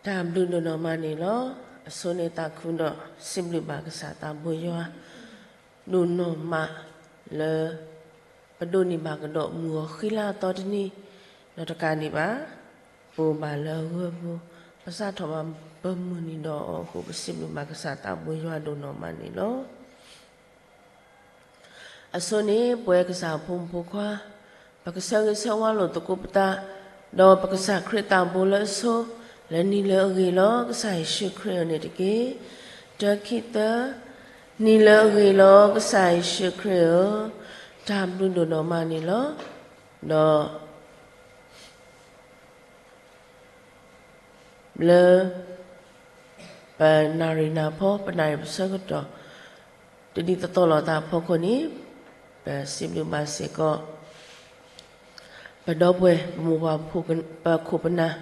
တၢ်ဘျုးဒိၣ်နီၢ်မးန့ၣ်လီၤ. အဆိန့ၣ်သးခုဒီးစံးဘျုးဘၣ်ကစၢ်သးဘိယွၤ ဒိၣ်နီၢ်မးလၢ ပဒိးန့ၢ်ဘၣ်ကဒီးမုၢ်ဂီၤဃံလၤအသီတနံၤ, ဒီးတကးဒံးဘၣ် ပအိၣ်ဘၣ်လၢအဂၢၢ်ပူၤ, ပစးထီၣ်ဘၣ်ပမုၢ်နံၤဒီးအီၤအဃိ ပစံးဘျုးဘၣ်ကစၢ်သးဘိယွၤဒိၣ်နီၢ်မးန့ၣ်လီၤ. အဆိန့ၣ် ပဝဲကစၢ်ဖိမုၣ်ဖိခွါ ပကဆၢဂ့ၤဆၢဝါလိာ်သကိးပသး ဒီးပကစၢ်ခရံာ်သးဘိလၢအဆိ လၢနံၤလၢအဂ့ၤလီၤ ကစၢ်ယ့ၣ်ၡူးခရံာ်ဧၢန့ၣ်တက့ၢ်. တၢ ခံ သၢ, နံၤလၢအဂ့ၤလီၤ ကစၢ်ယ့ၣ်ၡူးခရံာ်ဧၢ, တၢ်ဘျုးဒိၣ်နီၢ်မးန့ၣ်လီၤ. ဒီး လၢ ပနၣ်ရံၣ်နၢ်ဖီ ပနၣ်ရံၣ်ပဆၢကတီၢ် တဒ်သိးသိးလိာ်သးအဖီခိၣ်န့ၣ် ပစံးဘျုးဘၣ်စ့ၢ်ကီး ပဒီပုၢ်ဝဲၢ် ပမိၢ်ပၢ် ပခိၣ်ပနၢ်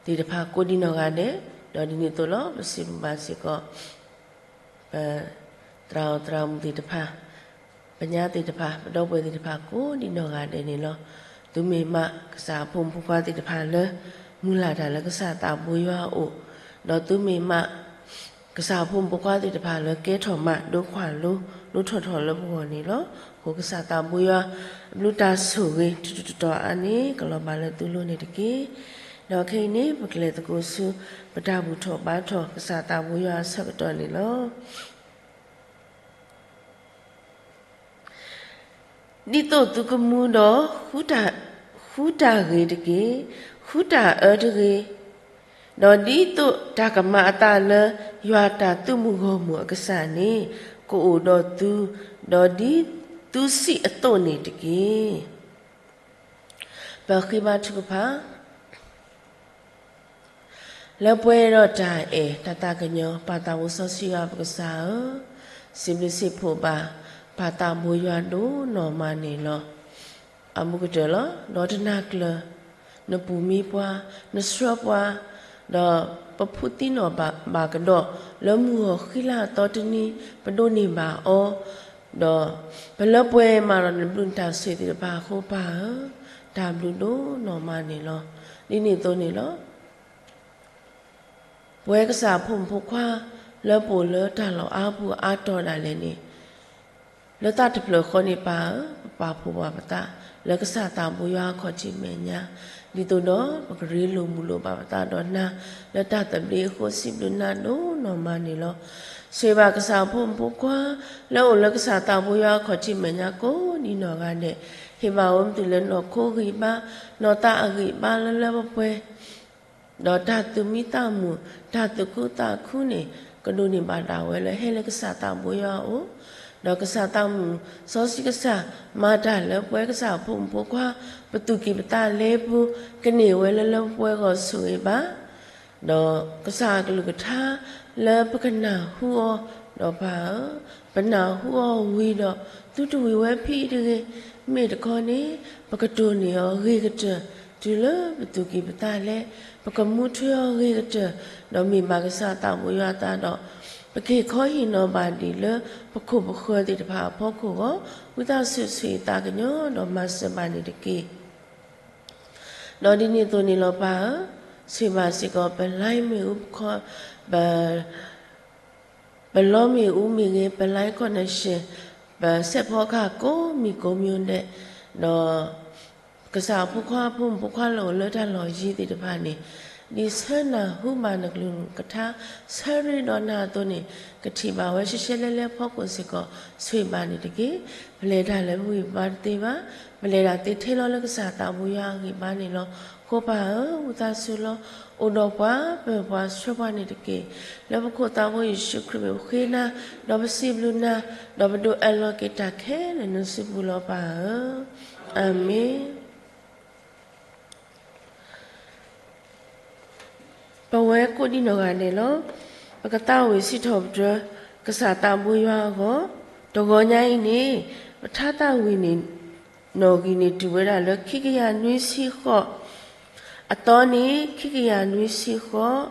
သ့ၣ်တဖၣ်ကိးဒံနီၢ်ဂၤဒဲး, ဒီးဒ်န့ၣ်အသိးလီၤ ပစံးဘျုးဘၣ်စ့ၢ်ကီး ပသရၣ်အိၣ်သရၣ်မုၣ်သ့ၣ်တဖၣ်, ပညါသ့ၣ်တဖၣ်, ပဒီပုၢ်ဝဲၢ်သ့ၣ်တဖၣ် ကိးဒံနီၢ်ဂၤဒဲးန့ၣ်လီၤ. သုမ့ၢ်မးကစၢ်အဖိမုၣ်ဖိခွါသ့ၣ်တဖၣ်လၢ မုၢ်လၢ်တၢ်လၢကစၢ်သးဘိယွၤအအိၣ်, ဒီးသုမ့ၢ်မး ကစၢ်အဖိမုၣ်ဖိခွါသ့ၣ်တဖၣ်လၢကဲထီၣ်မး ဒိခွါလိၤ ဒိထီၣ်ထီၣ်လၢပဂီၢ်န့ၣ်လီၤ. အဃိကစၢ်သးဘိယွၤ အဘျုးတၢ်ဆိၣ်ဂ့ၤ ထူးထူးတီၤတီၤအါန့ၣ် ကလီၤဘၣ်လၢသုလိၤန့ၣ်တက့ၢ်. ဒီးခဲအံၤန့ၣ် ပကလဲၤသကိးဆူ ပတၢ်ဘူၣ်ထီၣ်ဘါထီၣ် ကစၢ်သးဘိယွၤအဆၢကတီၢ်န့ၣ်လီၤ. ဒ်သိးသုကမူဒီး ဃုတၢ်ဂ့ၤတက့ၢ်, ဃုတၢ်အၢတဂ့ၤ, ဒီးဒ်သိးတၢ်ကမၤအသးလၢ ယွၤတၢ်သုးမုၢ်ဂီၢ်မုၢ်အကစၢ်န့ၣ် ကအိၣ်ဒီးသု, ဒီးဒ်သုစံးအသိးန့ၣ်တက့ၢ်. ပဃ့ဘါထုကဖၣ် လၢပှဲၤဒီးတၢ်အဲၣ်တၢ်သးကညီၤ ပၢ်သးဘိစီဆှံယွၤပကစၢ်ဧၢ, စံးဘျုးစံးဖှိၣ်ဘၣ် ပၢ်သးဘိယွၤဒိၣ်နီၢ်မးန့ၣ်လီၤ. အမုၢ်ကတၢၢ်လီၤ. ဒီးတနၤကျၢၤ နပူၤမံပှၤ, နဆှၢပှၤ, ဒီးပဖုးသံနီၣ်ဘၣ်ကဒီး လၢမုၢ်ဂီၤဃံလၤအသီတနံၤ ပဒိးန့ၢ်ဘၣ်အီၤ, ဒီးပလၢပှဲၤမးဒီးနဘျုးနတၢ်ဆိၣ်ဂ့ၤသ့ၣ်တဖၣ်အဃိ ပၢ်ဧၢ, တၢ်ဘျုးဒိၣ်နီၢ်မးန့ၣ်လီၤ. ဒ်န့ၣ်အသိးန့ၣ်လီၤ. ပဝဲကစၢ်အဖိမုၣ်ဖိခွါ လၢပအိၣ်လၢတၢ်လီၢ်အါပူၤအါတီၤဒၣ်လဲာ်န့ၣ် လၢသးတဖျၢၣ်ဃီန့ၣ် ပၢ်ဧၢ, ပပာ်ဖှိၣ်ဘၣ်ပသး လၢကစၢ်သးဘိယွၤအခီၣ်ထံးမဲာ်ညါ, ဒ်သိးဒီးပကရ့လိာ်မုာ်လိာ်ဘၣ်ပသးဒီးနၤ လၢတၢ်သဘျ့အဃိ စံးဘျုးနၤဒိၣ်နီၢ်မးန့ၣ်လီၤ. ဆိၣ်ဂ့ၤဘၣ်ကစၢ်အဖိမုၣ်ဖိခွါ လၢအအိၣ်လၢကစၢ်သးဘိယွၤအခီၣ်ထံးမဲာ်ညါကိးဒံနီၢ်ဂၤဒဲး, ဟ့ၣ်ဘၣ်အီၤမ့ၢ်တုၤလၢနီၢ်ခိဂံၢ်ဘါ, နီၢ်သးအဂံၢ်ဘါလၢလၢပှဲၤပှဲၤ ဒီးတၢ်သူၣ်မံသးမုာ် တၢ်သူၣ်ခုသးခုန့ၣ် ကဒိးန့ၢ်ဘၣ်ဒၣ်ဝဲလၢဟဲလၢကစၢ်သးဘိယွၤအအိၣ်, ဒီးကစၢ်သးမုာ်စီဆှံကစၢ် မၤတၢ်လၢပဝဲကစၢ်အဖိမုၣ်ဖိခွါ ပသူၣ်ကံၢ်ပသးလဲပူၤ ကန့ၢ်ဝဲလၢလၢပှဲၤပှဲၤဂီၢ်ဆိၣ်ဂ့ၤဘၣ် ဒီးကစၢ်အကလုၢ်ကထါလၢပကနၢ်ဟူအီၤ, ဒီးပၢ်ဧၢ, ပနၢ်ဟူအီၤဝံၤဒီး သုတဝံၤဝဲဖဲအံၤတဂ့ၤ, မ့ၢ်တခီန့ၣ် ပကတိၢ်န့ၢ်အီၤဂ့ၤကတၢၢ် တုၤလၢပသူၣ်ကံၢ်ပသးလဲ, ပကမူထွဲအီၤဂ့ၤကတၢၢ်, ဒီးမ့ၢ်ဘၣ်ကစၢ်သးဘိယွၤအသးဒီး ပက့ၤခီဟ့ၣ်နီၤဘၣ်ဒံးလၢပခိၣ်ပဃၢၤသ့ၣ်တဖၣ်အဖီခိၣ်အဂီၢ်, ဝံသးစူၤဆိၣ်ဂ့ၤသးကညီၤဒီးမၤစၢၤဘၣ်န့ၣ်တက့ၢ်. ဒီးဒ်န့ၣ်အသိးန့ၣ်လီၤပၢ်ဧၢ, ဆိၣ်ဂ့ၤဘၣ်စ့ၢ်ကီး ပ line မ့ၣ်အူ ပ ပလီမ့ၣ်အူမ့ၢ်ဂ့ၤ, ပ line connection, ပစဲးဖီကဟၣ်ကိးမံၤကိးမံၤဒဲး, ဒီးကစၢ်အဖိခွါ ဖိမုၣ်ဖိခွါလၢအိၣ်လၢတၢ်လီၢ်ယံၤသ့ၣ်တဖၣ်န့ၣ်, ဒ်ဆၢနၢ်ဟူဘၣ်နကလုၢ်ကထါ ဆၢရ့ဒီးနၤအသိးန့ၣ်, ကထံၣ်ဘၣ်ဝဲရှဲရှဲလဲလဲအဖီခိၣ်စ့ၢ်ကီး ဆိၣ်ဂ့ၤဘၣ်န့ၣ်တက့ၢ်. ပလဲၤတၢ်လၢပဂံၢ်ပဘါတသ့ဘၣ်, ပလဲၤတၢ်သ့ထဲလီၤလၢကစၢ်သးဘိယွၤအဂံၢ်ဘါန့ၣ်လီၤ. ဃိပၢ်ဧၢ, ဝံသးစူၤလီၤ, အိၣ်ဒီးပှၤ, ပၢၤပှၤ, ဆှၢပှၤန့ၣ်တက့ၢ်. လၢပခိၣ်သးဘိယ့ၣ်ၡူးခရံာ်အမံၤဃ့နၤ, ဒီးပစံးဘျုးနၤ, ဒီးပဒုးအၢၣ်လီၤက့ၤတၢ်ခဲလၢာ်နစုပူၤလီၤပၢ်ဧၢ. အၤမ့ၣ်. ပဝဲကိးဒံနီၢ်ဂၤဒဲးလီၤ. ပကသးဝံၣ်စံးထီၣ်ပတြၢၤ ကစၢ်သးဘိယွၤအဂီၢ်, တဂီၤညါအံၤန့ၣ်, ပထါသးဝံၣ်န့ၣ် နီၣ်ဂံၢ်န့ၣ်တုၤဝဲဒၣ်လၢခံကယၤနွံဆံဃိး, အသီန့ၣ် ခံကယၤနွံဆံဃိး,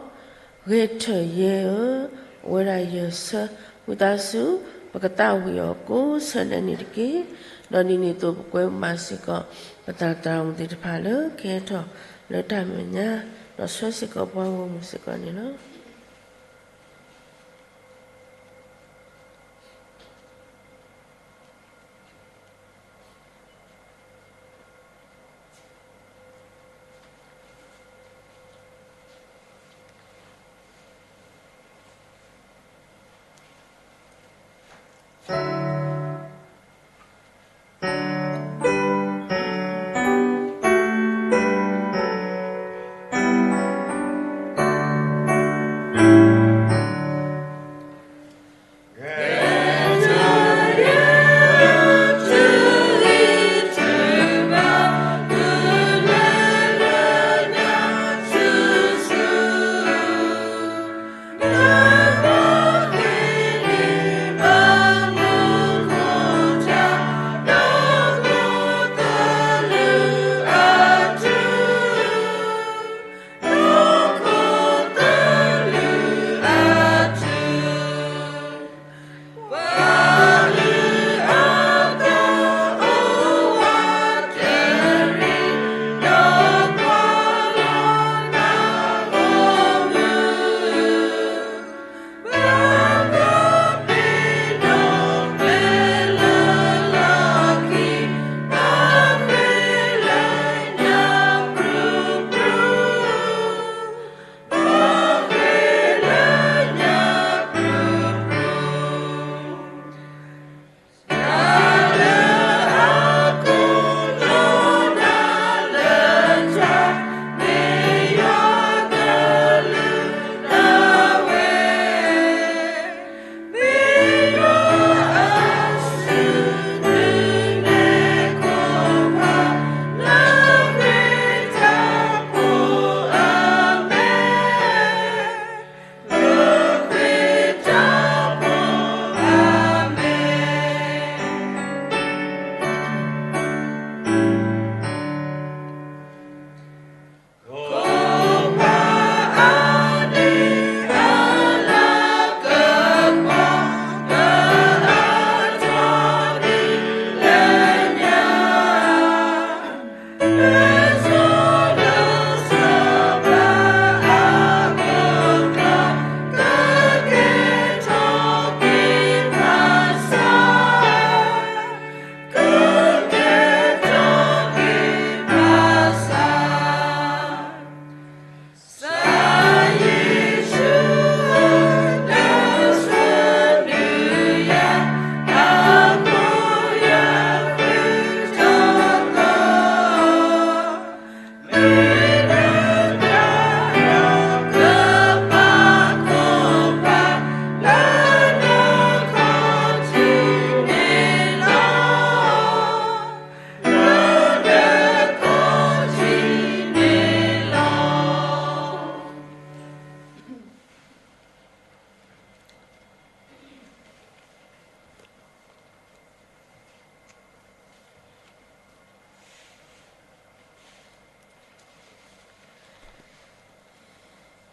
ဂဲၤထၢၣ်ယဲဧၢ, အိၣ်ဝဲဒၣ်ယဲၢ်ဆၢ, ဝံသးစူၤ ပကသးဝံၣ်အီၤကိးဆၢဒဲးန့ၣ်တက့ၢ်. ဒီးဒ်န့ၣ်အသိးပကွဲမုာ်ဘၣ်စ့ၢ်ကီး ပသရၣ်သရၣ်မုၣ်သ့ၣ်တဖၣ်လၢကဟဲထီၣ်လၢတၢ်မဲာ်ညါ ဒီးဆှၢစ့ၢ်ကီးပှၤဂီၢ်မုၢ်စ့ၢ်ကီးန့ၣ်လီၤ.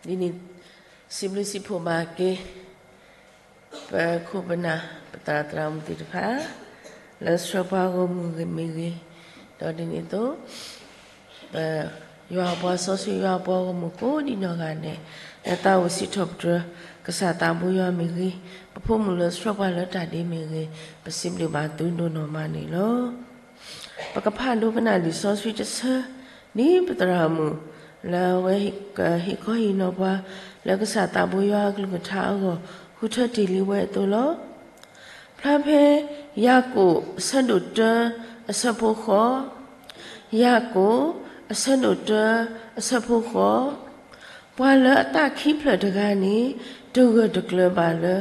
ဒ်န့ၣ် စံးဘျုးစံးဖှိၣ်ဘၣ်က့ၤ ပခိၣ်ပနၢ် ပသရၣ်သရၣ်မုၣ်သ့ၣ်တဖၣ် လၢဆှၢပှၤဂီၢ်မုၢ်မ့ၢ်ဂ့ၤ, ဒီးဒ်န့ၣ်အသိး ပယွၤအပှၤစီဆှံ ယွၤအပှၤဂီၢ်မုၢ်ကိးဒံနီၢ်ဂၤဒဲး လၢသးအိၣ်စံးထီၣ်ပတြၢၤ ကစၢ်သးဘိယွၤမ့ၢ်ဂ့ၤ, ပဖိမုၣ်လၢဆှၢပှၤလၢတၢ်ဒ့မ့ၢ်ဂ့ၤ, ပစံးဘျုးဘၣ်သုဒိၣ်နီၢ်မးန့ၣ်လီၤ. ပကဖးဒိကနၣ်လံာ်စီဆှံတဆၢ ဒ်ပသရၣ်မုၣ် လၢအဝဲကဟ့ၣ်ခီဟ့ၣ်နီၤပှၤ လၢကစၢ်သးဘိယွၤအကလုၢ်ကထါအဂီၢ် ဃုထၢတ့ၢ်လံဝဲအသိးလီၤ. ဖျါဖဲ ယၤကိာ် အဆၢဒိၣ်တၢ အဆၢဖိဃိး, ယၤကိာ် အဆၢဒိၣ်တၢ အဆၢဖိဃိး, ပှၤလၢအသးခံဖျၢၣ်တဂၤန့ၣ် တဂၢၢ်တကျၢၤဘၣ်လၢ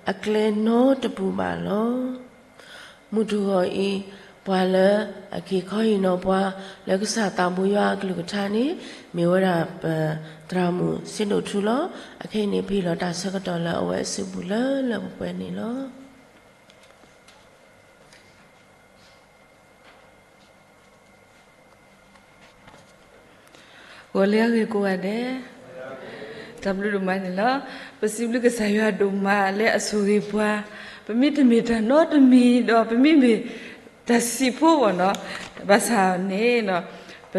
အကျဲနီတပူၤဘၣ်လီၤ. မုၢ်တဂီၤအံၤ ပှၤလၢအကဟ့ၣ်ခီဟ့ၣ်နီၤပှၤ လၢကစၢ်သးဘိယွၤအကလုၢ်ကထါန့ၣ် မ့ၢ်ဝဲဒၣ်ပသရၣ်မုၣ်စ့ဒိၣ်ထူလီၤ. အခဲအံၤန့ၣ် ပဟ့ၣ်လီၤတၢ်ဆၢကတီၢ်လၢအဝဲအစုပူၤလၢလၢပှဲၤပှဲၤန့ၣ်လီၤ. ဂီၤလၢအဂ့ၤကိးဂၤဒဲး, တၢ်ဘျုးဒိၣ်မးန့ၣ်လီၤ. ပစံးဘျုးကစၢ်ယွၤဒိၣ်မးလၢအဆိၣ်ဂ့ၤပှၤ, ပမ့ၢ်တမ့ၢ်တၢ်နီတမံၤဒီး ပမ့ၢ်မ့ၢ်တၢ်ဆံးဖိဘၣ်နီၤ, ဘၣ်ဆၣ်န့ၣ် ပ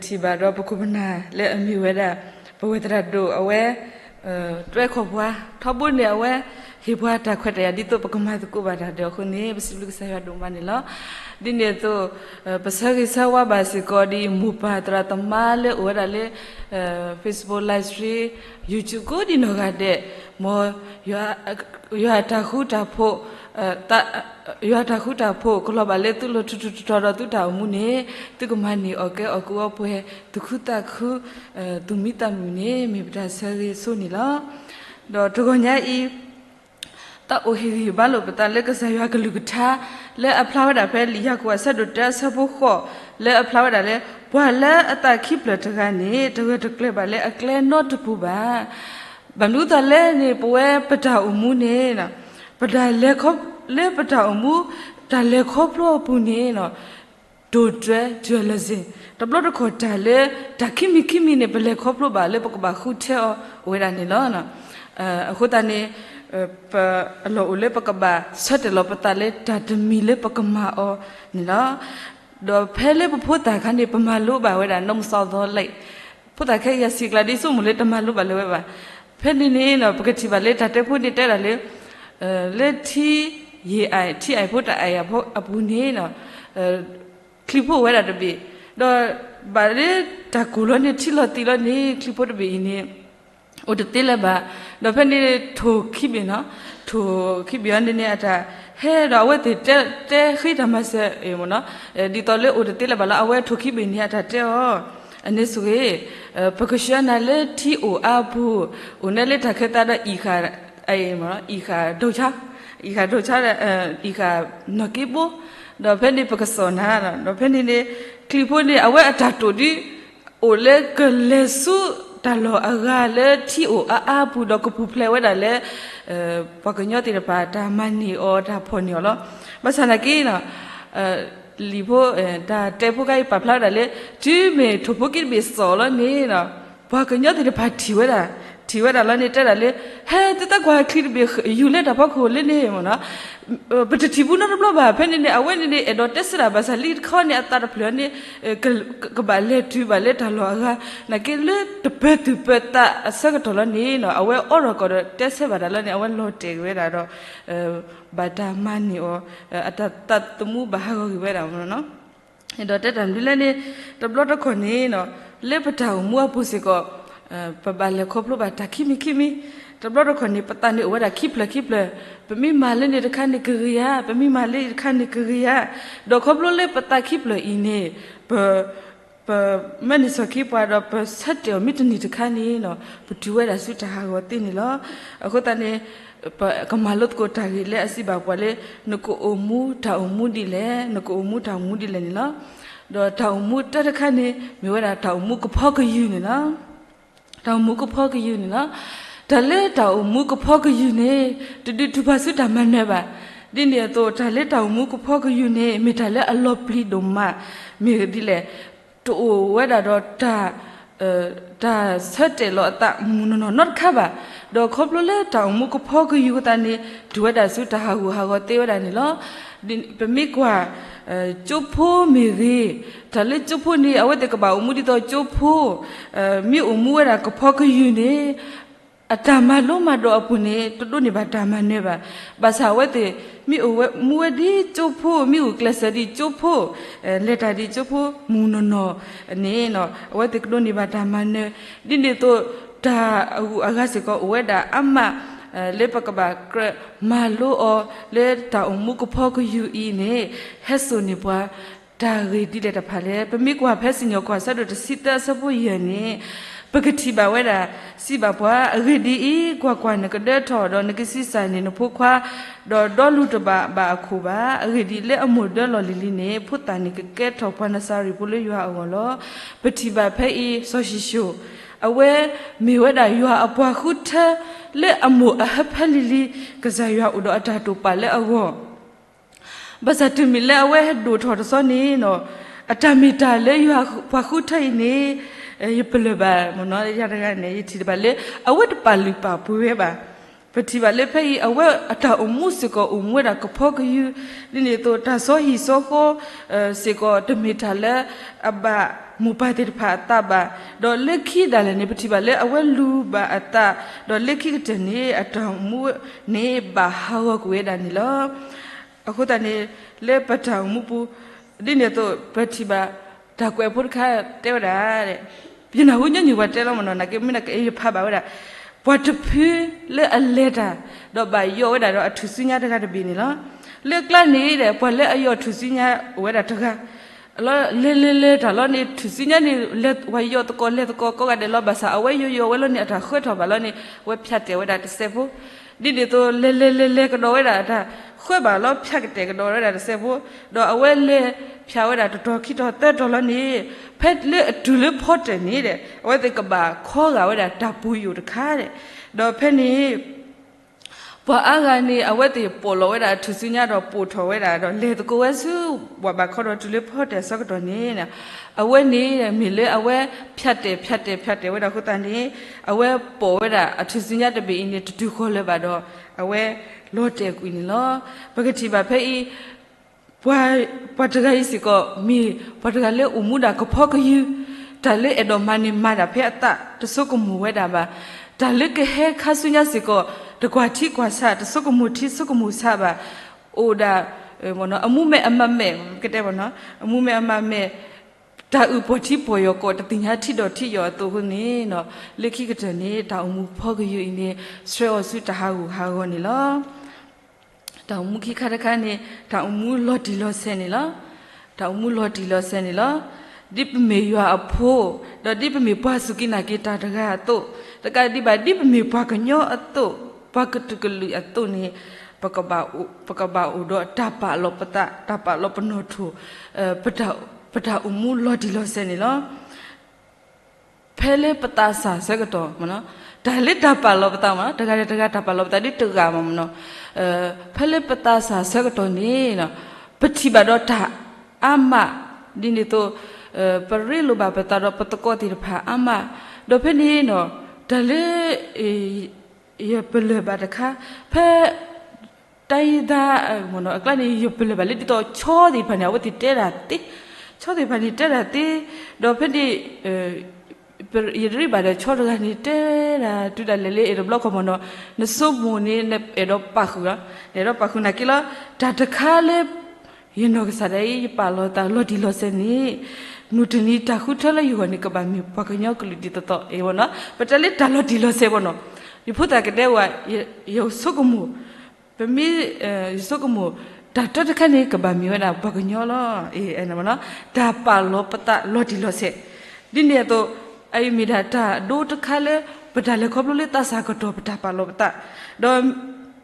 ထံၣ်ဘၣ်ဒီးပခိၣ်ပနၢ်လၢအမ့ၢ်ဝဲဒၣ် ပဝဲသရၣ်ဒိၣ်အဝဲ တွဲခီၣ်ပှၤ ထီဘိန့ၣ် အဝဲဟ့ၣ်ပှၤတၢ်ခွဲးတၢ်ယာ်ဒ်သိးပကမၤသကိးဘၣ်တၢ်ဒီးအဃိန့ၣ် ပစံးဘျုးကစၢ်ယွၤဒိၣ်မးန့ၣ်လီၤ. ဒ်န့ၣ်အသိး ပဆၢဂ့ၤဆၢဝါဘၣ်စ့ၢ်ကီးဒ်မိၢ်ပၢ်သရၣ်သမါလၢအိၣ်ဝဲဒၣ်လၢ Facebook live stream YouTube ကိးဒံနီၢ်ဂၤဒဲး မ် ယွၤအတၢ်ဃူတၢ်ဖိး ယွၤအတၢ်ဃူတၢ်ဖိး ကလီၤဘၣ်လၢသုလီၤထူးထူးတီၤတီၤဒီးသုတၢ်အိၣ်မူန့ၣ် သုကမၤန့ၢ်အီၣ်ကဲအီၣ်ကုၢ်အီပှဲၤ သူၣ်ခုသးခု သူၣ်မံသးမုာ်န့ၣ် မ့ၢ်ပတၢ်ဆၢဂ့ၤဆိန့ၣ်လီၤ. ဒီးတဂီၤညါအံၤ တၢ်အိၣ်ဟ့ၣ်ဂံၢ်ဟ့ၣ်ဘါလိာ်ပသးလၢကစၢ်ယွၤကလုၢ်ကထါ လၢအဖျါဝဲဒၣ်ဖဲလံာ်ယၤကိာ်အဆၢဒိၣ်တၢအဆၢဖိဃိး လၢအဖျါဝဲဒၣ်လၢ ပှၤလၢအသးခံဖျၢၣ်တဂၤန့ၣ် တဂၢၢ်တကျၢၤဘၣ်လၢအကျဲနီတပူၤဘၣ်. ဘၣ်မနုၤအဃိသတးလဲၣ်န့ၣ် ပဝဲပတၢ်အိၣ်မူန့ၣ် ပတၢ်လဲၤခီ လၢပတၢ်အိၣ်မူ တၢ်လဲၤခီဖျိအပူၤန့ၣ် တိၢ်တြဲၤ dualism တဘျီတခီၣ်တၢ်လၢ တၢ်ခံမံၤခံမံၤန့ၣ် ပလဲၤခီဖျိဘၣ်လၢပကဘၣ်ဃုထၢအီၤအိၣ်ဝဲဒၣ်န့ၣ်လီၤ. အဃိသတးန့ၣ် ပအလီၢ်အိၣ်လၢပကဘၣ်ဆၢတဲာ်လီၤပသးလၢတၢ်တမံၤလၢပကမၤအီၤန့ၣ်လီၤ. ဒီးဖဲလၢပဖိသၣ်ခါန့ၣ် ပမၤလိဘၣ်ဝဲဒၣ် နီၢ်မုၢ်စီသီလဲၣ် ဖိသၣ်ခဲအံၤယစံးကျါဒ်ဆိကမိၣ်လၢတမၤလိဘၣ်လၢၤဝဲဘၣ်. ဖဲန့ၣ်န့ၣ် ပကထံၣ်ဘၣ်လၢတၢ်တဲဖိန့ၣ်တဲဒၣ်လၢ လၢထံ ယံာ်အါ ထံအါဖိတၢ်အါအဖိအပူၤန့ၣ် ချံဖိအိၣ်ဝဲဒၣ်တဘ့ၣ်, ဒီးဘၣ်လၢတၢ်ကိၢ်လီၤန့ၣ် ထံလီၤသံးလီၤန့ၣ် ချံဖိတဘ့ၣ်အံၤန့ၣ် အိၣ်တသ့လၢၤဘၣ်. ဒီးဖဲန့ၣ်ထိၣ်ခံဘ့ၣ်နီၤ, ထိၣ်ခံဘ့ၣ်အံၤန့ၣ်န့ၣ် အတၢ်ဟဲဒီးအဝဲသ့ၣ်တဲဃ့တၢ်မၤစၢၤမ့ၢ်နီၤ, ဒ်သိးလၢအိၣ်တသ့လၢၤဘၣ်လီၤ. အဝဲထိၣ်ခံဘ့ၣ်န့ၣ် အတၢ်တဲအီၤ အန့ၣ်ဆိၣ်ဂ့ၤ, ပကဆှၢနၤလၢထံအိၣ်အါပူၤ, အိၣ်နဲလၢတၢ်ခၢသးဒီးအံၣ်ဃာ် အံၣ်ဃာ် ဒိၣ်ဆါ, အံၣ်ဃာ်ဒိၣ်ဆါ, အံၣ်ဃာ်နီၢ်က့ဘိ, ဒီးဖဲန့ၣ်ပကစီၣ်နၤ, ဒီးဖဲန့ၣ်န့ၣ် ချံဖိန့ၣ် အဝဲအတၢ်တိာ်ဒ် အိၣ်လၢကလဲၤဆူတၢ်လီၢ်အဂၤလၢထံအိၣ်အါအါပူၤ ဒီးကပူၤဖျဲးဝဲဒၣ်လၢ ပှၤကညီသ့ၣ်တဖၣ်တၢ်မၤန့ၢ်အီၤ တၢ်ဖီၣ်န့ၢ်အီၤလီၤ. ဘၣ်ဆၣ်နာ်က့ လံာ်ဖိ တၢ်တဲဖိခါအံၤပာ်ဖျါဝဲဒၣ်လၢ တုၤမ့ၢ်ထိၣ်ဖိခံတဘ့ၣ်စီၣ်လီၤန့ၣ် ပှၤကညီသ့ၣ်တဖၣ်ထံၣ်ဝဲဒၣ်, ထံၣ်ဝဲဒၣ်လီၤန့ၣ် တဲဒၣ်လၢ ဟဲသုသးကွၢ်ချံတဘ့ၣ် ယူၤလၢတၢ်ဖီခိၣ်လၢန့ၣ်မ့ၢ်နီၤ, ပတထံၣ်ဘူးနီတဘျီဘၣ်. ဖဲန့ၣ်န့ၣ် အဝဲန့ၣ်န့ၣ် အဲၣ်ဒိးတဲစ့ၢ်ဒၣ် ဘၣ်ဆၣ်လံတခီန့ၣ် အသးတဖျၢၣ်န့ၣ် ကဘၣ်လဲၤတုၤဘၣ်လၢတၢ်လီၢ်အဂၤ, နာ်က့လၢတပၢၤသူၣ်ပၢၤသးအဆၢကတီၢ်လီၤန့ၣ် အဝဲအိးထီၣ်ကီးဒီးတဲဆၢဘၣ်တၢ်လီၤန့ၣ် အဝဲလီၤတဲာ်က့ၤဝဲဒၣ်ဒီး ဘၣ်တၢ်မၤန့ၢ်အီၤ အတၢ်သးသမူဘၣ်ဟးဂီၤက့ၤဝဲဒၣ်မ့ၢ်နီၤ. ဒီးတဲတၢ်မနုၤလဲၣ်န့ၣ် တဘျီတခီၣ်န့ၣ် လၢပတၢ်အိၣ်မူအပူၤစ့ၢ်ကီး ပဘၣ်လဲၤခီဖျိဘၣ်တၢ်ခံမံၤခံမံၤ, တဘျီတခီၣ်န့ၣ် ပသးန့ၣ်အိၣ်ဝဲဒၣ်ခံဖျၢၣ်ခံဖျၢၣ်, ပမ့ၢ်မၤလၢန့ၣ်တခါန့ၣ်ကဂ့ၤဧါ, ပမ့ၢ်မၤလၢအံၤတခါန့ၣ်ကဂ့ၤဧါ, ဒီးခီဖျိလၢပသးခံဖျၢၣ်အံၤန့ၣ် ပ ပမ့ၢ်န့ၢ်စီၣ်ခံပှၤဒီးပဆၢတဲာ်အီၤမ့ၢ်တန့ၢ်တခါန့ၣ် ပတုၤဝဲဒၣ်ဆူတၢ်ဟးဂီၤသ့န့ၣ်လီၤ. အဃိသတးန့ၣ် ပကမၤလိသကိးတၢ်ဂ့ၢ်လၢအစံးဘၣ်ပှၤလၢ နကအိၣ်မူတၢ်အိၣ်မူဒ်လဲၣ်, နကအိၣ်မူတၢ်အိၣ်မူဒ်လဲၣ်န့ၣ်လီၤ. ဒီးတၢ်အိၣ်မူတၢတခါန့ၣ် မ့ၢ်ဝဲဒၣ်တၢ်အိၣ်မူကဖီကယုၢ်န့ၣ်လီၤ. တၢ်အိၣ်မူကဖီကယုၢ်န့ၣ်လီၤ. တၢ်လၢတၢ်အိၣ်မူကဖီကယုၢ်န့ၣ် တဒုးတူၢ်ဘၣ်ဆူတၢ်မၤနၢၤဘၣ်. ဒ်န့ၣ်အသိး တၢ်လၢတၢ်အိၣ်မူကဖီကယုၢ်န့ၣ် မ့ၢ်တၢ်လၢအလီၤပျံၤဒိၣ်မး, မ့ၢ်ဒ်လဲၣ် တအိၣ်ဝဲဒၣ်ဒီးတၢ် တၢ်ဆၢတဲာ်လီၤအသးမုၢ်နီၢ်နီၢ်နီတခါဘၣ်. ဒီးခီဖျိလၢတၢ်အိၣ်မူကဖီကယုၢ်အဃိသတးန့ၣ် တုၤဝဲဒၣ်ဆူတၢ်ဟးဂူာ်ဟးဂီၤသ့ဝဲဒၣ်န့ၣ်လီၤ. ပမ့ၢ်ကွၢ် ကၠိဖိမ့ၢ်ဂ့ၤ, တၢ်လၢကၠိဖိန့ၣ် အဝဲသ့ၣ်ကဘၣ်အိၣ်မူဒ်သိးကၠိဖိ, မ့ၢ်အိၣ်မူဝဲဒၣ်ကဖီကယုၢ်န့ၣ် အတၢ်မၤလိမၤဒိးအပူၤန့ၣ် တဒိးန့ၢ်ဘၣ်တၢ်မၤနၢၤဘၣ်. ဘၣ်ဆၣ်အဝဲသ့ၣ် မ့ၢ်အိၣ်ဝဲမူဝဲဒ်ကၠိဖိ, မ့ၢ်ဂုာ်ကျဲးစၢးဒ်ကၠိဖိ, လဲၤတၢ်ဒ်ကၠိဖိမုၢ်နီၢ်နီၢ်န့ၣ် အဝဲသ့ၣ်ကဒိးန့ၢ်ဘၣ်တၢ်မၤနၢၤ. ဒ်န့ၣ်အသိး တၢ်အဂုၤအဂၤစ့ၢ်ကီးအိၣ်ဝဲဒၣ်အါမး လၢပကဘၣ်ကြၢးမၤလိအီၤ လၢတၢ်အိၣ်မူကဖီကယုၢ်အံၤန့ၣ် ဟဲစိာ်န့ၢ်ပှၤ တၢ်ဂ့ၢ်ဒ်လဲၣ်တဖၣ်လဲၣ်. ပမ့ၢ်ကွၢ်ဖဲစံၣ်ညီၣ်ကွီၢ်အဆၢဒိၣ်တဆံသၢအဆၢဖိယဲၢ်န့ၣ် ပကထံၣ်ဘၣ်ဝဲဒၣ် စံးဘၣ်ပှၤ အဂ့ၢ်ဒ်အံၤ, ကွၢ်ကွၢ်, နကဒၢထီၣ် ဒီးနကဆံးစၢ်န့ၢ်နဖိခွါ, ဒီးဒီလူတဘၣ်ဘၣ်အခိၣ်ဘၣ်. အဂ့ၢ်ဒ်အံၤ, လၢအမိၢ်ဒၢလီၢ်လံၤလံၤန့ၣ် ဖိသၣ်န့ၣ်ကကဲထီၣ်ပှၤနစၤရ့းဖိလၢယွၤအဂီၢ်လီၤ. ပထံၣ်ဘၣ်ဖဲအံၤ စီၤၡံၣ်ၡိၣ် အဝဲမ့ၢ်ဝဲဒၣ်ယွၤအပှၤဃုထၢ လၢအမိၢ်အဟၢဖၢလံၤလံၤ ကစၢ်ယွၤအိၣ်ဒီးအတၢ်တိာ်ပာ်လၢအဂီၢ် ဘၣ်ဆၣ်တုၤမ့ၢ်လၢအဝဲဟဲဒိၣ်ထီၣ်တဆီန့ၣ် အတၢ်မ့ၢ်တၢ်လၢယွၤပှၤဃုထၢအံၤန့ၣ် ယပလၢၢ်ဘၣ်မ့ၢ်နီၤ ယၤတဂၤန့ၣ် ယထံၣ်တဘၣ်လၢ အဝဲတပာ်လုၢ်ပာ်ပှ့ၤဝဲဘၣ်. ပထံၣ်ဘၣ်လၢဖဲအံၤ အဝဲအတၢ်အိၣ်မူစ့ၢ်ကီးအိၣ်မူဝဲဒၣ်ကဖီကယုၢ်, ဒ်န့ၣ်အသိးတၢ်စီဟံၣ်စီဃီ စ့ၢ်ကီးတမ့ၢ်တၢ်လၢအဘၣ်မိၢ်ပၢ်သ့ၣ်တဖၣ်အသးဘၣ်, ဒီးလၢခံဒၣ်လဲာ်န့ၣ် ပထံၣ်ဘၣ်လၢအဝဲလူၤဘၣ်အသး, ဒီးလၢခံကတၢၢ်န့ၣ် အတၢ်အိၣ်မူန့ၣ်ဘၣ်ဟးဂီၤကွံာ်ဝဲဒၣ်န့ၣ်လီၤ. အဃိသတးန့ၣ် လၢပတၢ်အိၣ်မူပူၤ ဒ်န့ၣ်အသိး ပထံၣ်ဘၣ် တၢ်ကွဲးဖိတခါတဲဝဲဒၣ်, ယနၢ်ဟူညီနုၢ်ပှၤတဲလီၤမ့ၢ်နီၤ, နာ်က့မ့ၢ်နာ်က့ယဖးဘၣ်ဝဲဒၣ်, ပှၤတဖုလၢအလဲၤတၢ် ဒီးဘၣ်ယီၢ်ဝဲဒၣ်ဒီးအထူၣ်စုညါတဂၤတဘ့ၣ်န့ၣ်လီၤ. လၢကျါန့ၣ်ဒီး ပှၤလၢအယီၢ်ထူၣ်စုညါအိၣ်ဝဲဒၣ်တဂၤ လီၤ လဲၤလဲၤလဲၤတၢ်လီၤန့ၣ် ထူၣ်စုညါန့ၣ် လဲၤဝဲယီၢ်သကိးလဲၤသကိးကိးဂၤဒဲးလီၤ. ဘၣ်ဆၣ်အဝဲယီၢ်ယီၢ်ဝဲလီၤန့ၣ် အတၢ်ဃၢထီၣ်ဘၣ်လီၤန့ၣ် အဝဲဖၠးတဲာ်ဝဲဒၣ်တစဲးဖိ, ဒ်န့ၣ်အသိး လဲၤလဲၤလဲၤလဲၤကဒီးဝဲဒၣ် အတၢ်ဃၢဘၣ်လီၤ ဖၠးကတဲာ်ကဒီးဝဲဒၣ်တစဲးဖိ, ဒီးအဝဲလဲၤဖၠးဝဲဒၣ်တတီၤခံတီၤသၢတီၤလီၤန့ၣ် ဖဲလၢအတုၤလၢဖီတၢၣ်န့ၣ်ဒီး အဝဲသ့ၣ်ကဘၣ်ခီဂာ်ဝဲဒၣ်တၢ်ပူၤယိာ်တခါဒီး ဒီးဖဲန့ၣ် ပှၤအါဂၤန့ၣ် အဝဲသ့ၣ်ပိာ်လီၤဝဲဒၣ်အထူၣ်စုညါဒီးပိာ်ထီၣ်ဝဲဒၣ်ဒီး လဲၤသကိးဝဲဆူ ပှၤဘၣ်ခီဒီးတုၤလၢဖီတၢၣ်အဆၢကတီၢ်န့ၣ် အဝဲန့ၣ်မ့ၢ်လၢအဝဲဖၠးတဲာ်ဖၠးတဲာ်ဖၠးတဲာ်ဝဲဒၣ်အဃိသတးန့ၣ် အဝဲပိာ်ဝဲဒၣ်အထူၣ်စုညါတဘ့ၣ်အံၤန့ၣ် တတုၤဃီၤလၢၤဘၣ်ဒီး အဝဲလီၤတဲာ်ကွံာ်န့ၣ်လီၤ. ပကထံၣ်ဘၣ်ဖဲအံၤ ပှၤတဂၤအံၤစ့ၢ်ကီး မ့ၢ်ပှၤတဂၤလၢအိၣ်မူဒၣ်ကဖီကယုၢ်, တၢ်လၢအဲၣ်ဒိးမၤန့ၣ်မၤဒၣ်ဖဲအသး တဆိကမိၣ်ဝဲဒၣ်ဘၣ်. တၢ်လၢကဟဲခါဆူညါစ့ၢ်ကီး တကွၢ်ထံကွၢ်ဆး တဆိကမိၣ်ထံဆိကမိၣ်ဆးဘၣ်. အိၣ်ဒၣ် အမူမဲာ်အမၤမဲာ် ကတဲဘၣ်နီၤ အမူမဲာ်အမၤမဲာ် တၢ်အုၣ်ပီၢ်ထံပီၢ်ယီၢ်ကီး တသ့ၣ်ညါထံဒီးထံယီၤအသိးအဃိန့ၣ် လၢခံကတၢၢ်န့ၣ် တၢ်အိၣ်မူဖီကယုၢ်အံၤန့ၣ် ဆှၢအီၤဆူတၢ်ဟးဂူာ်ဟးဂီၤန့ၣ်လီၤ. တၢ်အိၣ်မူခံခါတခါန့ၣ် တၢ်အိၣ်မူလီၤတံၢ်လီၤဆဲးန့ၣ်လီၤ. တၢ်အိၣ်မူလီၤတံၢ်လီၤဆဲးန့ၣ်လီၤ. ဒ်ပမ့ၢ်ယွၤအဖိ, ဒီးဒ်ပမ့ၢ်ပှၤစူၢ်က့ၤနာ်က့ၤတၢ်တဂၤအသိး, တကးဒံးဘၣ် ဒ်ပမ့ၢ်ပှၤကညီအသိး, ပှၤကတုာ်ကလုာ်အသိးန့ၣ် ပကဘၣ်အိၣ်ဒီးတၢ်ပာ်လီၤပသး, တၢ်ပာ်လီၤပနီၣ်ထိၣ်, ပတၢ်အိၣ်မူလီၤတံၢ်လီၤဆဲးန့ၣ်လီၤ. ဖဲလၢပသးစၢ်ဆၢကတီၢ်မ့ၢ်နီၤ, တၢ်လၢတၢ်ပာ်လီၤပသးမ့ၢ်နီၤ, တဂၤဒီးတဂၤတၢ်ပာ်လီၤပသးဒ်တဂၤမ့ၢ်နီၤ, ဖဲလၢပသးစၢ်ဆၢကတီၢ်န့ၣ် ပထံၣ်ဘၣ်ဒီးတၢ်အါမး, ဒ်န့ၣ်အသိး ပရ့လိာ်ဘၣ်ပသးဒီးပသကိးသ့ၣ်တဖၣ်အါမး, ဒီးဖဲန့ၣ်နီၤ တၢ်လၢ ယပလၢၢ်ဘၣ်တခါ, ဖဲ တၢ်ယသး အကျါန့ၣ် ယပလၢၢ်ဘၣ်လၢဒ်သိး ဆီသ့ၣ်တဖၣ်န့ၣ် အဝဲသ့ၣ်တဲဒၣ်သ့, ဆီသ့ၣ်တဖၣ်န့ၣ် တဲဒၣ်သ့, ဒီးဖဲန့ၣ် ယရ့ဘၣ်ဒီးဆီတဂၤန့ၣ် တဲဒၣ်တုၤဒၣ်လဲာ်လၢအဲၣ်တဘျီခီမ့ၢ်နီၤ, နဆိကမိၣ်န့ၣ် နအဲၣ်ဒိးပာ်ဃုာ်လီၤ, နအဲၣ်ဒိးပာ်ဃုာ်နာ်က့လီၤ, တၢ်တခါလၢ ယနီၢ်ကစၢ်ဒၣ်အံၤ ယပာ်လီၤသးလီၤတံၢ်လီၤဆဲးန့ၣ် မုၢ်တနံၤတၢ်ဃုထၢလၢယဂီၢ်န့ၣ် ကဘၣ်မ့ၢ်ပှၤကညီကလုာ်ဒ်သိးသိးအံၤမ့ၢ်နီၤ, ပတဲလၢတၢ်လီၤတံၢ်လီၤဆဲးမ့ၢ်နီၤ, ယဖိသၣ်ကတဲဝဲ ယဆိကမိၣ် ပမ့ၢ် ယဆိကမိၣ် တၢ်တၢတခါန့ၣ် ကဘၣ်မ့ၢ်ဝဲဒၣ်ပှၤကညီလီၤ, တၢ်ပာ်လီၤပသးလီၤတံၢ်လီၤဆဲး, ဒ်န့ၣ်အသိး အအံၤမ့ၢ်ဒၣ်တၢ်အဒိတခါလၢ ပတၢ်လဲၤခီဖျိလၢသးစၢ်ကတီၢ် ပတၢ်ပာ်လီၤပသး,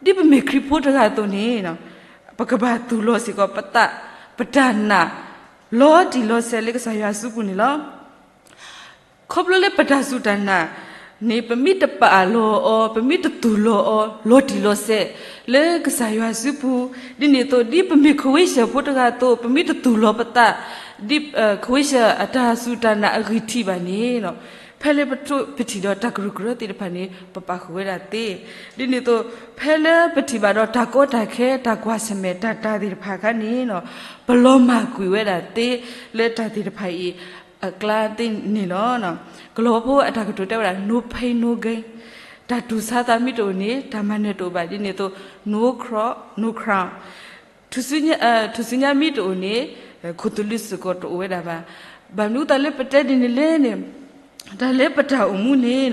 ဒီး ဒ်ပမ့ၢ်ခရံာ်ဖိတဂၤအသိးန့ၣ် ပကဘၣ်သူၣ်လီၤစ့ၢ်ကီးပသး ပတၢ်နာ် လီၤတံၢ်လီၤဆဲးလၢကစၢ်ယွၤစုပူၤန့ၣ်လီၤ. ခီဖျိလၢပတၢ်စူၢ်တၢ်နာ်န့ၣ် ပမ့ၢ်တပာ်လီၤအီၤ ပမ့ၢ်တသူၣ်လီၤအီၤ လီၤတံၢ်လီၤဆဲး လၢကစၢ်ယွၤစုပူၤ, ဒ်န့ၣ်အသိး ဒ်ပမ့ၢ်ခဝ့ၡၢၣ်ဖိတဂၤအသိး ပမ့ၢ်တသူၣ်လီၤပသး ဒ် ခဝ့ၡၢၣ်အတၢ်စူၢ်တၢ်နာ်အဂံၢ်ထံးဘၣ်န့ၣ် ဖဲလၢပထံၣ်ဒီးတၢ်ကရူၢ်ကရၢသ့ၣ်တဖၣ်န့ၣ် ပပာ်ဃုာ်ဝဲဒၣ်သ့, ဒ်န့ၣ်အသိး ဖဲလၢပထံၣ်ဘၣ်ဒီးတၢ်ကီတၢ်ခဲ တၢ်ကွၢ်ဆၢၣ်မဲာ်တၢ်တၢ်သ့ၣ်တဖၣ်အခါန့ၣ် ပလီၤမၢ်ကွံာ်ဝဲဒၣ်သ့ လၢတၢ်သ့ၣ်တဖၣ်အံၤအကျါသ့ၣ်န့ၣ်လီၤ. ကလီၤဝါဖိအတၢ်ကတိၤတဲဝဲဒၣ် no pain, no gain, တၢ်တူၢ်ဆါသးမ့ၢ်တအိၣ်န့ၣ် တၢ်မၤနၢၤတအိၣ်ဘၣ်, ဒ်န့ၣ်အသိး no crown, no crown, ထူၣ်စုညါမ့ၢ်တအိၣ်န့ၣ် ခိၣ်သလုးစ့ၢ်ကီးတအိၣ်ဝဲဒၣ်ဘၣ်. ဘၣ်မနုၤအဃိသတးလၢပတဲဒ်န့ၣ်လဲၣ်န့ၣ် တၢ်လၢပတၢ်အိၣ်မူန့ၣ်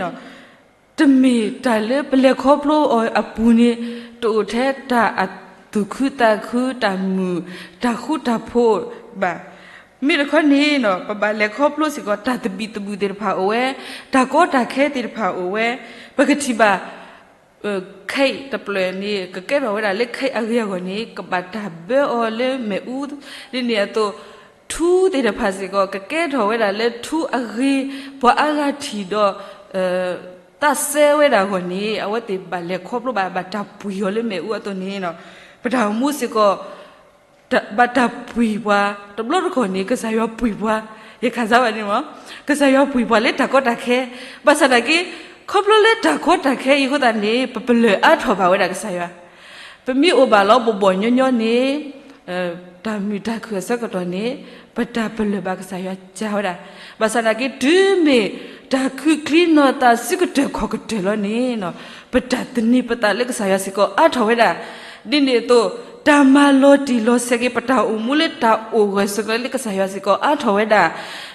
တမ့ၢ်တၢ်လၢပလဲၤခီဖျိအီၤအပူၤန့ၣ် တအိၣ်ထဲတၢ်အသူၣ်ခုသးခု တၢ်မုာ် တၢ်ဃူတၢ်ဖိးဘၣ်. မ့ၢ်တခီန့ၣ် ပဘၣ်လဲၤခီဖျိစ့ၢ်ကီး တၢ်သဘံၣ်သဘုၣ်သ့ၣ်တဖၣ်အိၣ်ဝဲ, တၢ်ကီတၢ်ခဲသ့ၣ်တဖၣ်အိၣ်ဝဲ, ပကထံၣ်ဘၣ် ခဲအံၤတဖျၢၣ်န့ၣ် ကကဲထီၣ်ဝဲဒၣ်လၢခဲအံၤအဂ့ၤအဂီၢ်န့ၣ် ကဘၣ်တၢ်ဘၢအီၤလၢမ့ၣ်အူ, ဒ်န့ၣ်အသိး ထူသ့ၣ်တဖၣ်စ့ၢ်ကီး ကကဲထီၣ်ဝဲဒၣ်လၢထူအဂ့ၤ, ပှၤအါဂၤထံၣ်ဒီး သးစဲဝဲဒၣ်အဂီၢ်န့ၣ် အဝဲသ့ၣ်ဘၣ်လဲၤခီဖျိဘၣ် ဘၣ်တၢ်ပှံၢ်အီၤလၢမ့ၣ်အူအသိးန့ၣ် ပတၢ်အိၣ်မူစ့ၢ်ကီး ဘၣ်တၢ်ပှံၢ်ပှၤ တဘျီတခီၣ်န့ၣ် ကစၢ်ယွၤပှံၢ်ပှၤ, ယခးစါဝဲန့ၣ်မ့ၢ် ကစၢ်ယွၤပှံၢ်ပှၤလၢတၢ်ကီတၢ်ခဲ, ဘၣ်ဆၣ်သနာ်က့ ခီဖျိလၢတၢ်ကီတၢ်ခဲအံၤအဃိသတးန့ၣ် ပပလၢၢ်အါထီၣ်ဘၣ်ဝဲဒၣ်ကစၢ်ယွၤ, ပမ့ၢ်အိၣ်ဘၣ်လီၤဘီၣ်ဘီၣ်ညီညီန့ၣ် တၢ်မုာ်တၢ်ခုၣ်အဆၢကတီၢ်န့ၣ် ပတၢ်ပလၢၢ်ဘၣ်ကစၢ်ယွၤစှၤဝဲဒၣ်, ဘၣ်ဆၣ်သနာ်က့ တုၤမ့ၢ်တၢ်ခုၣ်ချံနီၢ်သးစုကတၢၢ်ခီၣ်ကတၢၢ်လီၤန့ၣ် ပတၢ်သန့ၤပသးလၢကစၢ်ယွၤစ့ၢ်ကီးအါထီၣ်ဝဲဒၣ်, ဒ်န့ၣ်အသိး တၢ်မၤလီၤတံၢ်လီၤဆဲးက့ၤ ပတၢ်အိၣ်မူလၢတၢ်အိၣ်ဂၢၢ်ဆိးကျၢၤလၢကစၢ်ယွၤစ့ၢ်ကီးအါထီၣ်ဝဲဒၣ်,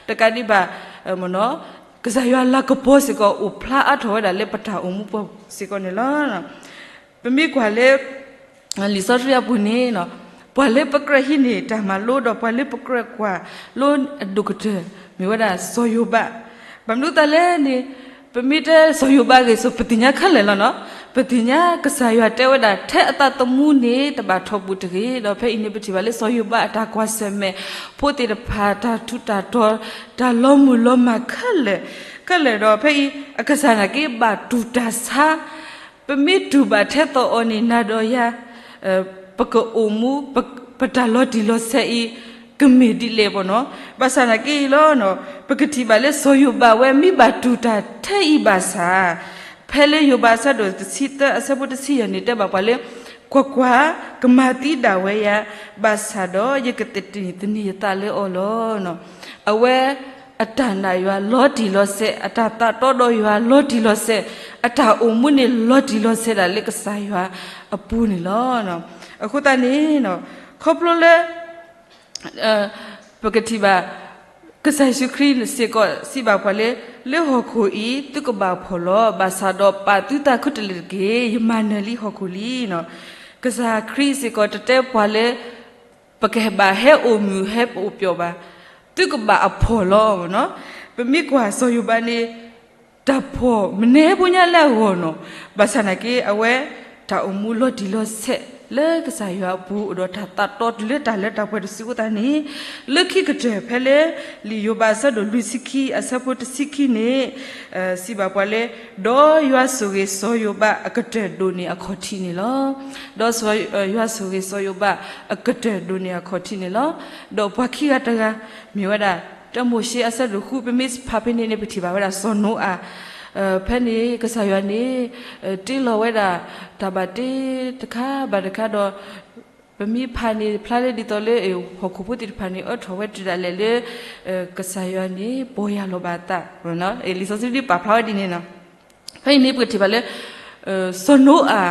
တကးဒံးဘၣ် ကစၢ်ယွၤလၤကပီၤစ့ၢ်ကီးအိၣ်ဖျါအါထီၣ်ဝဲဒၣ်လၢပတၢ်အိၣ်မူပူၤစ့ၢ်ကီးန့ၣ်လီၤ. ပမ့ၢ်ကွၢ်လၢ လံာ်စီဆှံအပူၤန့ၣ် ပှၤလၢပကြၢးဟံးန့ၢ်တၢ်မၤလိဒီး ပှၤလၢပကြၢးကွၢ်လိအဒိၣ်ကတၢၢ် မ့ၢ်ဝဲဒၣ်စီၤယိၤဘး, ဘၣ်မနုၤအဃိသတးလဲၣ်န့ၣ် ပမ့ၢ်တဲစီၤယိၤဘးအဂ့ၢ်အကျိၤ ပသ့ၣ်ညါခဲလၢာ်လီၤန့ၣ်, ပသ့ၣ်ညါကစၢ်ယွၤတဲဝဲဒၣ် ထဲအသးသမူန့ၣ် တဘၣ်ထီၣ်ပူၤတဂ့ၤ, ဒီးဖဲအံၤန့ၣ် ပထံၣ်ဘၣ်လၢစီၤယိၤဘးအတၢ်ကွၢ်ဆၢၣ်မဲာ် ဖိသ့ၣ်တဖၣ် တၢ်ထူးတၢ်တီၤ တၢ်လီၤမုၢ်လီၤမၢ်ခဲလၢာ်, ခဲလၢာ်ဒီးဖဲအံၤ အကစၢ်နာ်က့ဘၣ်တူၢ်တၢ်ဆါ, ပမ့ၢ်တူၢ်ဘၣ်ထဲသိးအီၤန့ၣ် နၤဒီးယၤ ပကအိၣ်မူ ပတၢ်လီၤတံၢ်လီၤဆဲးအံၤ ကမ့ၢ်ဒ်လဲၣ်ဘၣ်န့ၣ်, ဘၣ်ဆၣ်သနာ်က့လီၤ ပကထံၣ်ဘၣ်လၢစီၤယိၤဘးဝဲမ့ၢ်ဘၣ်တူၢ်တၢ်ထဲအံၤဘၣ်ဆၣ်, ဖဲလၢယိၤဘးအဆၢဒိၣ်တဆံသၢအဆၢဖိတဆံယဲၢ်န့ၣ် တဲဘၣ်ပှၤလၢ ကွၢ်ကွၢ်, ကမၤသံဒၣ်ဝဲယၤ, ဘၣ်ဆၣ်ဒီးယကသန့ၤသန့ၤယသးလၢအီၤလီၤ. အဝဲအတၢ်နာ်ယွၤလီၤတံၢ်လီၤဆဲး, အတၢ်သးတီဒီးယွၤလီၤတံၢ်လီၤဆဲး, အတၢ်အိၣ်မူန့ၣ်လီၤတံၢ်လီၤဆဲးဒၣ်လၢကစၢ်ယွၤအပူၤန့ၣ်လီၤ. အဃိသတးန့ၣ် ခီဖျိလၢ ပကထံၣ်ဘၣ် ကစၢ်ယ့ၣ်ၡူးခရံာ်စ့ၢ်ကီးစံးဘၣ်ပှၤလၢ လၢဟီၣ်ခိၣ်အံၤ သုကဘၣ်ဖှီၣ်လီၤ, ဘၣ်ဆၣ်ဒီးပာ်သုသးခူတလ့ၢ်တက့ၢ်, ယမၤနၢၤလံဟီၣ်ခိၣ်လံ. ကစၢ်ခရံာ်စ့ၢ်ကီးတတဲပှၤလၢ ပကဘၣ်ဟဲအိၣ်မုာ်ဟဲအိၣ်ပျီၣ်ဘၣ်, သုကဘၣ်အဖှီၣ်လီၤ. ပမ့ၢ်ကွၢ်စီၤယိၤဘးန့ၣ် တၢ်ဖှီၣ်မနုၤဖိညါလၢအဂီၢ်န့ၣ်, ဘၣ်ဆၣ်သနာ်က့ အဝဲတၢ်အိၣ်မူလီၤတံၢ်လီၤဆဲးလၢကစၢ်ယွၤအပူၤ ဒီးတၢ်သးတီတုၤလၢတၢ်လၢတၢ်ပှဲၤတစုအဃိသတးန့ၣ်, လၢခံကတၢၢ်ဖဲလၢ လံာ်ယိၤဘးအဆၢဒိၣ်လွံၢ်ဆံခံအဆၢဖိတဆံခံန့ၣ် စံးဘၣ်ပှၤလၢ ဒီးယွၤဆိၣ်ဂ့ၤစီၤယိၤဘးအကတၢၢ်ဒိၣ်န့ၢ်အခီၣ်ထံးန့ၣ်လီၤ. ဒီးယွၤဆိၣ်ဂ့ၤစီၤယိၤဘးအကတၢၢ်ဒိၣ်န့ၢ်အခီၣ်ထံးန့ၣ်လီၤ. ဒီးပှၤခံဂၤတဂၤ မ့ၢ်ဝဲဒၣ် တၢမိၤၡ့အဆၢဒိၣ်ဃု ပမ့ၢ်ဖးဖဲန့ၣ်န့ၣ် ပထံၣ်ဘၣ်ဝဲဒၣ်စီၤနိအၤ, ဖဲန့ၣ်ကစၢ်ယွၤန့ၣ် တ့လီၤဝဲဒၣ် တၢ်ဘၣ်တ့တခါဘၣ်တခါဒီး ပမ့ၢ်ဖးန့ၣ် ဖျါလၢဒ်သိးလၢ ဟီၣ်ခိၣ်ဖိသ့ၣ်တဖၣ်န့ၣ် အၢထီၣ်ဝဲတုၤဒၣ်လဲာ်လၢ ကစၢ်ယွၤန့ၣ် ပီၢ်ယၢ်လီၤဘၣ်အသး, လံာ်စီဆှံဒ်ပာ်ဖျါဝဲဒ်န့ၣ်လီၤ. ဖဲအံၤန့ၣ် ပကထံၣ်ဘၣ်လၢ စီၤနိအၤ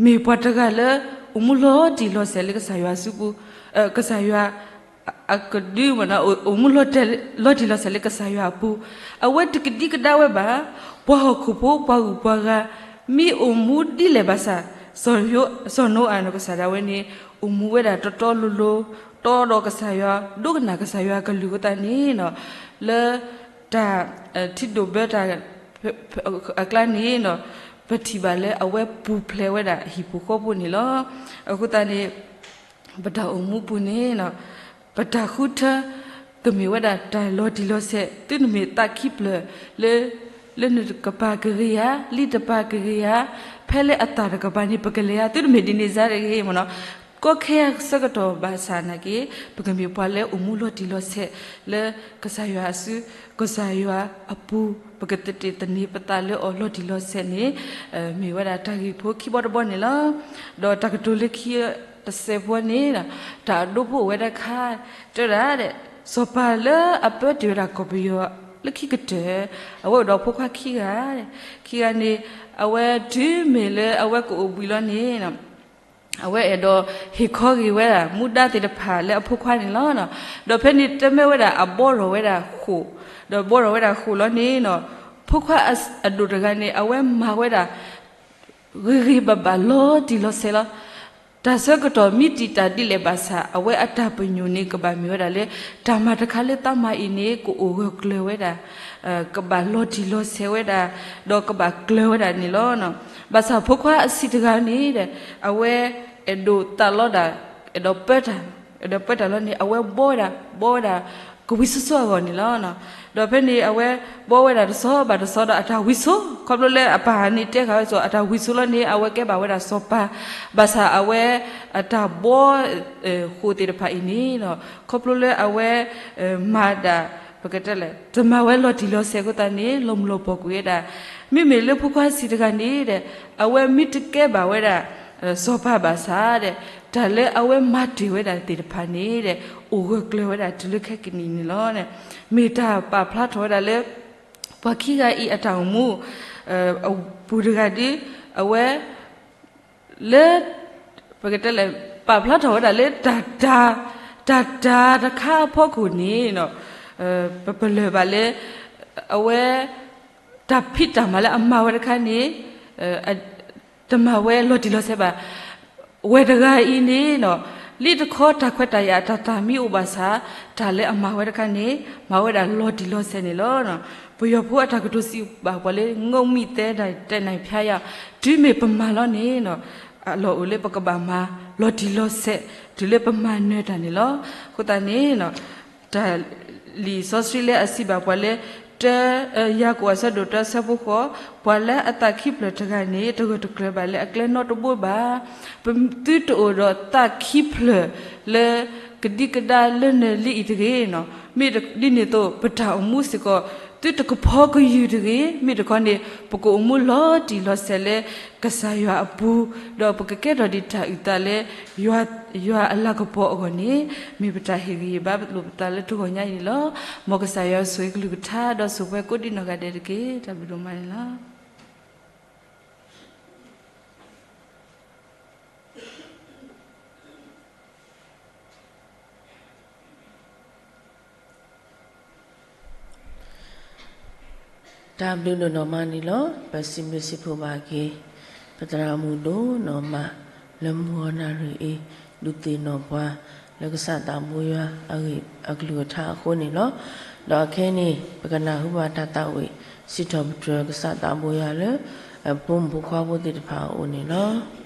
မ့ၢ်ပှၤတဂၤလၢ အိၣ်မူလီၤတံၢ်လီၤဆဲးလၢကစၢ်ယွၤစုပူၤ, ကစၢ်ယွၤ အကဒု အိၣ်မူလီၤတံၢ်လီၤဆဲးလၢကစၢ်ယွၤအပူၤ, အဝဲတကဒံကဒါဝဲဘၣ် ပှၤဟီၣ်ခိၣ်ဖိပှၤဂုၤပှၤဂၤ မ့ၢ်အိၣ်မူဒ်လဲၣ်ဘၣ်ဆၣ်, စီၤနိအၤန့ၣ် ကစၢ်ဒၣ်ဝဲန့ၣ် အိၣ်မူဝဲဒၣ်တီတီလိၤလိၤ, တီဒီးကစၢ်ယွၤ, ဒိကနၣ်ကစၢ်ယွၤအကလုၢ်အဃိသတးန့ၣ် လၢ တၢ် ထံဒိၣ်ဘၢတၢ် အကျါန့ၣ် ပထံၣ်ဘၣ်လၢအဝဲပူၤဖျဲးဝဲဒၣ်ဟံၣ်ဖိဃီဖိန့ၣ်လီၤ. အဃိသတးန့ၣ် ပတၢ်အိၣ်မူပူၤန့ၣ် ပတၢ်ဃုထၢ ကမ့ၢ်ဝဲဒၣ်တၢ်လီၤတံၢ်လီၤဆဲး, သုတမ့ၢ်သးခံဖျၢၣ်လၢ လၢနတကပၤကဂ့ၤဧါ, လံာ်တပၤကဂ့ၤဧါ, ဖဲလၢအသၣ်တကပၤန့ၣ် ပကလဲၤဧါ, သုတမ့ၢ်ဒ်န့ၣ်စ့ၢ်တဂ့ၤမ့ၢ်နီၤ. ကီခဲအံၤဆၢကတီၢ်ဘၣ်ဆၣ်နာ်က့ ပကမ့ၢ်ပှၤလၢအိၣ်မူလီၤတံၢ်လီၤဆဲးလၢကစၢ်ယွၤအစု, ကစၢ်ယွၤအပူၤ, ပကသန့ၤပသးလၢအီၤလီၤတံၢ်လီၤဆဲးန့ၣ် မ့ၢ်ဝဲဒၣ်တၢ်ဂ့ၢ်ဖိခံဘီတဘီန့ၣ်လီၤ. ဒီးတၢ်ကတိၤလၢခံတစဲးဖိန့ၣ် တၢ်အဒိဖိအိၣ်ဝဲတခါ တဲဝဲဒၣ် စီၤပၤလၢအပၢတ့ၢ်ဝဲဒၣ်ကီၢ်ပယီၤလၢခံကတၢၢ် အဝဲအိၣ်ဒီးဖိခွါခံဂၤ, ခံဂၤန့ၣ် အဝဲတုၤမ့ၢ်လၢအဝဲကအိၣ်ဘှံးလီၤန့ၣ် အဝဲအဲၣ်ဒိးဟ့ၣ်ခီဂ့ၤဝဲဒၣ် မူဒါသ့ၣ်တဖၣ်လၢအဖိခွါန့ၣ်လီၤ. ဒီးဖဲန့ၣ်တမ့ၢ်ဝဲဒၣ်အဘှီထီၣ်ဝဲဒၣ်ဃိာ်, ဒီးဘှီထီၣ်ဝဲဒၣ်ဃိာ်လီၤန့ၣ် ဖိခွါအဒိၣ်တဂၤန့ၣ် အဝဲမၤဝဲဒၣ် ဂ့ၤဂ့ၤဘၣ်ဘၣ်လီၤတံၢ်လီၤဆဲးလီၤ. တၢ်ဆၢကတီၢ်မ့ၢ်တံာ်တာ်ဒ်လဲၣ်ဘၣ်ဆၣ် အဝဲအတၢ်ပညိၣ်န့ၣ် ကဘၣ်မ့ၢ်ဝဲဒၣ်လၢ တၢ်မၤတခါလၢသးမၤအံၤန့ၣ် ကအိၣ်ဂၢၢ်ကျၢၤဝဲဒၣ်, ကဘၣ်လီၤတံၢ်လီၤဆဲးဝဲဒၣ်, ဒီးကဘၣ်ကျၢၤဝဲဒၣ်န့ၣ်လီၤ. ဘၣ်ဆၣ်ဖိခွါအဆံးတဂၤန့ၣ် အဝဲအဲၣ်ဒိးသးလီဒၣ်, အဲၣ်ဒိးပၢတၢ်, အဲၣ်ဒိးပၢတၢ်လီၤန့ၣ် အဝဲဘှီဝဲဒၣ်, ဘှီဝဲဒၣ် ကဝံၤစိစိအဂီၢ်န့ၣ်လီၤ. ဒီးဖဲန့ၣ် အဝဲဘှီဝဲဒၣ်တဆီဘၣ်တဆီဒီးအတၢ်ဝံၤစိ, ခီဖျိလၢအပၢ်န့ၣ်တဲဃာ်ဝဲအသိး အတၢ်ဝံၤစိလီၤန့ၣ် အဝဲကဲဘၣ်ဝဲဒၣ်စီၤပၤ, ဘၣ်ဆၣ်အဝဲအတၢ်ဘှီဃိာ်သ့ၣ်တဖၣ်အံၤန့ၣ် ခီဖျိလၢအဝဲမၤဒၣ် ပကတဲလဲၣ် တမၤဝဲလီၤတံၢ်လီၤဆဲးအဃိသတးန့ၣ် လီၤမုၢ်လီၤပှီၢ်ကွံာ်ဝဲဒၣ်, မ့မ့ၢ်လၢဖိခွါဆံးတဂၤန့ၣ်ဒီး အဝဲမ့ၢ်တကဲဘၣ်ဝဲဒၣ် စီၤပၤဘၣ်ဆၣ်ဒီး တၢ်လၢအဝဲမၤတ့ၢ်ဝဲဒၣ်သ့ၣ်တဖၣ်န့ၣ်ဒီး အိၣ်ဂၢၢ်ကျၢၤဝဲဒၣ်တုၤလၢခဲကနံၣ်န့ၣ်လီၤ. မ့ၢ်တၢ်ပာ်ဖျါထီၣ်ဝဲဒၣ်လၢ ပှၤခံဂၤအံၤအတၢ်အိၣ်မူ အပူၤတဂၤဒီး အဝဲ လၢ ပကတဲလဲၣ် ပာ်ဖျါထီၣ်ဝဲဒၣ်လၢ တၢ်တၤ တၢ်တၤတခါအဖီခိၣ်န့ၣ် ပပလၢၢ်ဘၣ်လၢ အဝဲ တၢ်ဖံးတၢ်မၤလၢအမၤဝဲတခါန့ၣ် တမၤဝဲလီၤတံၢ်လီၤဆဲးဘၣ်. ဝဲတဂၤအံၤန့ၣ် လံတခီတၢ်ခွဲးတၢ်ယာ်အတၢ်တၤမ့ၢ်အိၣ်ဘၣ်ဆၣ် တၢ်လၢအမၤဝဲတခါန့ၣ် မၤဝဲဒၣ်လီၤတံၢ်လီၤဆဲးန့ၣ်လီၤ. ပယီၤဖိအတၢ်ကတိၤစံးဘၣ်ပှၤလၢ ငုတ်မိသဲဒၣ်တဲနၢ်ဖျါယၤ, တုၤမ့ၢ်ပမၤလီၤန့ၣ် အလီၢ်အိၣ်လၢပကဘၣ်မၤလီၤတံၢ်လီၤဆဲး တုၤလၢပမၤနၢၤတၢ်န့ၣ်လီၤ. အဃိသတးန့ၣ် တၢ်လံာ်စီဆှံလၢအစံးဘၣ်ပှၤလၢ တၢ ယၤကိာ်အဆၢဒိၣ်တၢ ဆၢဖိဃိး, ပှၤလၢအသးခံဖျၢၣ်တဂၤန့ၣ် တဂၢၢ်တကျၢၤဘၣ်လၢအကျဲနီတဘိဘၣ်. သုတအိၣ်ဒီးသးခံဖျၢၣ်လၢ ကဒံကဒါလၢနလံအံၤတဂ့ၤ. မ့ၢ်ဒ်န့ၣ်အသိး ပတၢ်အိၣ်မူစ့ၢ်ကီး သုတကဖီကယုၢ်တဂ့ၤ. မ့ၢ်တခီန့ၣ် ပကအိၣ်မူလီၤတံၢ်လီၤဆဲးလၢ ကစၢ်ယွၤအပူၤ, ဒီးပကကဲထီၣ်ဒံးတၢ်အုၣ်သးလၢ ယွၤအလၤကပီၤအဂီၢ်န့ၣ် မ့ၢ်ပတၢ်ဟ့ၣ်ဂံၢ်ဟ့ၣ်ဘါလိာ်ပသးလၢတဂီၤညါအံၤန့ၣ်လီၤ. မ်ကစၢ်ယွၤဆိၣ်ဂ့ၤကလုၢ်ကထါ ဒီးဆိၣ်ပှဲၤကိးဒံးနီၢ်ဂၤဒဲးတက့ၢ်. တၢ်ဘျုးဒိၣ်မးန့ၣ်လီၤ. တၢ်ဘျုးဒိၣ်နီၢ်မးန့ၣ်လီၤ. ပစံးဘျုးစံးဖှိၣ်ဘၣ်က့ၤ ပသရၣ်မုၣ်ဒိၣ်နီၢ်မး လၢမုၢ်ဂီၤနၣ်ရံၣ်အံၤ ဒုးသ့ၣ်နီၣ်ပှၤ လၢကစၢ်သးဘိယွၤအဂ့ၢ်အကလုၢ်ကထါအဃိန့ၣ်လီၤ. ဒီးအခဲအံၤန့ၣ် ပကနၢ်ဟူဘၣ်တၢ်သးဝံၣ် စံးထီၣ်ပတြၢၤကစၢ်သးဘိယွၤလၢ အဖိမုၣ်ဖိခွါဖိသ့ၣ်တဖၣ်အအိၣ်န့ၣ်လီၤ.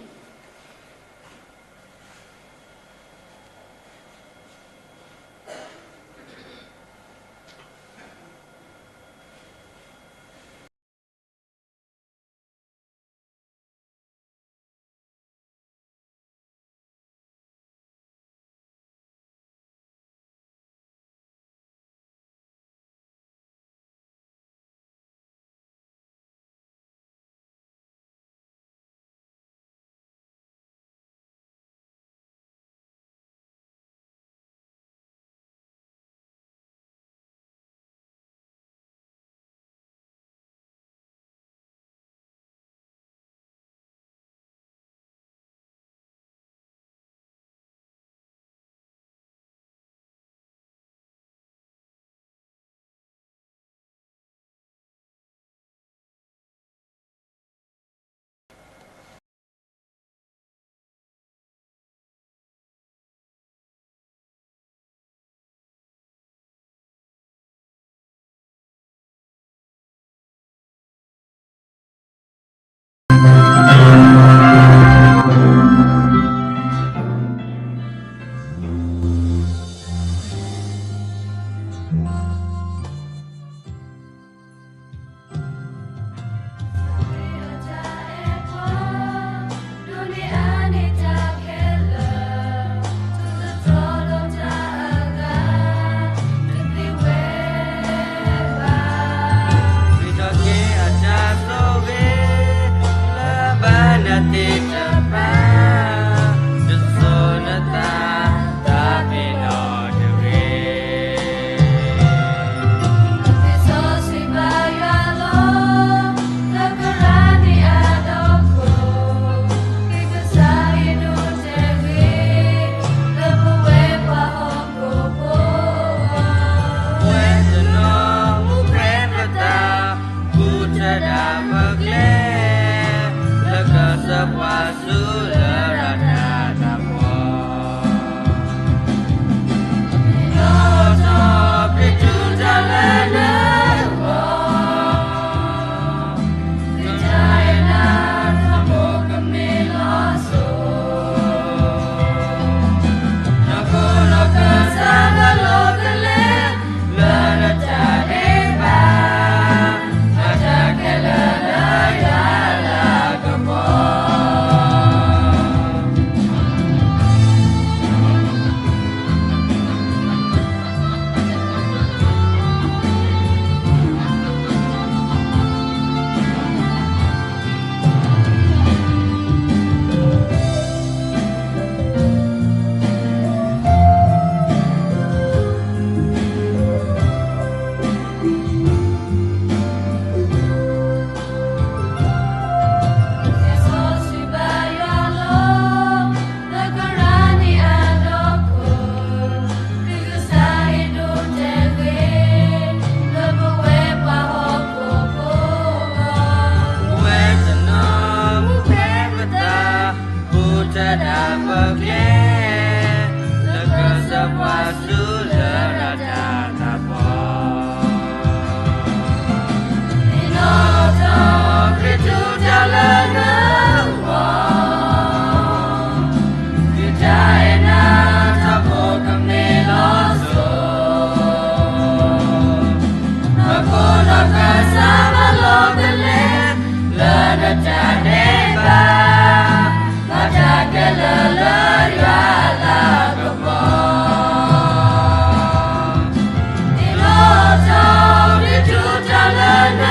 ဒီးကစၢ်ဘၣ်လီၤကလဲၤ လၢနတၢ်ဒဲးဘး, ဘၣ်တၢ်ခဲလၢာ်လၢယွၤအလၤကပီၤ, ဒ်သိးတၢ်ဒုးထီၣ်လၢန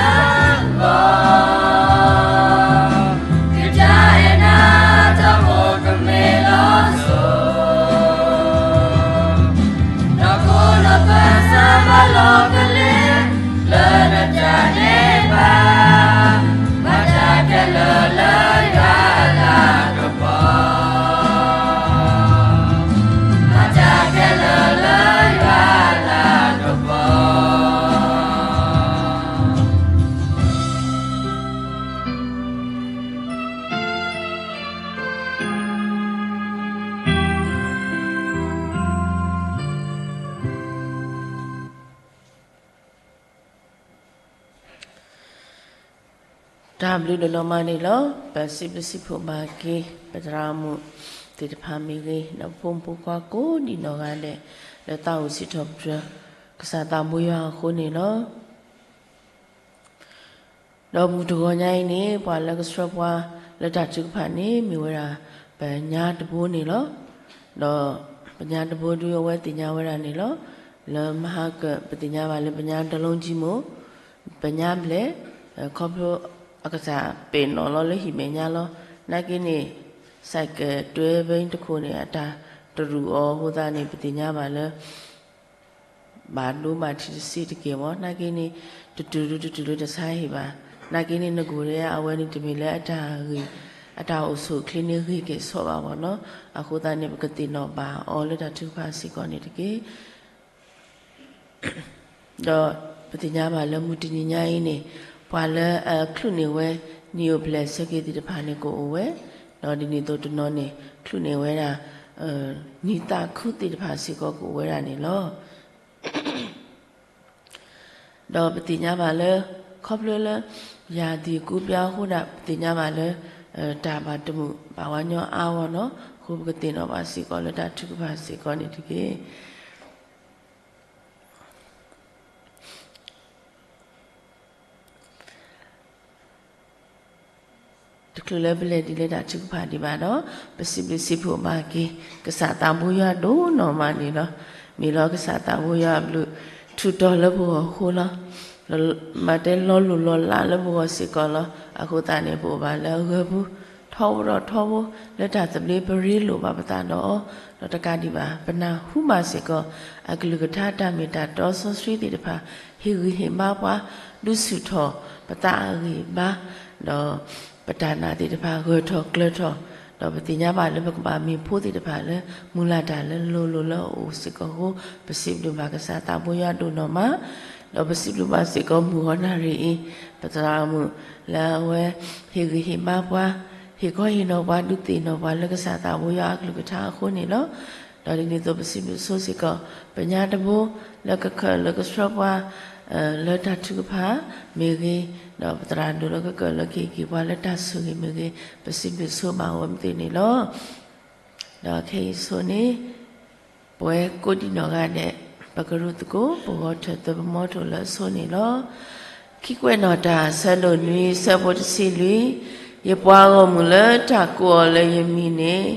ဂီၢ်, ကစၢ်အဲၣ်နၤတၢ်အိၣ်ကမ့ၢ်လီၤစိၤ ဒီးကိးနကစၢ်ဘၣ်လီၤကလဲၤ လၢနတၢ်ဒဲးဘး, ဘၣ်တၢ်ခဲလၢာ်လၢယွၤအလၤကပီၤ, ဘၣ်တၢ်ခဲလၢာ်လၢယွၤအလၤကပီၤ. တၢ်ဘျုးဒိၣ်နီၢ်မးန့ၣ်လီၤ. ပစံးဘျုးစံးဖှိၣ်ဘၣ်က့ၤ ပသရၣ်မုၣ်သ့ၣ်တဖၣ်မ့ၢ်ဂ့ၤ, ဒီးဖိမုၣ်ဖိခွါကိးဒံနီၢ်ဂၤဒဲး လၢသးအိၣ်စံးထီၣ်ပတြၢၤ ကစၢ်သးဘိယွၤအဃိန့ၣ်လီၤ. ဒီးမုၢ်တဂီၤညါအံၤန့ၣ် ပှၤလၢကဆှၢပှၤလၢတၢ်ထုကဖၣ်န့ၣ် မ့ၢ်ဝဲဒၣ် ပညါတဘိန့ၣ်လီၤ. ဒီးပညါတဘိဒုးအဝဲသ့ၣ်ညါဝဲဒၣ်န့ၣ်လီၤ. လၢမဟါက ပသ့ၣ်ညါဘၣ်လၢပညါတလုံးကြီးမ့ၢ် ပညါဘျဲၣ်, ခီဖျိအကစၢ်ပဲာ်နီၣ်လီၤလၢဟံၣ်မဲာ်ညါလီၤ. နာ်က့န့ၣ် ဆိုင်ကယ်တွဲဘီတခိၣ်န့ၣ် အတၢ်တရူးအီၤအဃိသတးန့ၣ် ပသ့ၣ်ညါဘၣ်လၢ ဘၣ်ဒိဘၣ်ထံးတစ့တက့ၢ်မး. နာ်က့န့ၣ် တတုၤဒုတတုၤလၢတဆါဟံၣ်ဘၣ်. နာ်က့န့ၣ် နကိၤဒဲး အဝဲန့ၣ်တမ့ၢ်လၢအတၢ်ဂ့ၢ် အတၢ်အိၣ်ဆူၣ်အိၣ်ချ့န့ၣ်ဂ့ၤက့ၤဆီဘၣ်မးနီၤ. အဃိသတးန့ၣ် ပကသ့ၣ်နီၣ်ဘၣ်အီၤလၢတၢ်ထုကဖၣ်စ့ၢ်ကီးန့ၣ်တက့ၢ်. ဒီးပသ့ၣ်ညါဘၣ်လၢမုၢ်တနံၤညါအံၤန့ၣ် ပှၤလၢအချုးန့ၢ်ဝဲ နံၣ်အိၣ်ဖျဲၣ်ဆၢက့ၤသ့ၣ်တဖၣ်န့ၣ်ကအိၣ်ဝဲ, ဒီးဒ်န့ၣ်အသိးတနီၤန့ၣ် ချုးန့ၢ်ဝဲဒၣ် နံၣ်သးခုသ့ၣ်တဖၣ်စ့ၢ်ကီးကအိၣ်ဝဲဒၣ်န့ၣ်လီၤ. ဒီးပသ့ၣ်ညါဘၣ်လၢ ခီဖျိလၢ ရာသီကူးပြောင်းအဃိဒၣ် ပသ့ၣ်ညါဘၣ်လၢ တၢ်ဘၣ်တမုာ်ဘၣ်ဝါညီအါဂီၢ်နီၤ. အဃိပကသ့ၣ်နီၣ်ဘၣ်စ့ၢ်ကီးလၢတၢ်ထုကဖၣ်စ့ၢ်ကီးန့ၣ်တက့ၢ်. တချုးလၢပလဲၤတုၤလၢတၢ်ထုကဖၣ်ဒံးဘၣ်ဒီး ပစံးဘျုးစံးဖှိၣ်ဘၣ်က့ၤ ကစၢ်သးဘိယွၤဒိၣ်နီၢ်မးန့ၣ်လီၤ. မ့ၢ်လီၤကစၢ်သးဘိယွၤအဘျုးထူးတီၤလၢပဂီၢ်အဃိလီၤ. မၤတၢ်လီၤလိၢ်လီၤလးလၢပဂီၢ်စ့ၢ်ကီးလီၤ. အဃိသတးန့ၣ် ပအိၣ်ဘၣ်လၢအဂၢၤပူၤ ထီဘိဒီးထီဘိ လၢတၢ်သဘျ့ပရ့လိာ်ဘၣ်ပသးဒီးအီၤ, ဒီးတကးဒံးဘၣ် ပနၢ်ဟူဘၣ်စ့ၢ်ကီး အကလုၢ်ကထါတၢ်မ့ၢ်တၢ်တီစီဆှံသ့ၣ်တဖၣ် ဟ့ၣ်ဂံၢ်ဟ့ၣ်ဘါပှၤ ဒုးဆူၣ်ထီၣ်ပသးအဂံၢ်အဘါ, ဒီးပတၢ်နာ်သ့ၣ်တဖၣ်ဂၢၢ်ထီၣ်ကျၢၤထီၣ်, ဒီးပသ့ၣ်ညါဘၣ်လၢပကဘၣ်မ့ၢ်ဖိသ့ၣ်တဖၣ်လၢ မုၢ်လၢ်တၢ်လၢလိၤလိၤလၢအအိၣ်စ့ၢ်ကီးအဃိ ပစံးဘျုးဘၣ်ကစၢ်သးဘိယွၤဒိၣ်နီၢ်မး, ဒီးပစံးဘျုးဘၣ်စ့ၢ်ကီးမုၢ်ဂီၤနၣ်ရံၣ်အံၤ ပသရၣ်မုၣ်လၢအဝဲ ဟ့ၣ်ဂံၢ်ဟ့ၣ်ဘါပှၤ, ဟ့ၣ်ခီဟ့ၣ်နီၤပှၤ ဒုးသ့ၣ်နီၣ်ပှၤလၢကစၢ်သးဘိယွၤအကလုၢ်ကထါအဃိန့ၣ်လီၤ. ဒီးဒ်န့ၣ်အသိးပစံးဘျုးဆိစ့ၢ်ကီး ပညါတဘိ လၢကခၢၣ်လၢကဆှၢပှၤ လၢတၢ်ထုကဖၣ်မ့ၢ်ဂ့ၤ, ဒီးပသရၣ်ဒိၣ်လၢကကၢၣ်လၢကဟ့ၣ်က့ၤပှၤလၢတၢ်ဆိၣ်ဂ့ၤမ့ၢ်ဂ့ၤ, ပစံးဘျုးဆိဘၣ်ဝဲမသ့ၣ်န့ၣ်လီၤ. ဒီးခဲအံၤဆိန့ၣ် ပဝဲကိးဒံနီၢ်ဂၤဒဲး ပကရူၢ်သကိး ပဂီၤထၢၣ်သၢပမီထိၣ်လၢအဆိန့ၣ်လီၤ. ခံကွဲးနီၣ်တၢ် ဆၢဒိၣ်နွံ ဆၢဖိတဆံလွံၢ်, ယပှၤဂီၢ်မုၢ်လၢတၢ်ကိးအီၤလၢယမံၤန့ၣ်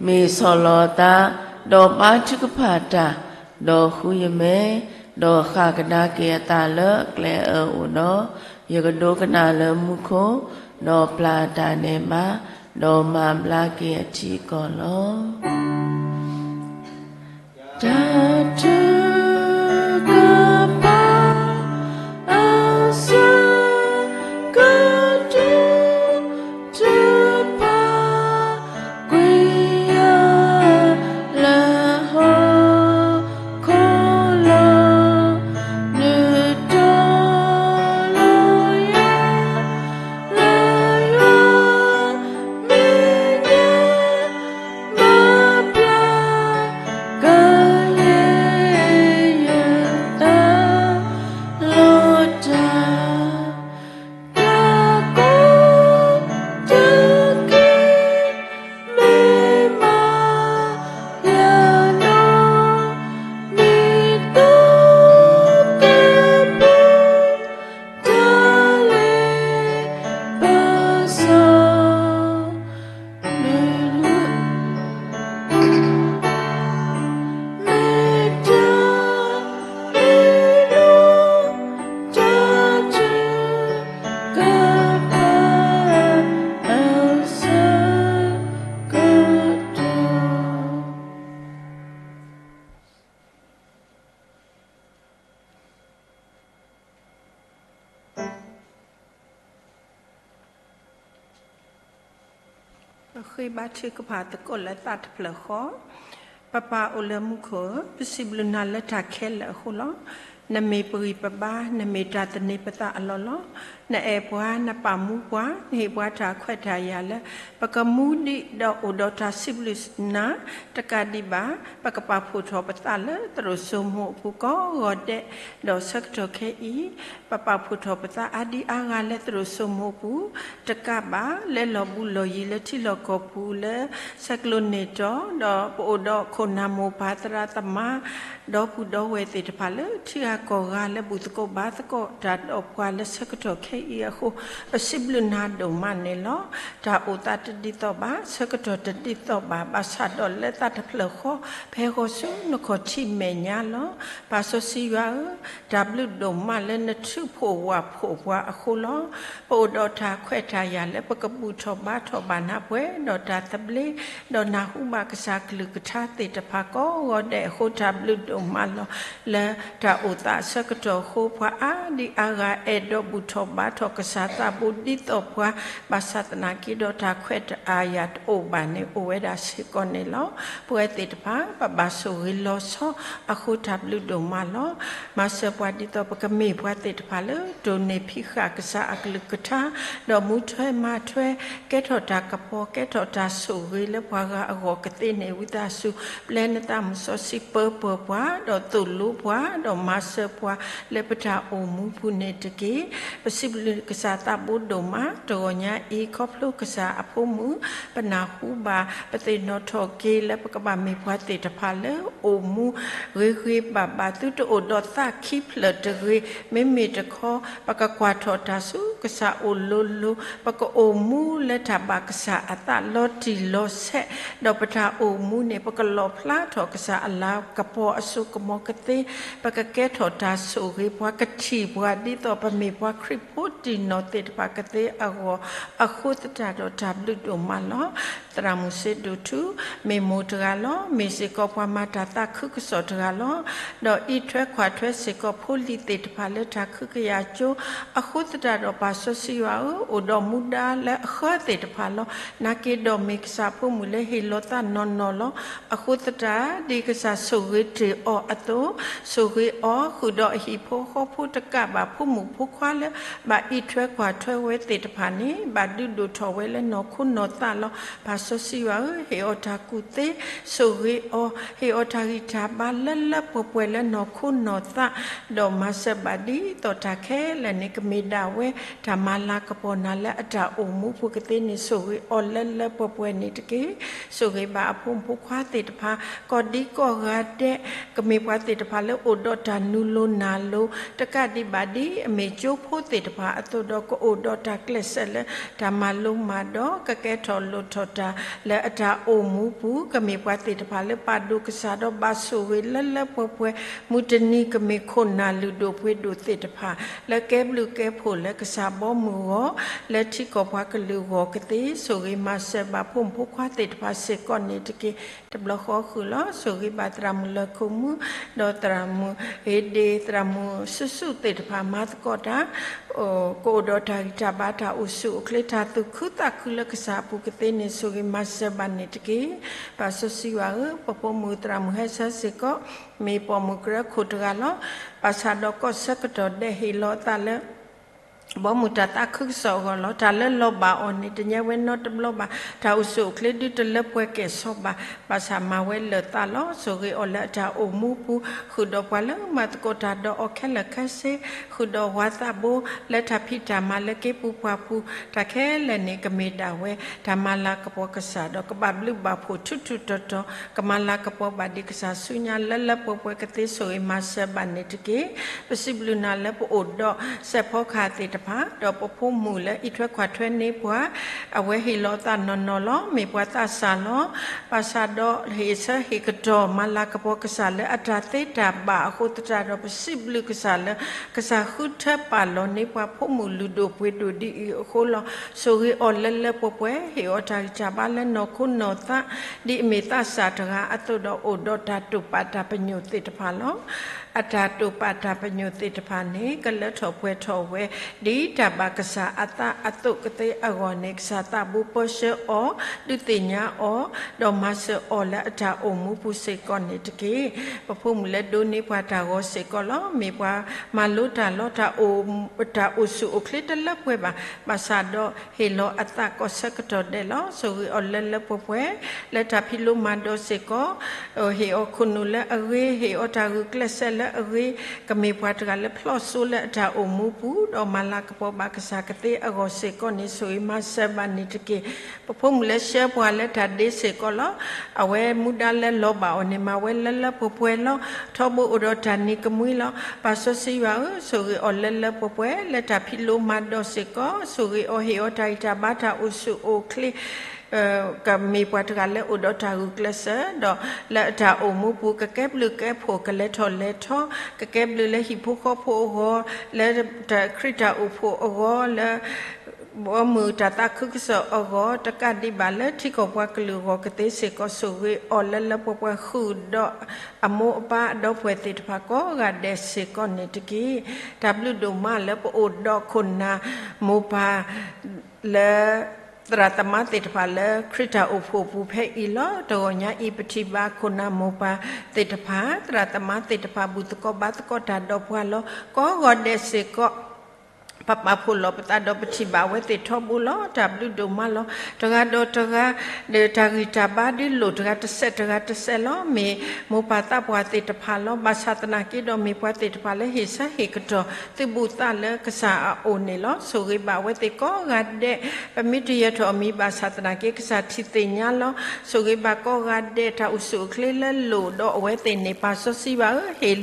မ့ၢ်ဆီၣ်လီၤအသး, ဒီးဘါထုကဖၣ်တၢ်, ဒီးဃုယမဲာ်, ဒီးဃၣ်ကဒါက့ၤအသးလၢအကျဲအၢအိၣ်ဒီး, ယကဒိကနၣ်လၢမူခိၣ်, ဒီးပျၢ်တၢ်နဲၣ်မါ, ဒီးမၤဘျါက့ၤအထံအကီၢ်လီၤ. တၢ်ထုကဖၣ်အစၢကတီၢ် ထုကဖၣ်ကွံာ်ယၤလၢဟီၣ်ခိၣ်လီၤ. နတီၤလီၤယၤ လၢယွၤမဲာ်ညါ မၤဘျါကယဲၢ် ဃ့ဘါထုကဖၣ်သကိးလၢသးတဖျၢၣ်ဃီ, ပပၢ်အိၣ်လၢမူခိၣ်ဧၢ, ပစံးဘျုးနၤလၢတၢ်ခဲလၢာ်အဃိလီၤ. နမ့ၢ်ပဂံၢ်ပဘါ, နမ့ၢ်တၢ်သန့ၤပသးအလီၢ်လီၤ. နအဲၣ်ပှၤ, နပာ်မူပှၤ, နဟ့ၣ်ပှၤတၢ်ခွဲးတၢ်ယာ်လၢ ပကမူဒံးဒီးအိၣ်ဒီးတၢ်စံးဘျုးနၤ, တကးဒံးဘၣ် ပကပာ်ဖှိၣ်ထီၣ်ပသးလၢသရိာ်စိမိၤအပူၤကိးဂီၤဒဲး, ဒီးဆၢကတီၢ်ခဲအံၤ ပပာ်ဖှိၣ်ထီၣ်ပသးအါဒံအါဂၤလၢသရိာ်စိမိၤအပူၤ, တကးဘၣ် လဲၤလီၤဘူးလီၤယံၤလၢထံလီၢ်ကီၢ်ပူၤလၢ ဆဲးကျိးန့ၢ်တီၤ, ဒီးပအိၣ်ဒီးခိၣ်နၢ်မိၢ်ပၢ်သရၣ်သမါ ဒီပုၢ်ဒီဝဲၢ်သ့ၣ်တဖၣ်လၢ ထံဂၤကီၢ်ဂၤလၢဘူၣ်သကိးဘါသကိးတၢ်ဒီးပှၤလၢဆၢကတီၢ်ခဲအံၤအဃိ, ပစံးဘျုးနၤဒိၣ်မးန့ၣ်လီၤ. တၢ်အိၣ်သးတဒ်သိးဘၣ်, ဆၢကတီၢ်တဒ်သိးဘၣ်, ဘၣ်ဆၣ်ဒီးလၢသးတဖျၢၣ်ဃီ ဖဲဃီၤဆူနခီၣ်ထံးမဲာ်ညါလီၤ. ပၢ်စီဆှံယွၤဧၢ, တၢ်ဘျုးဒိၣ်မးလၢနထုးဖှိၣ်ဝၢ်ဖှိၣ်ပှၤအဃိလီၤ. ပအိၣ်ဒီးတၢ်ခွဲးတၢ်ယာ်လၢပကဘူၣ်ထီၣ်ဘါထီၣ်ဘၣ်နၤပှဲၤဒီးတၢ်သဘျ့, ဒီးနၢ်ဟူဘၣ်ကစၢ်ကလုၢ်ကထါသ့ၣ်တဖၣ်ကိးဂီၤဒဲးအဃိ တၢ်ဘျုးဒိၣ်မးလီၤ. လၢတၢ်အိၣ်သးအဆၢကတီၢ်အဃိ ပှၤအါဒံအါဂၤအဲၣ်ဒိးဘူၣ်ထီၣ်ဘါထီၣ်ကစၢ်သးဘိဒ်သိးပှၤ, ဘၣ်ဆၣ်သနာ်က့ဒီးတၢ်ခွဲးတၢ်ယာ်တအိၣ်ဘၣ်န့ၣ် အိၣ်ဝဲဒၣ်စ့ၢ်ကီးန့ၣ်လီၤ. ပဝဲသ့ၣ်တဖၣ် ပဘၣ်ဆိၣ်ဂ့ၤလီၤဆီအဃိ တၢ်ဘျုးဒိၣ်မးလီၤ. မၤစၢၤပှၤဒ်သိးပကမ့ၢ်ပှၤသ့ၣ်တဖၣ်လၢ တိၢ်န့ၢ်ဖံးဃာ်ကစၢ်အကလုၢ်ကထါ, ဒီးမူထွဲမၤထွဲ ကဲထီၣ်တၢ်ကပီၤ ကဲထီၣ်တၢ်ဆိၣ်ဂ့ၤလၢပှၤဂၤအဂီၢ်ကသ့န့ၣ် ဝံသးစူၤ ပျဲနသးမုၢ်စီဆှံပၢၤပၢၤပှၤ, ဒီးသိၣ်လိပှၤ, ဒီးမၤစၢၤပှၤ လၢပတၢ်အိၣ်မူပူၤန့ၣ်တက့ၢ်. ပစံးဘျုးကစၢ်သးဘိဒိၣ်မး တဂီၤညါအံၤ ခီဖျိကစၢ်အဖိမုၣ်, ပနၢ်ဟူဘၣ် ပသ့ၣ်နီၣ်ထီၣ်က့ၤလၢပကဘၣ်မ့ၢ်ပှၤသ့ၣ်တဖၣ်လၢ အိၣ်မူဂ့ၤဂ့ၤဘၣ်ဘၣ် သုတအိၣ်ဒီးသးခံဖျၢၣ်တဂ့ၤ, မ့မ့ၢ်တခီ ပကကွၢ်ထီၣ်တၢ်ဆူကစၢ်အိၣ်လိၤလိၤ, ပကအိၣ်မူလၢတၢ်ဘၣ်ကစၢ်အသးလီၤတံၢ်လီၤဆဲး, ဒီးပတၢ်အိၣ်မူန့ၣ် ပကလီၣ်ဖျါထီၣ်ကစၢ်အလၤကပီၤအစိကမီၤကသ့, ပကကဲထီၣ်တၢ်ဆိၣ်ဂ့ၤပှၤ ကထံၣ်ပှၤဒ်သိးပမ့ၢ်ပှၤခရံာ်ဖိတံၢ်နီၢ်သ့ၣ်တဖၣ်ကသ့အဂီၢ်, အဃိသတးဒီးတၢ်ဘျုးဒိၣ်မးလီၤ. သရၣ်မုၣ်စ့ဒိၣ်ထူ မ့ၢ်မိၢ်တဂၤလီၤ. မ့ၢ်စ့ၢ်ကီးပှၤမၤတၢ်သးခုကစီၣ်တဂၤလီၤ. ဒီးအံးထွဲကွၢ်ထွဲစ့ၢ်ကီးဖိလံၤသ့ၣ်တဖၣ်လၢတၢ်ခုကယာ်ကၠိ, အဃိသတးဒီးပၢ်စီဆှံယွၤဧၢ, အိၣ်ဒီးမူဒါလၢအဃၢသ့ၣ်တဖၣ်လီၤ. နာ်က့ဒီးမ့ၢ်ကစၢ်ဖိမုၣ်လၢဟ့ၣ်လီၤသးနီၢ်နီၢ်လီၤ. အဃိသတး ဒ်ကစၢ်ဆိၣ်ဂ့ၤတ့ၢ်အီၤအသိး, ဆိၣ်ဂ့ၤအီၤ ဃုာ်ဒီးအဟံၣ်ဖိဃီဖိတကးဘၣ် ဖိမုၣ်ဖိခွါလၢ ဘၣ်အံးထွဲကွၢ်ထွဲဝဲသ့ၣ်တဖၣ်န့ၣ် ဘၣ်ဒုးဒိၣ်ထီၣ်ဝဲလၢနီၢ်ခိနီၢ်သးလီၤ. ပၢ်စီဆှံယွၤဧၢ, ဟ့ၣ်အီၤတၢ်ကူၣ်သ့, ဆိၣ်ဂ့ၤအီၤ, ဟ့ၣ်အီၤတၢ်ဂံၢ်တၢ်ဘါလၢလၢပှဲၤပှဲၤလၢနီၢ်ခိနီၢ်သး, ဒီးမၤစၢၤဘၣ်ဒ်သိးတၢ်ခဲလၢာ်န့ၣ် ကမ့ၢ်ဒၣ်ဝဲ တၢ်မၤလၤကပီၤနၤလၢအတၢ်အိၣ်မူပူၤကသ့န့ၣ် ဆိၣ်ဂ့ၤအီၤလၢလၢပှဲၤပှဲၤန့ၣ်တက့ၢ်. ဆိၣ်ဂ့ၤဘၣ်အဖိမုၣ်ဖိခွါသ့ၣ်တဖၣ် ကိးဒံကိးဂၤဒဲး, ကမ့ၢ်ပှၤသ့ၣ်တဖၣ်လၢအိၣ်ဒီးတၢ်နူလိၤနၢ်လိၤ, တကးဒံးဘၣ်ဒ်အမ့ၢ်ကၠိဖိသ့ၣ်တဖၣ်အသိးဒီး ကအိၣ်ဒီးတၢ်ကျဲးစၢးလၢတၢ်မၤလိမၤဒိး, ကကဲထီၣ်လိၣ်ထီၣ်တၢ်လၢအတၢ်အိၣ်မူပူၤ, ကမ့ၢ်ပှၤသ့ၣ်တဖၣ်လၢပာ်ဒိၣ်ကစၢ်ဒီးဘၣ်ဆိၣ်ဂ့ၤလၢလၢပှဲၤပှဲၤ, မုၢ်တနံၤကမ့ၢ်ခိၣ်နၢ်လုၢ်ဒိၣ်ပှ့ၤဒိၣ်သ့ၣ်တဖၣ် လၢကဲဘျုးကဲဖှိၣ်လၢကစၢ်ဘီမုၢ်ဂီၢ်, လၢထံကီၢ်ပှၤကလုာ်ဂီၢ်ကသ့, ဆိၣ်ဂ့ၤမၤစၢၤဘၣ်ဖိမုၣ်ဖိခွါသ့ၣ်တဖၣ်စ့ၢ်ကီးန့ၣ်တက့ၢ်. တဘျီဃီဃုာ်လီၤ. ဆိၣ်ဂ့ၤဘၣ်သရၣ်မုၣ်လၢခိၣ်မူ, ဒီးသရၣ်မုၣ်ဧ့ဒ့ၣ်, သရၣ်မုၣ်စုစုသ့ၣ်တဖၣ် မၤသကိးတၢ် ကအိၣ်ဒီးတၢ်ဂံၢ်တၢ်ဘါ တၢ်အိၣ်ဆူၣ်အိၣ်ချ့ တၢ်သူၣ်ခုသးခုလၢကစၢ်အပူၤကသ့န့ၣ် ဆိၣ်ဂ့ၤမၤစၢၤဘၣ်န့ၣ်တက့ၢ်. ပၢ်စီဆှံယွၤဧၢ, ပဖိမုၣ်သရၣ်မုၣ်ဟဲဆၢစ့ၢ်ကီး, မ့ၢ်ပိာ်မုၣ်ကရၢခိၣ်တဂၤလီၤ. ဘၣ်ဆၣ်ဒီးကီၢ်ဆၢကတီၢ်ဒဲးဟ့ၣ်လီၤအသးလၢ ဘီမုၢ်တၢ်သးခုကစီၣ်အဂီၢ်လီၤ. တၢ်လၢလီၤဘၣ်အီၤန့ၣ် တညါဝဲနီတဘျီဘၣ်. တၢ်အိၣ်ဆူၣ်အိၣ်ချ့ဒုတလၢပှဲၤကဲၣ်ဆိးဘၣ်. ဘၣ်ဆၣ်မၤဝဲလၢာ်သးလီၤ. ဆိၣ်ဂ့ၤအီၤလၢအတၢ်အိၣ်မူပူၤ, ဃုာ်ဒီးပှၤလၢမၤသကိးတၢ်ဒီးအီၤခဲလၢာ်ခဲဆ့, ဃုာ်ဒီးဝၤသးဘိ လၢတၢ်ဖံးတၢ်မၤလၢက့ၤပူၤပှၢ်ပူၤ, တၢ်ခဲလၢာ်န့ၣ် ကမ့ၢ်ဒၣ်ဝဲ တၢ်မၤလၤကပီၤကစၢ်ဒီး ကဘၣ်ဘျုးဘၣ်ဖှိၣ်ထူထူတီတီ, ကမၤလၤကပီၤဘၣ်ဒံးကစၢ်ဆူညါလၢလၢပှဲၤပှဲၤကသ့ ဆိၣ်ဂ့ၤမၤစၢၤဘၣ်န့ၣ်တက့ၢ်. ပစံးဘျုးနၤလၢပအိၣ်ဒီးစဲးဖီကဟၣ်သ့ၣ်တဖၣ်, ဒီးပဖိမုၣ်လၢအံးထွဲကွၢ်ထွဲန့ၢ်ပှၤ, အဝဲဟ့ၣ်လီၤအသးနီၢ်နီၢ်လီၤ. မ့ၢ်ပှၤသးစၢ်လီၤ. ဘၣ်ဆၣ်ဒီးဟ့ၣ်ဆၢဟ့ၣ်ကတီၢ် မၤလၤကပီၤကစၢ်လၢအတၢ်သ့တၢ်ဘၣ်အဃိသတးဒီး ပစံးဘျုးကစၢ်လၢ ကစၢ်ဃုထၢပာ်လီၤန့ၢ်ပှၤဖိမုၣ်လုၢ်ဒိၣ်ပှ့ၤဒိၣ်ဒ်အံၤအဃိလီၤ. ဆိၣ်ဂ့ၤအီၤလၢလၢပှဲၤပှဲၤ, ဟ့ၣ်အီၤတၢ်ဂံၢ်တၢ်ဘါလၢနီၢ်ခိနီၢ်သး, ဒ်အမ့ၢ်သးစၢ်တဂၤအသိးဒီး အိၣ်ဒီးတၢ်တိာ်ပာ်တၢ်ပညိၣ်သ့ၣ်တဖၣ်လီၤ. အတၢ်တိာ်ပာ်တၢ်ပညိၣ်သ့ၣ်တဖၣ်န့ၣ် ကလၢထီၣ်ပှဲၤထီၣ်ဝဲ ဒ်တၢ်ဘၣ်ကစၢ်အသးအသိးကသ့အဂီၢ်န့ၣ် ကစၢ်သးဘိပၢဆှၢအီၤ ဒုးသ့ၣ်ညါအီၤ ဒီးမၤစၢၤအီၤလၢအတၢ်အိၣ်မူပူၤစ့ၢ်ကီးန့ၣ်တက့ၢ်. ပဖိမုၣ်လၢဒိးန့ၢ်ပှၤတၢ်ဂီၤစ့ၢ်ကီးလီၤ. မ့ၢ်ပှၤမၤလိတၢ်လီၤ. တၢ်အိၣ် တၢ်အိၣ်ဆူၣ်အိၣ်ချ့တလၢပှဲၤဘၣ်. ဘၣ်ဆၣ်ဒီးဟ့ၣ်လီၤအသးကိးဆၢကတီၢ်ဒဲးလီၤ. ဆိၣ်ဂ့ၤအီၤလၢလၢပှဲၤပှဲၤ လၢတၢ်ဖံးလိမၤဒိးစ့ၢ်ကီး ဟ့ၣ်အီၤခိၣ်နူာ်လၢအဂ့ၤ, ဟ့ၣ်အီၤတၢ်ဂုာ်ကျဲးစၢးလၢအဂ့ၤ, ကမ့ၢ်ပှၤတဂၤလၢဖျီၣ်စိလၢအတၢ်အိၣ်မူပူၤ ဒီးမၤလၤကပီၤဘၣ်ကစၢ်ကသ့အဂီၢ်စ့ၢ်ကီးန့ၣ် ဆိၣ်ဂ့ၤမၤစၢၤဘၣ်န့ၣ်တက့ၢ်. ပဖိမုၣ်လၢဆှၢပှၤလၢတၢ်ဒ့စ့ၢ်ကီးလီၤ. အဝဲမူဒါလၢလီၤဘၣ်အီၤန့ၣ် မၤဝဲလၢလၢပှဲၤပှဲၤလီၤ. ထီဘိအိၣ်ဒီးတၢ်နံၤကမှံလီၤ. ပၢ်စီဆှံယွၤဧၢ, ဆိၣ်ဂ့ၤအီၤလၢလၢပှဲၤပှဲၤ လၢတၢ်ဖံးလိမၤဒိးစ့ၢ်ကီး, ဆိၣ်ဂ့ၤအီၤ ဟ့ၣ်အီၤတၢ်ဂံၢ်တၢ်ဘါ တၢ်အိၣ်ဆူၣ်အိၣ်ချ့ ကမ့ၢ်ပှၤတဂၤလၢအိၣ်ဒီးတၢ်ဂုာ်ကျဲးစၢး ဒီးလၢအတၢ်အိၣ်မူပူၤ ကကဲဘျုးကဲဖှိၣ် ကလဲၤထီၣ်လဲၤထီ, ကကဲဘျုးလၢဟံၣ်ဖိဃီဖိအဂီၢ်, လၢခရံာ်တၢ်အိၣ်ဖှိၣ်အဂီၢ်, လၢ ဘီမုၢ်တၢ်သးခုကစီၣ်အဂီၢ်, တကးဒံးဘၣ်လၢထံကီၢ်ပှၤကလုာ်အဂီၢ်ကသ့စ့ၢ်ကီး ဆိၣ်ဂ့ၤအီၤလၢလၢပှဲၤပှဲၤ ဃုာ်ဒီးအမိၢ်အပၢ်အဒီပုၢ်ဝဲၢ်သ့ၣ်တဖၣ်ကိးဂၤဒဲးစ့ၢ်ကီးန့ၣ်တက့ၢ်. တၢ်ဘျုးဒိၣ်မးလၢပအိၣ်ဒီးခိၣ်နၢ်မိၢ်ပၢ် လၢ သရၣ်သမါသ့ၣ်တဖၣ်လၢခရံာ်တၢ်အိၣ်ဖှိၣ်ပူၤဖဲအံၤလီၤ. တဂီၤညါအံၤ ပထံၣ်ဘၣ်ခိၣ်နၢ်မိၢ်ပၢ်သ့ၣ်တဖၣ်, သရၣ်သမါသ့ၣ်တဖၣ် ဘူၣ်သကိးဘါသကိးတၢ်ဒီးပှၤလီၤ. ကိးဂၤဒဲးစ့ၢ်ကီး ပပာ်ဖှိၣ်လီၤပသးဒီးပထံၣ်ဘၣ်အဝဲသ့ၣ်ထီဘိလီၤ. တၢ်ဘျုးဒိၣ်မးလီၤ. တဂၤဒီးတဂၤ ဒီးတၢ်ဂံၢ်တၢ်ဘါဒ်လိၣ်တဂၤတစဲးတဂၤတစဲးလီၤ. မ့ၢ်မိၢ်ပၢ်သးပှၢ်သ့ၣ်တဖၣ်လီၤ. ဘၣ်ဆၣ်သနာ်က့ဒီး မ့ၢ်ပှၤသ့ၣ်တဖၣ်လၢဟ့ၣ်ဆၢဟ့ၣ်ကတီၢ် သုးဘူးသးလၢကစၢ်အအိၣ်န့ၣ်လီၤ. ဆိၣ်ဂ့ၤဘၣ်အဝဲသ့ၣ်ကိးဂၤဒဲး, ပမ့ၢ်တယၢၤထီၣ်အမံၤဘၣ်ဆၣ်သနာ်က့ ကစၢ်ထံၣ်သ့ၣ်ညါလီၤ. ဆိၣ်ဂ့ၤဘၣ်ကိးဂၤဒဲး တၢ်အိၣ်ဆူၣ်အိၣ်ချ့လၢလိၣ်ဒီးအဝဲသ့ၣ်န့ၣ် ပၢ်စီဆှံယွၤဧၢ, ဟ့ၣ်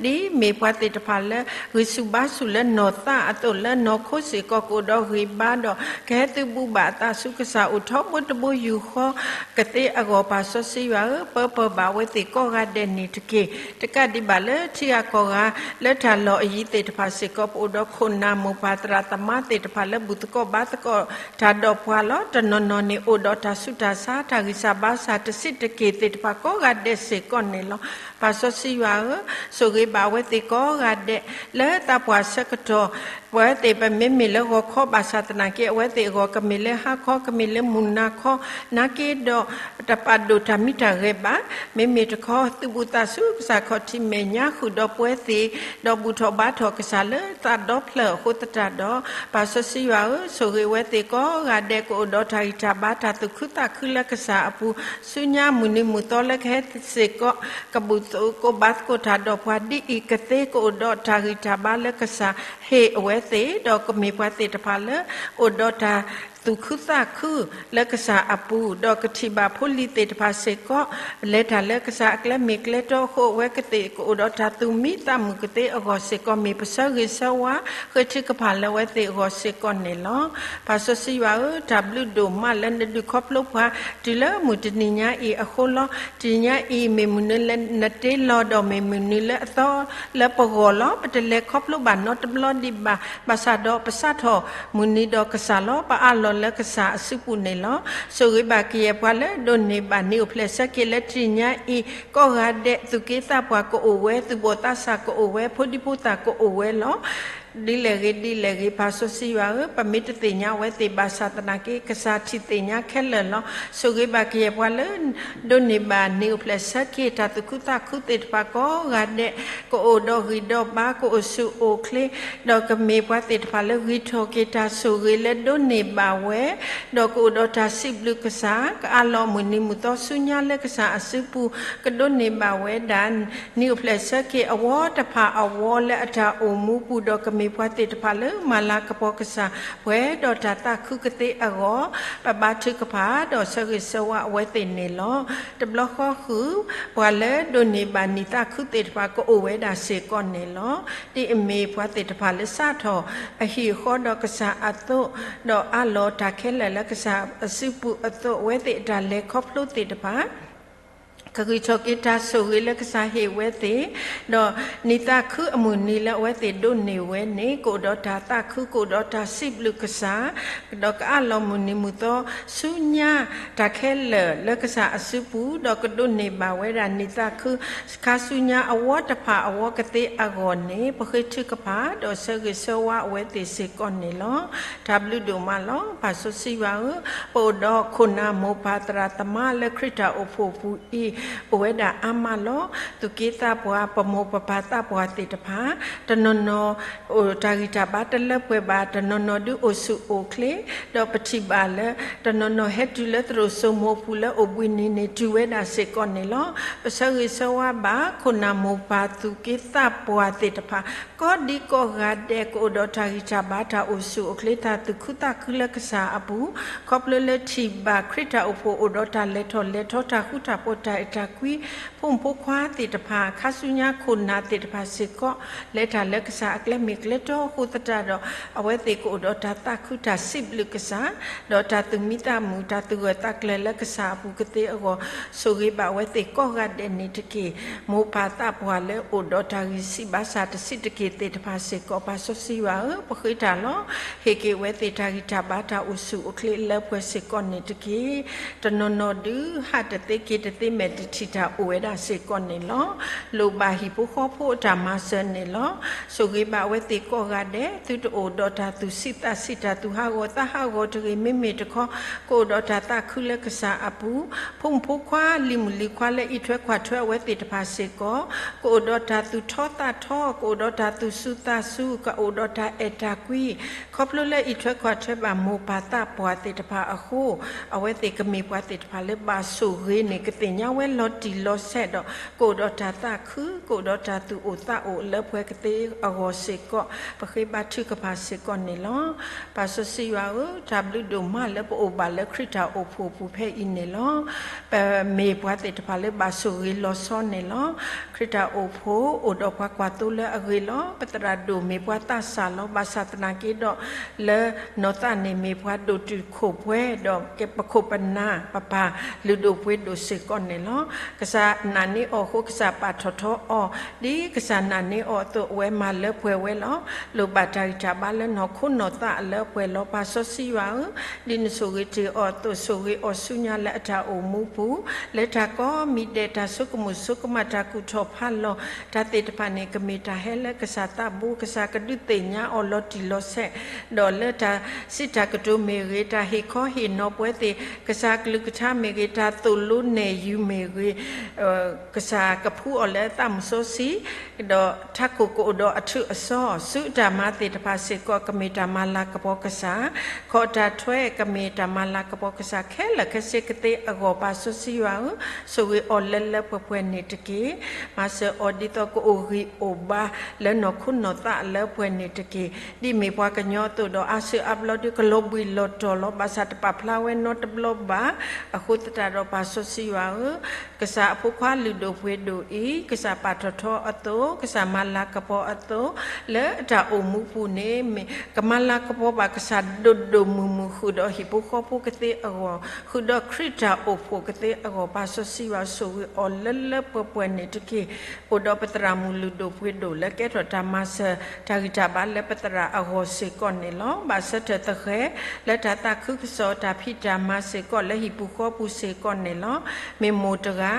လီၤ ဒ်မ့ၢ်ပှၤသ့ၣ်တဖၣ်လၢ ဂံၢ်ဆူၣ်ဘါဆူၣ်လၢနီၢ်သးအသိး လၢနီၢ်ခိစ့ၢ်ကီး ကအိၣ်ဒီးဂံၢ်ဘါဒီး ကဟဲသုးဘူးဘၣ်အသးဆူကစၢ်အအိၣ်ထီဘိတဘိယူၢ်ဃီ ကသ့အဂီၢ် ပၢ်စီဆှံယွၤဧၢ, ပၢပၢၢ်ဘၣ်အဝဲသ့ၣ်ကိးဂၤဒဲးန့ၣ်တက့ၢ်. တကးဒံးဘၣ်လၢထံဂၤကီၢ်ဂၤ လၢတၢ်လီၢ်အယံၤသ့ၣ်တဖၣ်စ့ၢ်ကီး ပအိၣ်ဒီးခိၣ်နၢ်မိၢ်ပၢ်သရၣ်သမါသ့ၣ်တဖၣ်လၢဘူၣ်သကိးဘါသကိးတၢ်ဒီးပှၤလီၤ. တနီၤနီၤန့ၣ်အိၣ်ဒီးတၢ်ဆူးတၢ်ဆါ တၢ်ဂံၢ်စၢ်ဘါစၢ် တဆံးတက့ၢ်သ့ၣ်တဖၣ်ကိးဂၤဒဲးစ့ၢ်ကီးန့ၣ်လီၤ. ပၢ်စီဆှံယွၤဧၢ, ဆိၣ်ဂ့ၤဘၣ်အဝဲသ့ၣ်ကိးဂၤဒဲး လၢသးပှၢ်ဆၢကတီၢ် ပဝဲသ့ၣ်ပမ့မ့ၢ်လၢဂီၤခီဘၣ်ဆၣ်သနာ်က့ အဝဲသ့ၣ်အဂီၢ် ကမ့ၢ်လၢဟါခီ ကမ့ၢ်လၢမုၢ်နၤခီ နာ်က့ဒီး တပာ်ဒိၣ်တၢ်မံတၢ်ဂဲၤဘၣ်. မ့မ့ၢ်တခီ သုးဘူးသးဆူကစၢ်ခီၣ်ထံးမဲာ်ညါ ဃုာ်ဒီးပဝဲသ့ၣ် ဒီးဘူၣ်ထီၣ်ဘါထီၣ်ကစၢ်လၢသးဒီဖျၢၣ်အဃိသတးဒီး ပၢ်စီဆှံယွၤဧၢ, ဆိၣ်ဂ့ၤဝဲသ့ၣ်ကိးဂၤဒဲး ကအိၣ်ဒီးတၢ်ဂံၢ်တၢ်ဘါ တၢ်သူၣ်ခုသးခုလၢကစၢ်အပူၤ ဆူညါမုၢ်နံၤမုၢ်သီလၢကဟဲစ့ၢ်ကီး ကဘူၣ်သကိးဘါသကိးတၢ်ဒီးပှၤဒ်အံၤကသ့ ကအိၣ်ဒီးတၢ်ဂံၢ်တၢ်ဘါလၢကစၢ်ဟ့ၣ်အဝဲသ့ၣ် ဒီးကမ့ၢ်ပှၤသ့ၣ်တဖၣ်လၢ အိၣ်ဒီးတၢ်သူၣ်ခုသးခုလၢကစၢ်အပူၤ ဒီးကထံၣ်ဘၣ်ဖိလံၤသ့ၣ်တဖၣ်စ့ၢ်ကီး လဲၤတၢ်လၢကစၢ်အကျဲမ့ၢ်ကျဲတီအဃိ အဝဲသ့ၣ်ကအိၣ်ဒီးတၢ်သူၣ်မံသးမုာ်ကသ့အဂီၢ်စ့ၢ်ကီး မ့ၢ်ပဆၢဂ့ၤဆၢဝါ ဃ့ထုကဖၣ်လၢအဝဲသ့ၣ်အဂီၢ်စ့ၢ်ကီးန့ၣ်လီၤ. ပၢ်စီဆှံယွၤဧၢ, တၢ်ဘျုးဒိၣ်မးလၢနဒုးခီဖျိပှၤ တုၤလၢမုၢ်တနံၤညါအံၤအဃိလီၤ. တနံၤညါအံၤ မ့ၢ်မနုၤလၢနတ့လီၤ ဒီးမ့ၢ်မနုၤလၢအသီလၢပဂီၢ်လီၤ. ပတလဲၤခီဖျိဘၣ်နီတဘျီဒံးဘၣ်. ဘၣ်ဆၣ်ဒီးပစးထီၣ်မုၢ်နံၤဒီးကစၢ်လီၤ. ပအးလီၤလၢကစၢ်အစုပူၤန့ၣ်လီၤ. ဆိၣ်ဂ့ၤဘၣ်ကယဲၢ်ပှၤလၢဒိးန့ၢ်ဘၣ်နံၤအိၣ်ဖျဲၣ်ဆၢက့ၤလၢတနံၤညါအံၤ ကိးဂၤဒဲး သူၣ်က့သးပှၢ်ကအိၣ်ဝဲ သူၣ်ဘီၣ်သးစၢ်ကအိၣ်ဝဲ ဖိဒံဖိသၣ်ကအိၣ်ဝဲလီၤ. ဒ်လဲၣ်ဂ့ၤဒ်လဲၣ်ဂ့ၤ ပၢ်စီဆှံယွၤဧၢ, ပမ့ၢ်တသ့ၣ်ညါအဝဲသ့ၣ်ဘၣ်ဆၣ်သနာ်က့ ကစၢ်ထံၣ်သ့ၣ်ညါခဲလၢာ်လီၤ. ဆိၣ်ဂ့ၤဘၣ်ကယဲၢ်ပှၤလၢ ဒိးန့ၢ်ဘၣ်နံၤအိၣ်ဖျဲၣ်ဆၢက့ၤ တၢ်သူၣ်ခုသးခုသ့ၣ်တဖၣ်ကိးဂၤဒဲး ကအိၣ်ဒီးဂံၢ်ဒီးဘါ ကအိၣ်ဆူၣ်အိၣ်ချ့ ဒီးကမ့ၢ်ပှၤသ့ၣ်တဖၣ်လၢဂံၢ်ထီၣ်က့ၤတၢ်ဆိၣ်ဂ့ၤလၢဒိးန့ၢ်ဘၣ်ဝဲ ဒီးကအိၣ်ဒီးတၢ်စံးဘျုးကစၢ် ကအးလီၤမုၢ်နံၤမုၢ်သီဆူညါလၢကစၢ်အစုပူၤ ကဒိးန့ၢ်ဘၣ်ဝဲဒၣ် နံၤအိၣ်ဖျဲၣ်ဆၢက့ၤအဝီတဖၣ်အဝီလၢအတၢ်အိၣ်မူပူၤ ဒီးကမ့ၢ်ပှၤသ့ၣ်တဖၣ်လၢမၤလၤကပီၤကစၢ် ပှဲၤဒီးတၢ်သးခုကသ့အဂီၢ် ပဘါထုကဖၣ်ဒီးဆၢဂ့ၤဆၢဝါအဝဲသ့ၣ်န့ၣ်လီၤ. တဘျီဃီဃုာ် ပှၤလၢဒိးန့ၢ်ဘၣ်နံၤသးခုသ့ၣ်တဖၣ်ကအိၣ်ဝဲဒၣ်စ့ၢ်ကီးန့ၣ်လီၤ. ဒ်အမ့ၢ်ပှၤသ့ၣ်တဖၣ်လၢစးထီၣ်အဟံၣ်အဃီဒီးကစၢ်အသိး ဒီးအးလီၤတၢ်ခဲလၢာ်လၢကစၢ်အစုပူၤအသိး အဝဲသ့ၣ်အတၢ်လဲၤခီဖျိသ့ၣ်တဖၣ် ကဂံၢ်ထီၣ်က့ၤတၢ်ဆိၣ်ဂ့ၤလၢကစၢ်ဟ့ၣ်ဝဲသ့ၣ်, ဒီးနံၣ်သးခုအမုၢ်နံၤလၢအဝဲသ့ၣ်ဒိးန့ၢ်ဝဲန့ၣ် ကအိၣ်ဒီးတၢ်သးခု ကအိၣ်ဒီးတၢ်စံးဘျုးကစၢ်, ဒီးကအးလီၤမုၢ်နံၤမုၢ်သီဆူညါတၢ်ခဲလၢာ်လၢကစၢ်အစုပူၤ, ဒီးကဒိးန့ၢ်ဘၣ်ဝဲဒၣ်နံၣ်သးခု ခါဆူညါအဝီတဖၣ်အဝီကသ့အဂီၢ်န့ၣ် ပဃ့ထုကဖၣ် ဒီးဆၢဂ့ၤဆၢဝါအဝဲသ့ၣ်စ့ၢ်ကီးန့ၣ်လီၤ. တၢ်ဘျုးဒိၣ်မးလီၤ. ပၢ်စီဆှံယွၤဧၢ, ပအိၣ်ဒီးခိၣ်နၢ်မိၢ်ပၢ်သရၣ်သမါလၢခရံာ်တၢ်အိၣ်ဖှိၣ်ပူၤအံၤ အိၣ်ဝဲဒၣ်အါမးလီၤ. သူၣ်က့သးပှၢ် ပမိၢ်ပပၢ်သးပှၢ်သ့ၣ်တဖၣ် တနီၤနီၤ အိၣ်တၢ်ဂံၢ်တၢ်ဘါတလၢပှဲၤဘၣ်, တနီၤနီၤဒုးအိၣ်ဆူၣ်အိၣ်ချ့, ဒီးပထံၣ်ဘၣ်လၢ တနီၤနီၤဟဲတုၤလၢသရိာ်စိမိၤပူၤလၢအိၣ်ဘှံးနံၤန့ၣ် တုၤဝဲဒၣ်စ့ၢ်ကီးန့ၣ်လီၤ. ပဆၢဂ့ၤဆၢဝါဘၣ် ခိၣ်နၢ်မိၢ်ပၢ်သူၣ်က့သးပှၢ်သ့ၣ်တဖၣ် ကိးဒံကိးဂၤဒဲး ကအိၣ်ဒီးတၢ်ဂံၢ်တၢ်ဘါ တၢ်အိၣ်ဆူၣ်အိၣ်ချ့ တၢ်သူၣ်ခုသးခုလၢကစၢ်အပူၤ, ခီဖျိလၢထံၣ်ဘၣ်ခရံာ်တၢ်အိၣ်ဖှိၣ်အိၣ်ဒီးတၢ်လဲၤထီၣ်လဲၤထီ တၢ်ဃူတၢ်ဖိး တၢ်အဲၣ်တၢ်ကွံ ဖိမုၣ်ဖိခွါသ့ၣ်တဖၣ် ခါဆူညါခိၣ်နၢ်သ့ၣ်တဖၣ်စ့ၢ်ကီး လဲၤတၢ်လၢကစၢ်အကျဲမ့ၢ်ကျဲတီအဃိသတးဒီး အဝဲသ့ၣ်ကအိၣ်ဒီးတၢ်သးခုတၢ်စံးဘျုးကစၢ်, ဒီးတၢ်သူၣ်မံသးမုာ် တၢ်သူၣ်ဂၢၢ်သးကျၢၤလၢကစၢ်အပူၤကသ့အဂီၢ် ဆိၣ်ဂ့ၤဘၣ်အဝဲသ့ၣ်ကိးဂၤဒဲးန့ၣ်တက့ၢ်. မိၢ်ပၢ်သးပှၢ်လၢအိၣ်ဒီးတၢ်ဂံၢ်ဆံးဘၣ်ဆၣ်တဆံးတက့ၢ်သ့ၣ်တဖၣ်စ့ၢ်ကီး ပၢ်စီဆှံယွၤဧၢ, ပဃ့တၢ်လီၤ. ဟ့ၣ်က့ၤအဝဲသ့ၣ်တၢ်ဂံၢ်တၢ်ဘါ တၢ်အိၣ်ဆူၣ်အိၣ်ချ့လၢပှဲၤစ့ၢ်ကီးန့ၣ်တက့ၢ်. တနီၤနီၤဒုး ဟးတသ့က့ၤတသ့မဲာ်တထံၣ်တၢ်အိၣ်ဝဲဒၣ်စ့ၢ်ကီးန့ၣ်လီၤ. လိၣ်ဘၣ်ဟံၣ်ဖိဃီဖိအတၢ်မၤစၢၤန့ၣ်လီၤ. ဆိၣ်ဂ့ၤဘၣ်အဝဲသ့ၣ်ကိးဂၤဒဲး သုတအိၣ်ဒီးတၢ်သူၣ်ဆံးသးဆံး တၢ်သူၣ်ဟးဂီၤသးဟးဂီၤတဂ့ၤ, မ့မ့ၢ်တခီ ကအိၣ်ဒီးတၢ်သးခုလၢကစၢ်အပူၤ, ဖိမုၣ်ဖိခွါလံၤမုၣ်လံၤခွါလၢအံးထွဲကွၢ်ထွဲအဝဲသ့ၣ်တဖၣ်စ့ၢ်ကီး ကအိၣ်ဒီးတၢ်သူၣ်ထီသးထီ, ကအိၣ်ဒီးတၢ်သူၣ်စူၤသးစူၤ, ကအိၣ်ဒီးတၢ်အဲၣ်တၢ်ကွံ, ခီဖျိလၢအံးထွဲကွၢ်ထွဲဘၣ်မိၢ်ပၢ်သးပှၢ်သ့ၣ်တဖၣ်အဃိ အဝဲသ့ၣ်ကမ့ၢ်ပှၤသ့ၣ်တဖၣ်လၢဘၣ်ဆိၣ်ဂ့ၤန့ၣ် ကသ့ၣ်ညါဝဲလီၤတံၢ်လီၤဆဲးဒီး ကအိၣ်ဒီးတၢ်သးခု, ကအိၣ်ဒီးတၢ်သူၣ်အိၣ်သးအိၣ်လၢပှဲၤကသ့အဂီၢ်စ့ၢ်ကီး ပဃ့ဘါထုကဖၣ်စ့ၢ်ကီးန့ၣ်လီၤ. ပၢ်စီဆှံယွၤဧၢ, တၢ်ဘျုးဒိၣ်မးလၢပအိၣ်ဘၣ်လၢခရံာ်တၢ်အိၣ်ဖှိၣ်အပူၤဖဲအံၤန့ၣ်လီၤ. ပမ့ၢ်ပှၤသ့ၣ်တဖၣ်လၢဘၣ်ဆိၣ်ဂ့ၤလီၤဆီန့ၣ်လီၤ. ခရံာ်တၢ်အိၣ်ဖှိၣ်အိၣ်ဒီးပှၤကွၢ်သိလၢအဂ့ၤလီၤ. ပသရၣ်ဒိၣ်မ့ၢ်ပှၤသးစၢ်လီၤ. ဘၣ်ဆၣ်သနာ်က့ဒီး လၢနီၢ်သးန့ၣ်မ့ၢ်ပှၤဒိၣ်တုာ်ခိၣ်ပှဲၤဒီး ပခိၣ်ပနၢ်ပပၢ်လုၢ်ဒိၣ်ပှ့ၤဒိၣ်စ့ၢ်ကီးန့ၣ်လီၤ. ကစၢ်နာ်န့ၢ်အီၤအဃိ ကစၢ်ပာ်ထီၣ်ထီအီၤ ဒ်ကစၢ်နာ်န့ၢ်အီၤအသိး အဝဲမၤလၢပှဲၤဝဲလီၤ. လိၣ်ဘၣ်တၢ်ဂံၢ်တၢ်ဘါလၢနီၢ်ခိနီၢ်သးအလၢပှဲၤလီၤ. ပၢ်စီဆှံယွၤဧၢ, ဒ်နဆိၣ်ဂ့ၤတ့ၢ်အီၤအသိး ဆိၣ်ဂ့ၤအီၤဆူညါလၢအတၢ်အိၣ်မူပူၤ, လၢတၢ်ကိးမံၤဒဲး တၢ်ဆိကမိၣ်ဆိကမး တၢ်ကူၣ်ထီၣ်ဖးလီၤ တၢ်သ့ၣ်တဖၣ်န့ၣ် ကမ့ၢ်တၢ်ဟဲလၢကစၢ်သးဘိ, ကစၢ်ကဒုးသ့ၣ်ညါအီၤလီၤတံၢ်လီၤဆဲး, ဒီးလၢတၢ်စံးတၢ်ကတိၤမ့ၢ်ဂ့ၤ, တၢ်ဟ့ၣ်ခီဟ့ၣ်နီၤပဝဲသ့ၣ်, ကစၢ်ကလုၢ်ကထါမ့ၢ်ဂ့ၤ, တၢ်သိၣ်လိနဲၣ်ယုၤမ့ၢ်ဂ့ၤ, ကစၢ်ကဖှူအီၤလၢသးမုၢ်စီဆှံ, ဒီးထးခိၣ်ကအိၣ်ဒီးအထုးအစီ, ဆူအတၢ်မၤသ့ၣ်တဖၣ်စ့ၢ်ကီး ကမ့ၢ်တၢ်မၤလၤကပီၤကစၢ်, ခီၣ်တၢ်ထွဲကမ့ၢ်တၢ်မၤလၤကပီၤကစၢ် ခဲလၢာ်ခဲဆ့ကသ့အဂီၢ် ပၢ်စီဆှံယွၤဧၢ, ဆိၣ်ဂ့ၤအီၤလၢလၢပှဲၤပှဲၤန့ၣ်တက့ၢ်. မၤစၢၤအီၤဒ်သိးကအိၣ်ဂံၢ်အိၣ်ဘါ လၢနီၢ်ခိနီၢ်သးအလၢပှဲၤန့ၣ်တက့ၢ်. ဒ်မ့ၢ်ပှၤကညီအသိးဒီး အါစုအါဘျီဒုး ကလီၤဘှံးလီၤတီၤလီၤ. ဘၣ်ဆၣ်တပာ်ဖျါဝဲနီတဘျီဘၣ်. အဃိသတးဒီး ပၢ်စီဆှံယွၤဧၢ, ကစၢ်အဖိခွါလုၢ်ဒိၣ်ပှ့ၤဒိၣ်အံၤ ကစၢ်ပာ်ထီၣ်ထီအသိး, ကစၢ်မၤလၤကပီၤအသိး, လၢအတၢ်အိၣ်မူပူၤန့ၣ် မ့ၢ်ကမၤလၤကပီၤဘၣ်ကစၢ်ဒိၣ်ဒိၣ်မုၢ်မုၢ် ဃုာ်ဒီးဟံၣ်ဖိဃီဖိကသ့အဂီၢ်, ဃုာ်ဒီးခရံာ်တၢ်အိၣ်ဖှိၣ်ကသ့အဂီၢ်, ပၢ်စီဆှံယွၤ ဆိၣ်ဂ့ၤအီၤလၢလၢပှဲၤပှဲၤန့ၣ်တက့ၢ်. အိၣ်ဒီးပသရၣ်မုၣ်လုၢ်ဒိၣ်ပှ့ၤဒိၣ် လၢကဲထီၣ်တၢ်မၤစၢၤ တၢ်ဂံၢ်တၢ်ဘါလၢပသရၣ်အဂီၢ်စ့ၢ်ကီးန့ၣ်လီၤ. ဘၣ်ဆၢထၢၣ်သဃဲၤ လၢတၢ်သးခုကစီၣ် တၢ်ဖံးတၢ်မၤစ့ၢ်ကီး လၢဟံၣ်ပူၤဃီပူၤစ့ၢ်ကီးန့ၣ်လီၤ. မ့ၢ်မိၢ်တဂၤ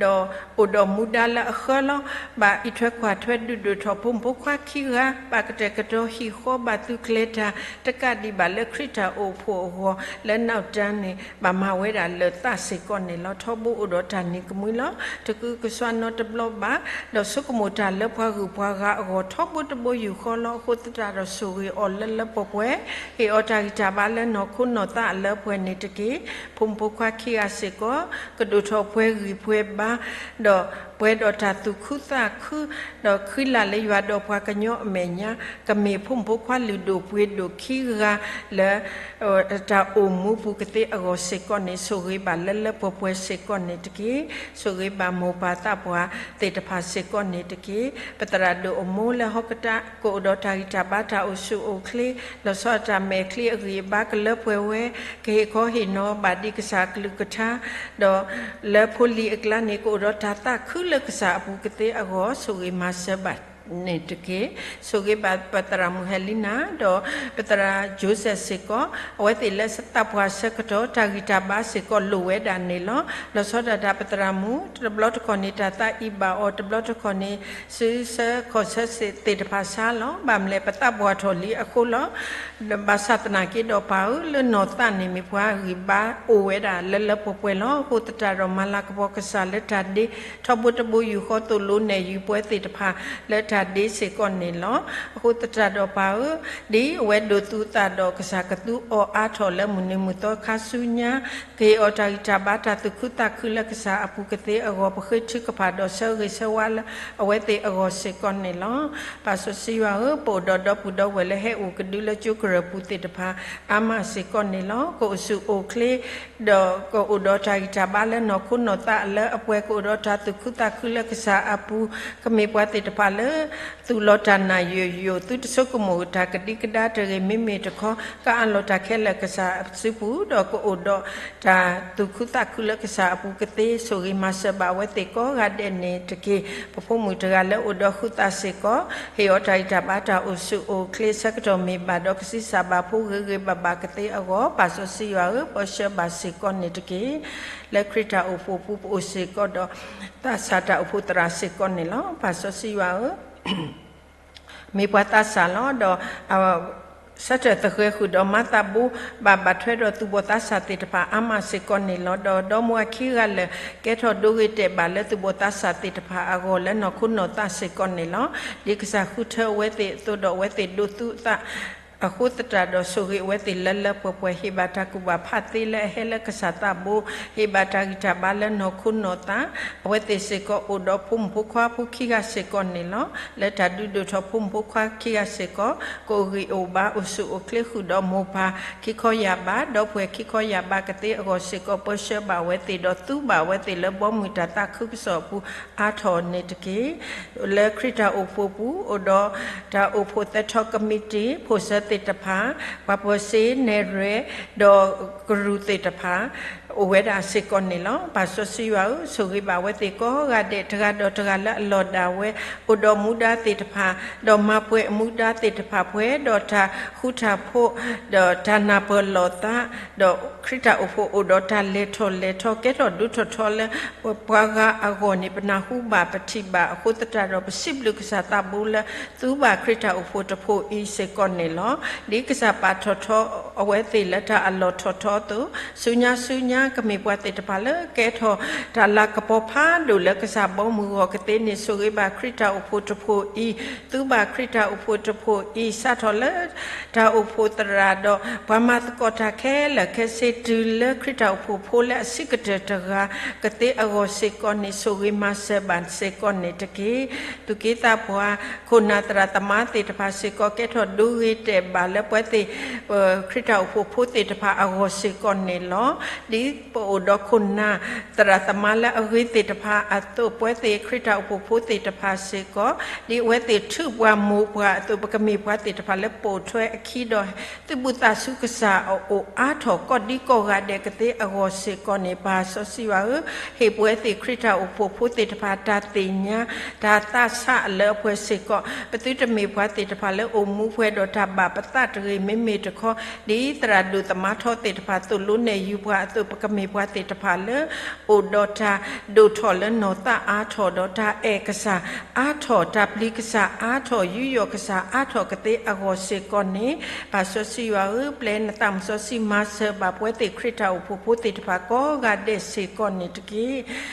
ဒီးအိၣ်ဒီးမူဒါလၢအဃၢလီၤ. ဘၣ်အံးထွဲကွၢ်ထွဲဒုးဒိၣ်ထီၣ်ဖိမုၣ်ဖိခွါခံဂၤ, ဘၣ်ကတဲာ်ကတီၤဟံၣ်ဃီ, ဘၣ်သုးကျဲၤတၢ် တကးဒံးဘၣ်လၢခရံာ်တၢ်အိၣ်ဖှိၣ်အဂီၢ် လၢနောက်တန်းန့ၣ် ဘၣ်မၤဝဲဒၣ်လၢာ်သးစ့ၢ်ကီးန့ၣ်လီၤ. ထီဘိအိၣ်ဒီးတၢ်နံၤကမှံလီၤ. တကူကစွါနီတဘျီဘၣ်, ဒီးဆိကမိၣ်တၢ်လၢပှၤဂုၤပှၤဂၤအဂီၢ် ထီဘိတဘိယူၢ်ဃီလီၤ. အဃိသတးဒီး ဆိၣ်ဂ့ၤအီၤလၢလၢပှဲၤပှဲၤ, ဟ့ၣ်အီၤတၢ်ဂံၢ်တၢ်ဘါလၢနီၢ်ခိနီၢ်သးအလၢပှဲၤန့ၣ်တက့ၢ်. ဖိမုၣ်ဖိခွါခံဂၤစ့ၢ်ကီး ကဒိၣ်ထီၣ်ပှဲၤဂံၢ်ပှဲၤဘါ, ဒီး ပှဲၤဒီးတၢ်သူၣ်ခုသးခု, ဒီးဃံလၤလၢယွၤဒီးပှၤကညီအမဲာ်ညါ, ကမ့ၢ်ဖိမုၣ်ဖိခွါလုၢ်ဒိၣ်ပှ့ၤဒိၣ်ခံဂၤလၢ တၢ်အိၣ်မူပူၤကသ့အဂီၢ်စ့ၢ်ကီးန့ၣ် ဆိၣ်ဂ့ၤဘၣ်လၢလၢပှဲၤပှဲၤစ့ၢ်ကီးန့ၣ်တက့ၢ်. ဆိၣ်ဂ့ၤဘၣ်မိၢ်ပၢ်သးပှၢ်သ့ၣ်တဖၣ်စ့ၢ်ကီးန့ၣ်တက့ၢ်. ပသရၣ်ဒိၣ်အမိၢ်လၢဟီကတၢၢ် ကအိၣ်ဒီးတၢ်ဂံၢ်တၢ်ဘါတၢ်အိၣ်ဆူၣ်အိၣ်ချ့, လီၤဆီဒၣ်တၢ်မဲာ်ချံအဂံၢ်အဘါကလၢပှဲၤဝဲ, ကဟ့ၣ်ခီဟ့ၣ်နီၤဘၣ်ဒံးကစၢ်အကလုၢ်ကထါ, ဒီးလၢဖိလံၤအကျါန့ၣ် ကအိၣ်ဒီးတၢ်သးခုလၢကစၢ်အပူၤကသ့အဂီၢ် ဆိၣ်ဂ့ၤမၤစၢၤဘၣ်န့ၣ်တက့ၢ်. ဆိၣ်ဂ့ၤဘၣ်ပသရၣ်မုၣ်ဟဲလံနၤ ဒီးပသရၣ် Joseph စ့ၢ်ကီး, အဝဲသ့ၣ်လၢသးပှၢ်ဆၢကတီၢ် တၢ်ဂံၢ်တၢ်ဘါစ့ၢ်ကီးလိၣ်ဝဲဒၣ်န့ၣ်လီၤ. လီၤဆီဒၣ်တၢ်ပသရၣ်မုၣ် တဘျီတခီၣ်န့ၣ် တၢ်သးအံၤဘၣ်အီၤ, တဘျီတခီၣ်န့ၣ် စုဆၢခီၣ်ဆၢသ့ၣ်တဖၣ်ဆါလီၤ. ဘၣ်မနုၤလဲၣ် ပသးပှၢ်ထီၣ်လံအဃိလီၤ. ဘၣ်ဆၣ်သနာ်က့ဒီးပၢ်ဧၢ, လၢနီၢ်သးန့ၣ်မ့ၢ်ပှၤဂံၢ်ဘါအိၣ်ဝဲဒၣ်လၢလၢပှဲၤပှဲၤလီၤ. အဃိသတးဒီးမၤလၤကပီၤကစၢ်လၢတၢ်ဒ့ ထီဘိတဘိယူၢ်ဃီသိၣ်လိနဲၣ်ယုာ်ပှဲၤသ့ၣ်တဖၣ်လၢတၢ်ဒ့စ့ၢ်ကီးန့ၣ်လီၤ. အဃိသတးဒီးပၢ်ဧၢ, ဒ်အဝဲဒိးသူအသးဒီးကစၢ်ကသူအီၤအါထီၣ်လၢမုၢ်နံၤမုၢ်သီခါဆူညါ, ကဟ့ၣ်အီၤတၢ်ဂံၢ်တၢ်ဘါတၢ်သူၣ်ခုသးခုလၢကစၢ်အပူၤကသ့အဂီၢ် ပဃ့ထုကဖၣ်ဒီးဆၢဂ့ၤဆၢဝါလၢအဝဲသ့ၣ်အဂီၢ်စ့ၢ်ကီးန့ၣ်လီၤ. ပၢ်စီဆှံယွၤဧၢ, ပအိၣ်ဒီးဒီပုၢ်ဒီဝဲၢ်လၢဟဲအိၣ်ကဒုလၢကၠိကရၢၢ်ပူၤသ့ၣ်တဖၣ် အါမးစ့ၢ်ကီးန့ၣ်လီၤ. ကအိၣ်ဆူၣ်အိၣ်ချ့ ဒီးကအိၣ်ဒီးတၢ်ဂံၢ်တၢ်ဘါလၢနီၢ်ခိနီၢ်သးလၢအပှဲၤ ကအိၣ်ဒီးတၢ်သူၣ်ခုသးခုလၢကစၢ်အပူၤ, ကမ့ၢ်ပှၤသ့ၣ်တဖၣ်လၢ သူၣ်လီၤတၢ်နာ်ယိာ်ယိာ်, သုတဆိကမိၣ်တၢ်ကဒံကဒါတဂ့ၤ, မ့မ့ၢ်တခီ ကအးလီၤတၢ်ခဲလၢာ်ကစၢ်စုပူၤ, ဒီးကအိၣ်ဒီးတၢ်သူၣ်ခုသးခုလၢကစၢ်အပူၤကသ့, ဆိၣ်ဂ့ၤမၤစၢၤဘၣ်အဝဲသ့ၣ်ကိးဂၤဒဲးန့ၣ်တက့ၢ်. ပဖိမုၣ်တဂၤလၢအိၣ်ဒီးဃုသးစ့ၢ်ကီး, ဟ့ၣ်အီၤတၢ်ဂံၢ်တၢ်ဘါတၢ်အိၣ်ဆူၣ်အိၣ်ချ့ဆၢကတီၢ်မ့ၢ်ဘၣ်ဒီး ကဆံးစၢ်ဘၣ်ဖိဂ့ၤဂ့ၤဘၣ်ဘၣ်ကသ့အဂီၢ်, ပၢ်စီဆှံယွၤဧၢ, ပၢဆှၢဘၣ်စ့ၢ်ကီးန့ၣ်တက့ၢ်. လၢခရံာ်တၢ်အိၣ်ဖှိၣ်ပူၤ ပအိၣ်စ့ၢ်ကီးဒီး သးစၢ်တၢ်အိၣ်ဖှိၣ်သရၣ်စ့ၢ်ကီးန့ၣ်လီၤ. ပၢ်စီဆှံယွၤဧၢ, မ့ၢ်ပှၤသးစၢ်လီၤ. ဒီး ဆၢထၢၣ်သဃဲၤဃုာ်ဒီးမၤသးဘိးဘၣ်ဘၣ်ထွဲဒီးသူၣ်ဘီၣ်သးစၢ်သ့ၣ်တဖၣ်အါမးစ့ၢ်ကီးန့ၣ်လီၤ. ဒီးဒီမါဝၤခံဂၤလၢာ် ကဲထီၣ်ဒိဂ့ၤတဲာ်ဘၣ်လၢသူၣ်ဘီၣ်သးစၢ်သ့ၣ်တဖၣ်အဂီၢ်လၢနီၢ်ခိနီၢ်သးစ့ၢ်ကီးန့ၣ်လီၤ. ဒ်ကစၢ်ဃုထၢအဝဲသ့ၣ်အသိးဒီးအဝဲသ့ၣ်ဒိးသူအသး အဃိသတးဒီးဆိၣ်ဂ့ၤအဝဲသ့ၣ်လၢလၢပှဲၤပှဲၤ, ဟ့ၣ်ဘၣ်တၢ်ကူၣ်ဘၣ်ဖးသ့လၢအဟဲလၢကစၢ်သးဘိ, ဟ့ၣ်ဘၣ်တၢ်ဂံၢ်တၢ်ဘါလၢနီၢ်ခိနီၢ်သး, အဝဲသ့ၣ်စ့ၢ်ကီးအိၣ်ဒီးဖိမုၣ်ဖိခွါဖိခံဂၤစ့ၢ်ကီးန့ၣ်လီၤ. လၢတၢ်ဒုးဒိၣ်ထီၣ်ဖိမုၣ်ဖိခွါခံဂၤစ့ၢ်ကီး ကအိၣ်ဂံၢ်အိၣ်ဘါအိၣ်ဆူၣ်အိၣ်ချ့ဃုာ်ဒီးမိၢ်ပၢ်ခံခီယာ်ဘး, ဒီပုၢ်ဝဲၢ်ခံခီယာ်ဘးကသ့အဂီၢ်စ့ၢ်ကီး ပၢဆှၢဘၣ်ဝဲသ့ၣ်ဒီးသူဘၣ်ဝဲသ့ၣ်လၢဘီမုၢ်တၢ်သးခုကစီၣ်အပူၤအါထီၣ်န့ၣ်တက့ၢ်. လၢခရံာ်တၢ်အိၣ်ဖှိၣ်ပူၤ အိၣ်ဒီးတၢ်အိၣ်ဖှိၣ်သၢထီၣ်ကမံးတံာ် ဖိၣ်စၢၤသ့ၣ်တဖၣ်, ပှၤပၢၤစ့ နဲၣ်ရွဲၣ်, ဒီးကရူၢ်သ့ၣ်တဖၣ် အိၣ်ဝဲဒၣ်စ့ၢ်ကီးန့ၣ်လီၤ. ပၢ်စီဆှံယွၤဧၢ, ဆိၣ်ဂ့ၤဘၣ်ဝဲသ့ၣ်ကိးဂၤဒဲး တဂၤဒီးတဂၤလၢအလီၢ်ဒၣ်ဝဲ, အိၣ်ဒီးမူဒါသ့ၣ်တဖၣ်, ဒီးမၤပှဲၤအမူဒါသ့ၣ်တဖၣ် ပှဲၤဒီးတၢ်ဃူတၢ်ဖိး, ဒီးတၢ်နၢ်ပၢၢ်လီၤသး, ဒီးခရံာ်တၢ်အိၣ်ဖှိၣ်အိၣ်ဒီးတၢ်လဲၤထီၣ်လဲၤထီ ကဲထီၣ်ဒိၣ်ထီၣ်ထီလၢ ပှၤဂၤအဂီၢ်န့ၣ် ပနၢ်ဟူဘၣ်ပထံၣ်ဘၣ်အဃိသတးဒီး ပစံးဘျုးကစၢ်သးဘိလၢ သူဘၣ်ခရံာ်တၢ်အိၣ်ဖှိၣ်တဖှိၣ်အံၤစ့ၢ်ကီးန့ၣ်လီၤ. ဒ်ကစၢ်ပာ်ထီၣ်ထီအဝဲသ့ၣ်လၢတၢ်အလီၢ်ထီၣ်ထီအသိး, ဆူညါဆူညါ ကမ့ၢ်ပှၤသ့ၣ်တဖၣ်လၢကဲထီၣ်တၢ်လၤကပီၤဖးဒိၣ်လၢကစၢ်ဘီမုၢ်ဂီၤကသ့န့ၣ် ဆိၣ်ဂ့ၤဘၣ်ခရံာ်တၢ်အိၣ်ဖှိၣ်တဖှိၣ်အံၤ, သူဘၣ်ခရံာ်တၢ်အိၣ်ဖှိၣ်တဖှိၣ်အံၤ စးထီၣ်လၢ တၢ်အိၣ်ဖှိၣ်သရၣ်ဒီး ပှၤမၤသကိးတၢ်ခဲလၢာ်ခဲဆ့ တုၤလၢခရံာ်တၢ်အိၣ်ဖှိၣ်ဖိလၢအဆံးကတၢၢ်တဂၤကသ့အဂီၢ်စ့ၢ်ကီးန့ၣ် ဆိၣ်ဂ့ၤမၤစၢၤဘၣ်စ့ၢ်ကီးန့ၣ်တက့ၢ်. သူၣ်က့သးပှၢ် ခိၣ်နၢ်သရၣ်သမါသ့ၣ်တဖၣ်စ့ၢ်ကီး ကဲထီၣ်ဒိဂ့ၤတဲာ်ဘၣ်လၢပဝဲသ့ၣ် ခရံာ်တၢ်အိၣ်ဖှိၣ်ဖိသ့ၣ်တဖၣ်အဂီၢ်စ့ၢ်ကီးန့ၣ်လီၤ. ဒ်ပအိၣ်ဒီးခိၣ်နၢ်သရၣ်သမါလၢအဂ့ၤသ့ၣ်တဖၣ်အသိး ပဝဲသ့ၣ်ခရံာ်တၢ်အိၣ်ဖှိၣ်ဖိသ့ၣ်တဖၣ်စ့ၢ်ကီး ဒ်အဝဲသ့ၣ်ထုးပှၤမိၢ်ပှၢ်အသိး ပကမ့ၢ်ပှၤသ့ၣ်တဖၣ်လၢပိာ်ထွဲအခံဒီး သုးဘူးသးဆူကစၢ်အအိၣ်အါထီၣ်ကိးဒံကိးဂၤဒဲးကသ့အဂီၢ်စ့ၢ်ကီးန့ၣ် ပၢ်စီဆှံယွၤဧၢ, ဟ့ၣ်ပဝဲသ့ၣ်ခရံာ်တၢ်အိၣ်ဖှိၣ်ဖိသ့ၣ်တဖၣ်တၢ်သ့ၣ်ညါ တၢ်သးဆးအလၢအပှဲၤစ့ၢ်ကီး, ပသုတမ့ၢ်ပှၤသ့ၣ်တဖၣ်လၢအိၣ်မူပှဲၤဒီးတၢ်ဘၣ်ပသးတဂ့ၤ, မ့မ့ၢ်တခီ ဒ်သရၣ်ဒိၣ်သမါထီသ့ၣ်တဖၣ်သိၣ်လိနဲၣ်ယုာ်ပှၤအသိး ပကမ့ၢ်ပှၤသ့ၣ်တဖၣ်လၢ အိၣ်ဒီးတၢ်ဒိၣ်ထီၣ်လၢနီၢ်သးအါထီၣ်ဒီးတၢ်အဲၣ်ကစၢ်အါထီၣ်, တၢ်ပျံၤကစၢ်အါထီၣ်, ယူးယီၣ်ကစၢ်အါထီၣ်ကသ့အဂီၢ်စ့ၢ်ကီးန့ၣ်, ပၢ်စီဆှံယွၤဧၢ, ပျဲနသးမုၣ်စီဆှံမၤစၢၤဘၣ်ပဝဲသ့ၣ်ခရံာ်တၢ်အိၣ်ဖှိၣ်ဖိသ့ၣ်တဖၣ်ကိးဂၤဒဲးစ့ၢ်ကီးန့ၣ်တက့ၢ်.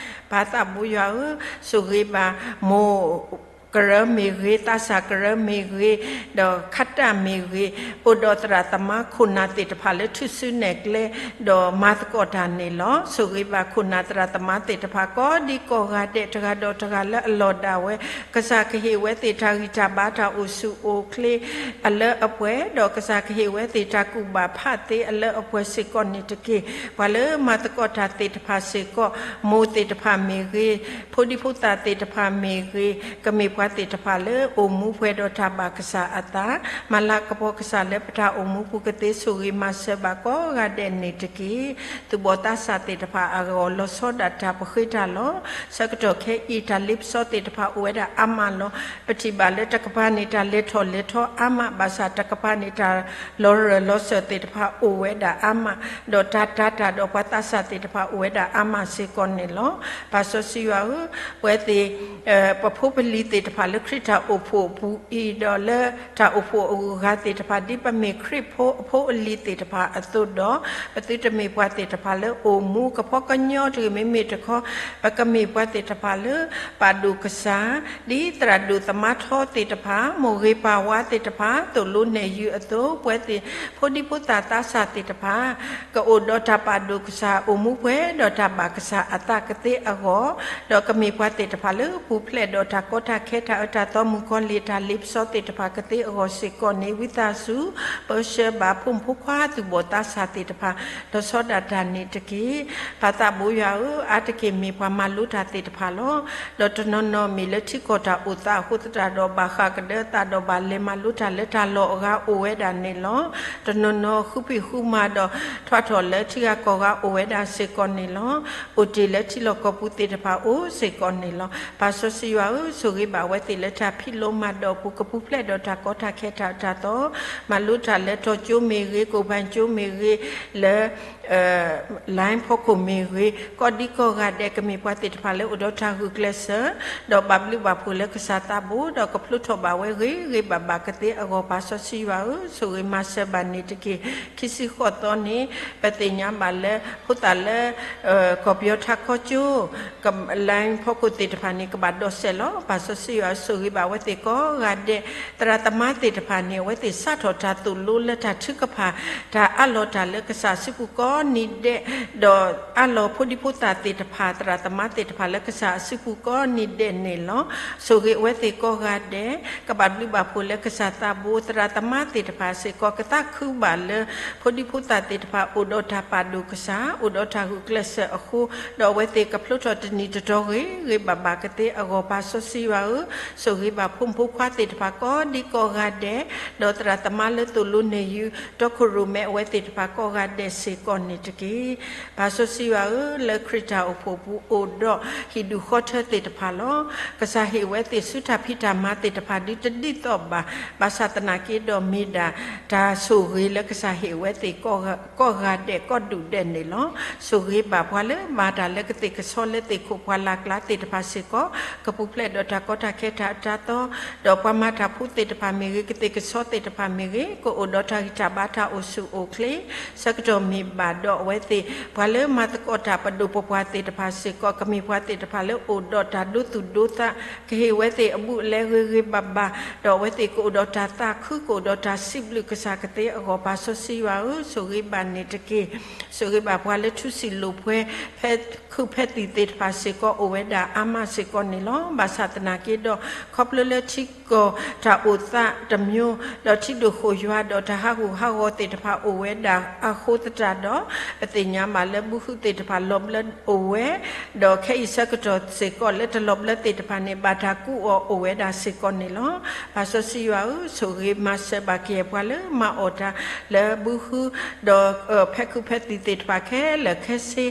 ပၢ်သးဘိယွၤဧၢ, ဆိၣ်ဂ့ၤဘၣ်မိၢ် ကရၢမ့ၢ်ဂ့ၤ, သးစၢ်ကရၢမ့ၢ်ဂ့ၤ, ဒီးခးတၢ်မ့ၢ်ဂ့ၤ, အိၣ်ဒီးသရၣ်သမါခိၣ်နၢ်သ့ၣ်တဖၣ်လၢထူၣ်စုနဲၣ်ကျဲ ဒီးမၤသကိးတၢ်န့ၣ်လီၤ. ဆိၣ်ဂ့ၤဘၣ်ခိၣ်နၢ်သရၣ်သမါသ့ၣ်တဖၣ် ကိးဒံကိးဂၤဒဲး တဂၤဒီးတဂၤလၢအလီၢ်ဒၣ်ဝဲ, ကစၢ်ကဟ့ၣ်ဝဲသ့ၣ်တၢ်ဂံၢ်တၢ်ဘါ တၢ်အိၣ်ဆူၣ်အိၣ်ချ့အလၢအပှဲၤ, ဒီးကစၢ်ကဟ့ၣ်ဝဲသ့ၣ်တၢ်ကူၣ်ဘၣ်ဖးသ့အလၢအပှဲၤစ့ၢ်ကီးန့ၣ်တက့ၢ်. ပှၤလၢမၤသကိးတၢ်သ့ၣ်တဖၣ်စ့ၢ်ကီး, မိၢ်သ့ၣ်တဖၣ်မ့ၢ်ဂ့ၤ, ဖိဒံဖိသၣ်သ့ၣ်တဖၣ်မ့ၢ်ဂ့ၤ, ကမ့ၢ်ပှၤသ့ၣ်တဖၣ်လၢအိၣ်မူပှဲၤဒီးတၢ်ဘၣ်ကစၢ်အသး, မၤလၤကပီၤကစၢ်လၢပတၢ်အိၣ်မူပူၤကသ့ ဆိၣ်ဂ့ၤမၤစၢၤဘၣ်ကိးဂၤဒဲးန့ၣ်တက့ၢ်. သူၣ်ဘီၣ်သးစၢ်သ့ၣ်တဖၣ်အဂီၢ် လီၤဆီဒၣ်တၢ်ပဃ့တၢ်လီၤ. ဆၢကတီၢ်ခဲအံၤ တၢ်လ့ပစီသ့ၣ်တဖၣ်အိၣ်ဝဲဒၣ်အါမးလီၤ. ပထံၣ်ဘၣ်လၢတကပၤန့ၣ် တၢ်လဲၤထီၣ်လဲၤထီအါမး, ဘၣ်ဆၣ်တကပၤန့ၣ် တၢ်လီၤရၢၢ်လီၤစၢၤသ့ၣ်တဖၣ်အိၣ်ဝဲဒၣ်အါမး, ဒီးတၢ်တၤတၢ်ဒီးပှၤသးစၢ်သ့ၣ်တဖၣ်အိၣ်ဝဲဒၣ်အါမးစ့ၢ်ကီးန့ၣ်လီၤ. ပၢ်စီဆှံယွၤဧၢ, ပဝဲသ့ၣ် ပဖိပလံၤသ့ၣ်တဖၣ်လၢခရံာ်တၢ်အိၣ်ဖှိၣ်အပူၤအံၤ ဒီးလၢတၢ်အိၣ်ဖှိၣ်အဂုၤအဂၤသ့ၣ်တဖၣ် ဒ်ပမ့ၢ်ခရံာ်ဖိအဖိအလံၤသ့ၣ်တဖၣ်အသိးဒီး, ပသုတမ့ၢ်ပှၤသ့ၣ်တဖၣ်လၢအိၣ်မူကဖီကညီတဂ့ၤ, မ့မ့ၢ်တခီ ပကမ့ၢ်ပှၤသ့ၣ်တဖၣ်လၢပာ်ဒိၣ်ကစၢ်, ဒ်သရၣ်ဒိၣ်သမါထီသ့ၣ်တဖၣ်, မိၢ်ဂ့ၤပၢ်ဝါသ့ၣ်တဖၣ် သိၣ်လိနဲၣ်ယုၤအသိး, ပဝဲသ့ၣ်ဖိဒံဖိသၣ်သးစၢ်သ့ၣ်တဖၣ် ကအိၣ်ဒီးတၢ်ပာ်ဒိၣ်ကစၢ်, အိၣ်မူပှဲၤဒီးတၢ်ဘၣ်ကစၢ်အသးကသ့အဂီၢ်, ဒီးကမ့ၢ်ပှၤသ့ၣ်တဖၣ်လၢပူၤဖျဲးဒီးတၢ်ကီတၢ်ခဲ တၢ်အၢတၢ်သီ မုၣ်ကီၤလံၢ် တၢ်လ့ပစီသ့ၣ်တဖၣ်ကသ့အဂီၢ်စ့ၢ်ကီးန့ၣ်, ဝံသးစူၤ ပၢဆှၢဘၣ်ဖိမုၣ်ဖိခွါ သူၣ်ဘီၣ်သးစၢ်သ့ၣ်တဖၣ် လီၤဆီဒၣ်တၢ်န့ၣ်တက့ၢ်. ပၢ်သးဘိယွၤဧၢ, အါတက့ၢ်မ့ၢ်ပှၤမၤလိတၢ်သ့ၣ်တဖၣ်လီၤ. ဒီးတနီၤနီၤမ့ၢ်လၢထံကီၢ်တၢ်အိၣ်သးအဃိသတးဒီး ဘၣ်ဃးကဒၢသးဒီး ဘၣ်လဲၤမၤလိတၢ်လၢတၢ်လီၢ်အဂၤအိၣ်ဝဲဒၣ်န့ၣ်လီၤ. တနီၤနီၤဃုဖံးဃုမၤဒီး ထွးထီၣ်လၢထံဂၤကီၢ်ဂၤအိၣ်ဝဲဒၣ်စ့ၢ်ကီးန့ၣ်လီၤ. အိၣ်တ့ၢ်လၢထံလီၢ်ကီၢ်ပူၤသ့ၣ်တဖၣ်အိၣ်စ့ၢ်ကီးန့ၣ်လီၤ. ပၢ်စီဆှံယွၤဧၢ, ဆိၣ်ဂ့ၤဘၣ်ဝဲသ့ၣ်လၢတၢ်ဖံးလိမၤဒိးအပူၤ ကပူၤဖျဲးဒီးတၢ်ကီတၢ်ခဲ တၢ်အၢတၢ်သီ, မၤလိတၢ်လၢတီၤကၠိမ့ၢ်ဂ့ၤ, ကိၣ်ဘၣ်ကၠိမ့ၢ်ဂ့ၤ, လၢ line ဖီခိၣ်မ့ၢ်ဂ့ၤ, ကိးဒံကိးဂၤဒဲး ကမ့ၢ်ပှၤသ့ၣ်တဖၣ်လၢအိၣ်ဒီးတၢ်ဂုာ်ကျဲးစၢး, ဒီးဘၣ်ဘျုးဘၣ်ဖှိၣ်လၢကစၢ်သးဘိ, ဒီးကဖျိထီၣ်ဘၣ်ဝဲဂ့ၤဂ့ၤဘၣ်ဘၣ်ကသ့အဂီၢ်, ပၢ်စီဆှံယွၤဧၢ, ဆိၣ်ဂ့ၤမၤစၢၤဘၣ်န့ၣ်တက့ၢ်. ခံဆံဃိးသီန့ၣ် ပသ့ၣ်ညါဘၣ်လၢ ဖိသၣ်လၢ ကီၢ်ပယီၤထးခီကၠိ line ဖီခိၣ်သ့ၣ်တဖၣ်န့ၣ် ကဘၣ်ဒီးစဲးလီၤ. ပၢ်စီဆှံယွၤဧၢ, ဆိၣ်ဂ့ၤဘၣ်ဝဲသ့ၣ်ကိးဂၤဒဲး, သရၣ်သမါသ့ၣ်တဖၣ်န့ၣ် အဝဲသ့ၣ်စးထီၣ်တၢ်သိၣ်လိလၢတၢ်ထုကဖၣ် တၢ်အးလီၤတၢ်လၢကစၢ်စုပူၤကိးနံၤဒဲး, ဒီးအးလီၤဖိဒံဖိသၣ်သ့ၣ်တဖၣ်, သရၣ်သမါသ့ၣ်တဖၣ်လၢကစၢ်အစုပူၤကိးနံၤဒဲးန့ၣ်လီၤ. ဆိၣ်ဂ့ၤအဝဲသ့ၣ်ကိးဂၤဒဲး, ကဘၣ်ဘျုးဘၣ်ဖှိၣ်လၢကစၢ်သးဘိ, သရၣ်သမါသ့ၣ်တဖၣ်စ့ၢ်ကီး ကသးခုဘၣ်လၢ ဖိဒံဖိသၣ်သ့ၣ်တဖၣ် အိၣ်ဒီးတၢ်ပာ်ဒိၣ်ကစၢ်, အိၣ်ဒီးတၢ်ဂုာ်ကျဲးစၢးအဃိ, ဒီးအဝဲသ့ၣ်ကဖျိထီၣ်တနံၤတတီၤဂ့ၤဂ့ၤဘၣ်ဘၣ်ကသ့အဂီၢ်, ပၢ်စီဆှံယွၤဧၢ, ဆိၣ်ဂ့ၤဘၣ်ဖိမုၣ်ဖိခွါသ့ၣ်တဖၣ်ကိးဒံကိးဂၤဒဲး, ဒီးသရၣ်သမါလၢသိၣ်လိနဲၣ်ယုၤ တီခိၣ်ရိၣ်မဲအဝဲသ့ၣ်တဖၣ်ကိးဂၤဒဲးစ့ၢ်ကီးန့ၣ်တက့ၢ်. ပၢ်စီဆှံယွၤဧၢ, လၢခရံာ်တၢ်အိၣ်ဖှိၣ်ပူၤအိၣ်ဒီးဟံၣ်ဒူၣ်ဃီထၢသ့ၣ်တဖၣ်လီၤ. ကစၢ်ဟ့ၣ်ဝဲသ့ၣ်ဆူတၢ်ဖံးတၢ်မၤသ့ၣ်တဖၣ် ဒုးတဒ်သိးဘၣ်, ဘၣ်ဆၣ်သနာ်က့ဒီးမ့ၢ်ဒၣ် တၢ်ဆိၣ်ဂ့ၤလၢကစၢ်ဟ့ၣ်ဝဲသ့ၣ် ကိးဂၤဒဲးကိးဒူၣ်ဒဲးန့ၣ်လီၤ. ဆိၣ်ဂ့ၤဘၣ်ပှၤလၢမၤတၢ်လၢကသ့ၣ်ကဆီလၢသ့ၣ်ခိၣ်ပှၢ်လၢ်ကျါသ့ၣ်တဖၣ်စ့ၢ်ကီး, ကပူၤဖျဲးဒီးတၢ်ကီတၢ်ခဲတၢ်အၢတၢ်သီ, ဒီးပှၤမၤတၢ်ဖိသ့ၣ်တဖၣ်မ့ၢ်ဂ့ၤ, ကသ့ၣ်ကဆီသ့ၣ်တဖၣ်မ့ၢ်ဂ့ၤ, ကအိၣ်ဒီးတၢ်ဂံၢ်တၢ်ဘါတၢ်အိၣ်ဆူၣ်အိၣ်ချ့, ဆၢကတီၢ်မ့ၢ်ဘၣ်ဒီးအဝဲသ့ၣ် ပှၤလၢမၤသကိးတၢ်ပဒိၣ်ပပှၢ်သ့ၣ်တဖၣ်စ့ၢ်ကီး ကမ့ၢ်ပှၤသ့ၣ်တဖၣ်လၢအိၣ်ဒီးတၢ်ဒိသူၣ်ဒိသး, ကဟ့ၣ်ဝဲသ့ၣ်အဘူးအလဲဂ့ၤဂ့ၤဘၣ်ဘၣ်, ဒီးအဝဲသ့ၣ်ကအိၣ်ဒီးတၢ်သးခု ကအိၣ်ဒီးတၢ်စံးဘျုးကစၢ်ကသ့အဂီၢ်, ပၢ်စီဆှံယွၤဧၢ, ဆိၣ်ဂ့ၤဘၣ်န့ၣ်တက့ၢ်. ဆိၣ်ဂ့ၤဘၣ်ပှၤလၢထူဆံၣ်လိာ်ပှဲၤ ဖဲခုဖဲသံၣ်သ့ၣ်တဖၣ်စ့ၢ်ကီး အိၣ်ဝဲဒၣ်အါမးစ့ၢ်ကီးန့ၣ်လီၤ. ဘၣ်ဆၣ်သနာ်က့ဒီး ခီဖျိလၢထံကီၢ်တၢ်အိၣ်သးတမျိုး, ဒီးထံဒိၣ်ဃိာ်ယွၤဒီးတၢ်ဟးဂူာ်ဟးဂီၤသ့ၣ်တဖၣ်အိၣ်ဝဲဒၣ်အဃိသတးဒီး, ပသ့ၣ်ညါဘၣ်လၢဘုဟုသ့ၣ်တဖၣ်လီၤဘျၢအိၣ်ဝဲ, ဒီးခဲအံၤဆၢကတီၢ်စ့ၢ်ကီးလၢတလီၤဘျၢသ့ၣ်တဖၣ်န့ၣ် ဘၣ်တၢ်ကူအီၤအိၣ်ဝဲဒၣ်စ့ၢ်ကီးန့ၣ်လီၤ. ပၢ်စီဆှံယွၤဧၢ, ဆိၣ်ဂ့ၤမၤစၢၤဘၣ်က့ၤပှၤလၢမၤအီၣ်တၢ်လၢဘုဟု, ဒီးဖဲခုဖဲသံၣ်သ့ၣ်တဖၣ်ခဲလၢာ်ခဲဆ့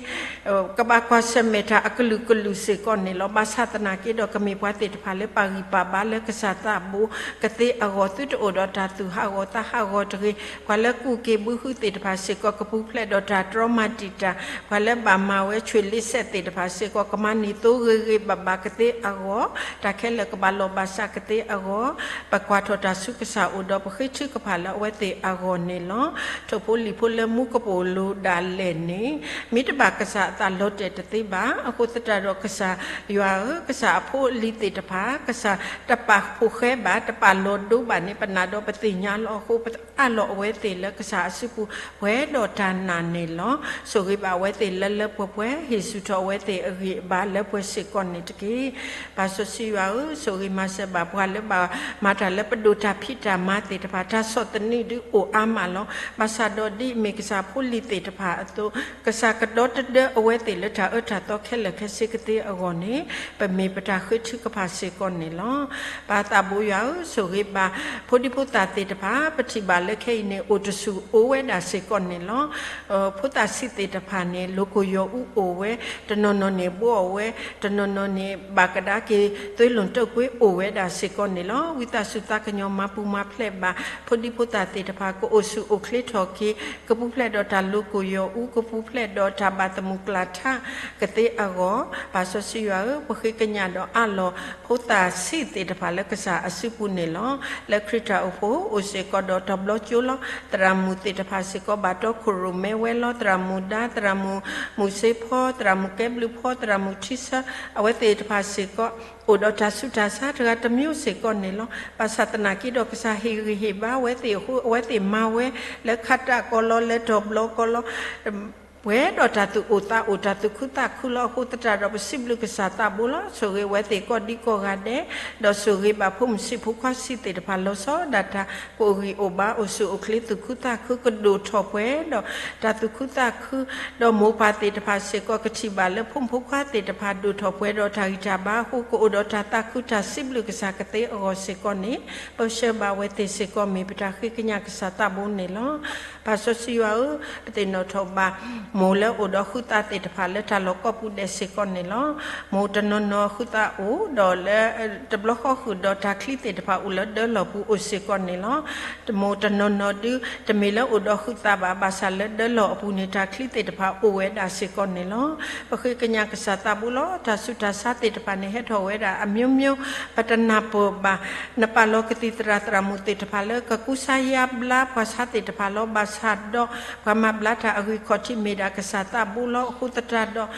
ကဘၣ်ကွၢ်ဆၢၣ်မဲာ်တၢ်အကလုာ်ကလုာ်စ့ၢ်ကီးန့ၣ်လီၤ. ဘၣ်ဆၣ်သနာ်က့ဒီး ကမ့ၢ်ပှၤသ့ၣ်တဖၣ်လၢပာ်ဂံၢ်ပာ်ဘါလၢကစၢ်သးဘိကသ့အဂီၢ်, သုတအိၣ်ဒီးတၢ်သူၣ်ဟးဂီၤသးဟးဂီၤတဂ့ၤ. ပှၤလၢကူးက့ၤဘုဟုသ့ၣ်တဖၣ်စ့ၢ်ကီး ကပူၤဖျဲးဒီး တၢ်တြီမၤတံာ်တာ် ပှၤလၢဘၣ်မၤဝဲဆွ့ၣ်လ့စဲးသ့ၣ်တဖၣ်စ့ၢ်ကီး ကမၤန့ၢ်သိဂ့ၤဂ့ၤဘၣ်ဘၣ်ကသ့အဂီၢ်, တၢ်ခဲလၢာ်ကဘၣ်လီၢ်ဘၣ်စးကသ့အဂီၢ်, ပကွၢ်ထီၣ်တၢ်ဆူကစၢ်အိၣ်ဒီးပဃ့ထုကဖၣ်လၢအဝဲသ့ၣ်အဂီၢ်န့ၣ်လီၤ. ထိၣ်ဖိလံၣ်ဖိလၢမူကပိာ်လိၤဒၣ်လဲာ်န့ၣ် မ့ၢ်တဘၣ်ကစၢ်အသးလီၤတဲာ်တသ့ဘၣ်. အဃိသတးဒီးကစၢ်ယွၤဧၢ, ကစၢ်အဖိအလံၤသ့ၣ်တဖၣ် ကစၢ်တပာ်ဖှိၣ်ဃဲဘၣ်, တပာ်လီၤဒိဘၣ်န့ၣ် ပနာ်ဒီးပသ့ၣ်ညါလီၤ. အဃိပအးလီၤအဝဲသ့ၣ်လၢကစၢ်အစုပူၤ ပှဲၤဒီးတၢ်နာ်န့ၣ်လီၤ. ဆိၣ်ဂ့ၤဘၣ်အဝဲသ့ၣ်လၢလၢပှဲၤပှဲၤ, ဟ့ၣ်ဆူၣ်ထီၣ်အဝဲသ့ၣ်အဂံၢ်အဘါလၢပှဲၤစ့ၢ်ကီးန့ၣ်တက့ၢ်. ပၢ်စီဆှံယွၤဧၢ, ဆိၣ်ဂ့ၤမၤစၢၤဘၣ်ပှၤလၢဘၣ်မၤတၢ်လၢ ပဒိၣ်တၢ်ဖံးတၢ်မၤသ့ၣ်တဖၣ် တၢ်ဆီၣ်သနံးဒုးအိၣ်အါမးလီၤ. ဘၣ်ဆၣ်ဒီးဒ်အမ့ၢ်ကစၢ်ဖိလံၤသ့ၣ်တဖၣ်အသိး ကစၢ်ကဒီတဒၢအဝဲသ့ၣ်လၢတၢ်အၢတၢ်သီခဲလၢာ်ခဲဆ့ကသ့အဂီၢ်န့ၣ် ပမ့ၢ်ပတၢ်ဃ့ထုကဖၣ်စ့ၢ်ကီးန့ၣ်လီၤ. ပၢ်သးဘိယွၤဧၢ, ဆိၣ်ဂ့ၤဘၣ်ဖိဒံဖိသၣ်သ့ၣ်တဖၣ် ပထံၣ်ဘၣ်လၢခဲအံၤန့ၣ် အိၣ်တဆူၣ်အိၣ်ဝဲဒၣ်စ့ၢ်ကီးန့ၣ်လီၤ. ဖိသၣ်ဆံးသ့ၣ်တဖၣ်န့ၣ် လိၤကိၢ်ယီၤအူအိၣ်ဝဲ, တနီၤနီၤန့ၣ်ဘှီအီၣ်ဝဲ, တနီၤနီၤန့ၣ် ဘၣ်ကဒါက့ၤ သွ့လိာ်တိာ်ကွ့အိၣ်ဝဲဒၣ်စ့ၢ်ကီးန့ၣ်လီၤ. ဝံသးစူၤသးကညီၤမၤပူၤမၤဖျဲးဘၣ် ဖိဒံဖိသၣ်သ့ၣ်တဖၣ် ကအိၣ်ဆူၣ်အိၣ်ချ့ထီၣ်က့ၤ, ကပူၤဖျဲးဒီးတၢ်လိၤကိၢ်ယီၤအူ, ကပူၤဖျဲးဒီးတၢ်ဘၣ်သမုၣ်ကျၢ်ထါကသ့အဂီၢ်, ပၢ်စီဆှံယွၤဧၢ, ပဃ့ကညးဒီးအးလီၤ ဖိသၣ်ဆံးသ့ၣ်တဖၣ်လၢကစၢ်အစုပူၤန့ၣ်လီၤ. လၢခရံာ်တၢ်အိၣ်ဖှိၣ်အိၣ်စ့ၢ်ကီးဒီးတဘျီကၠိလီၤ. သရၣ်မုၣ်သ့ၣ်တဖၣ်စ့ၢ်ကီး ဘၣ်တီခိၣ်ရိၣ်မဲဝဲလီၤ. သရၣ်မုၣ်ဒါ, သရၣ်မုၣ်မုၢ်စ့ဖီ, သရၣ်မုၣ်ကဲဘျုးဖီ, သရၣ်မုၣ်ထံဆၢ, အဝဲသ့ၣ်တဖၣ်စ့ၢ်ကီး အိၣ်ဒီးတၢ်ဆူးတၢ်ဆါတဂၤတမျိုးစ့ၢ်ကီးန့ၣ်လီၤ. ဘၣ်ဆၣ်သနာ်က့ဒီး ကစၢ်ဟ့ၣ်ဂံၢ်ဟ့ၣ်ဘါအဝဲသ့ၣ်အဃိ အဝဲသ့ၣ်မၤဝဲလၢခါတၢ်ကီလီၤ, လၢတီၤဘျီကီလီၤ. ပှဲၤဒီးတၢ်သူၣ်အိၣ်သးအိၣ်, တၢ်သူၣ်ခုသးခုလီၤ. အဃိသတးဒီး ပစံးဘျုးကစၢ်သးဘိလီၤ. ဆိၣ်ဂ့ၤအဝဲသ့ၣ်ကိးဒံကိးဂၤဒဲး, ဒီးဆိၣ်ဂ့ၤဘၣ်ဖိမုၣ်ဆံးဖိခွါဆံးသ့ၣ်တဖၣ် လီၤဆီဒၣ်တၢ် ကအိၣ်ဂံၢ်အိၣ်ဘါ အိၣ်ဆူၣ်အိၣ်ချ့ သူၣ်ခုသးခု ကဒိၣ်ထီၣ်ပှဲၤဒီးတၢ်သူၣ်ခုသးခု, ဒီးမိၢ်ပၢ်သ့ၣ်တဖၣ်စ့ၢ်ကီး ကထံၣ်ဘၣ်လၢဖိမုၣ်ဖိခွါသ့ၣ်တဖၣ် ဒိၣ်ထီၣ်ပှဲၤဒီးတၢ်ဂံၢ်တၢ်ဘါအဃိ ကအိၣ်ဒီးတၢ်သးခုတၢ်စံးဘျုးကစၢ်ကသ့အဂီၢ်စ့ၢ်ကီးန့ၣ် ပဆှၢဘၣ်အဝဲသ့ၣ်စ့ၢ်ကီး မ့ၢ်ပတၢ်ဃ့ကညးကစၢ်သးဘိန့ၣ်လီၤ. ပၢ်စီဆှံယွၤဧၢ, ပသ့ၣ်နီၣ်ထီၣ်ဘၣ် မိၢ်လၢအိၣ်ဒီးဃုသးသ့ၣ်တဖၣ်လၢတၢ်လီၢ်ကိးပူၤဒဲးစ့ၢ်ကီးန့ၣ်လီၤ. မိၢ်တနီၤနီၤဃုသးအိၣ်ဒီးလၢ တဘျီဃီဃုာ်ဒီးတၢ်ချံသ့ၣ်တဖၣ်အိၣ်လၢဒၢလီၢ်ပူၤအိၣ်စ့ၢ်ကီးန့ၣ်လီၤ. မိၢ်တနီၤနီၤဒုး တမ့ၢ်လၢအိၣ်ဒီးဃုသးဘၣ်, ဘၣ်ဆၣ်လၢဒၢလီၢ်အပူၤန့ၣ် တၢ်ချံသ့ၣ်တဖၣ်အိၣ်ဝဲဒၣ်စ့ၢ်ကီးန့ၣ်လီၤ. ပဃ့ကညးကစၢ်သးဘိလီၤ. တၢ်ဆူးတၢ်ဆါသ့ၣ်တဖၣ်န့ၣ် ဟဲထီၣ်ဝဲဒၣ်အမျိုးမျိုး, ပတနၢ်ပၢၢ်ဘၣ်. နပာ်လီၤကသံၣ်သရၣ်သရၣ်မုၣ်သ့ၣ်တဖၣ်လၢ ကကူစါယါဘျါပှၤဆါသ့ၣ်တဖၣ်လီၤ. ဘၣ်ဆၣ်ဒီး ပှၤမၤဘျါတၢ်အဂံၢ်ခီၣ်ထံးမ့ၢ်ဒၣ်ကစၢ်သးဘိလီၤ. အဃိသတးဒီး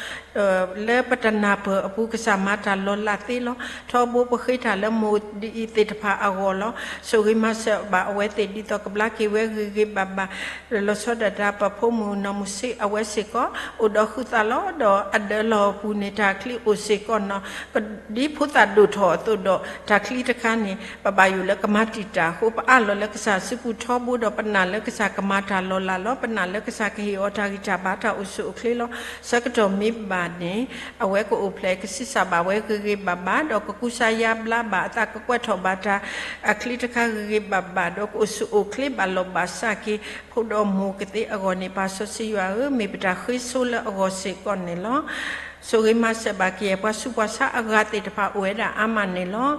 လၢပတနၢ်ပၢၢ်အပူၤ ကစၢ်မၤတၢ်လီၤလးသ့လီၤ. ထီဘိပဃ့တၢ်လၢမိၢ်ဒ်အံၤသ့ၣ်တဖၣ်အဂီၢ်လီၤ. ဆိၣ်ဂ့ၤမၤစၢၤဘၣ်အဝဲသ့ၣ် ဒ်သိးကဘျါက့ၤဝဲဂ့ၤဂ့ၤဘၣ်ဘၣ် လီၤဆီဒၣ်တၢ်ပဖိမုၣ်နီၢ်မုၢ်ဆ့ အဝဲစ့ၢ်ကီး အိၣ်ဒီးဃုသးလီၤ. ဒီးအဒၢလီၢ်အပူၤန့ၣ် တၢ်ချံအိၣ်စ့ၢ်ကီးနီၤ, ဒ်ဖိသၣ်ဒိၣ်ထီၣ်အသိးဒီး တၢ်ချံတခါန့ၣ် ပဘၣ်ယိၣ်လၢကမၤတံာ်တာ်အဃိ ပအးလီၤလၢကစၢ်စုပူၤထီဘိဒီး ပနာ်လၢကစၢ်ကမၤတၢ်လီၤလးလီၤ. ပနာ်လၢကစၢ်ကဟ့ၣ်အီၤတၢ်ဂံၢ်တၢ်ဘါတၢ်အိၣ်ဆူၣ်အိၣ်ချ့လီၤ. ဆၢကတီၢ်မ့ၢ်ဘၣ်န့ၣ် အဝဲကအိၣ်ဖျဲၣ်ကဆံးစၢ်ဘၣ်ဝဲဂ့ၤဂ့ၤဘၣ်ဘၣ် ဒီးကကူစါယါဘျါဘၣ်အသး ကကွဲးထီၣ်ဘၣ်တၢ်အချံတခါဂ့ၤဂ့ၤဘၣ်ဘၣ် ဒီးကအိၣ်ဆူၣ်အိၣ်ချ့ဘၣ်လီၢ်ဘၣ်စးက့ၤ ဖိဒီးမိၢ်ကသ့အဂီၢ်န့ၣ် ပၢ်စီဆှံယွၤဧၢ, မ့ၢ်ပတၢ်ဃ့ဆိလၢအဂီၢ်စ့ၢ်ကီးန့ၣ်လီၤ. ဆိၣ်ဂ့ၤမၤစၢၤဘၣ်က့ၤ ပှၤဆူးပှၤဆါအဂၤသ့ၣ်တဖၣ်အိၣ်ဝဲဒၣ်အါမးန့ၣ်လီၤ.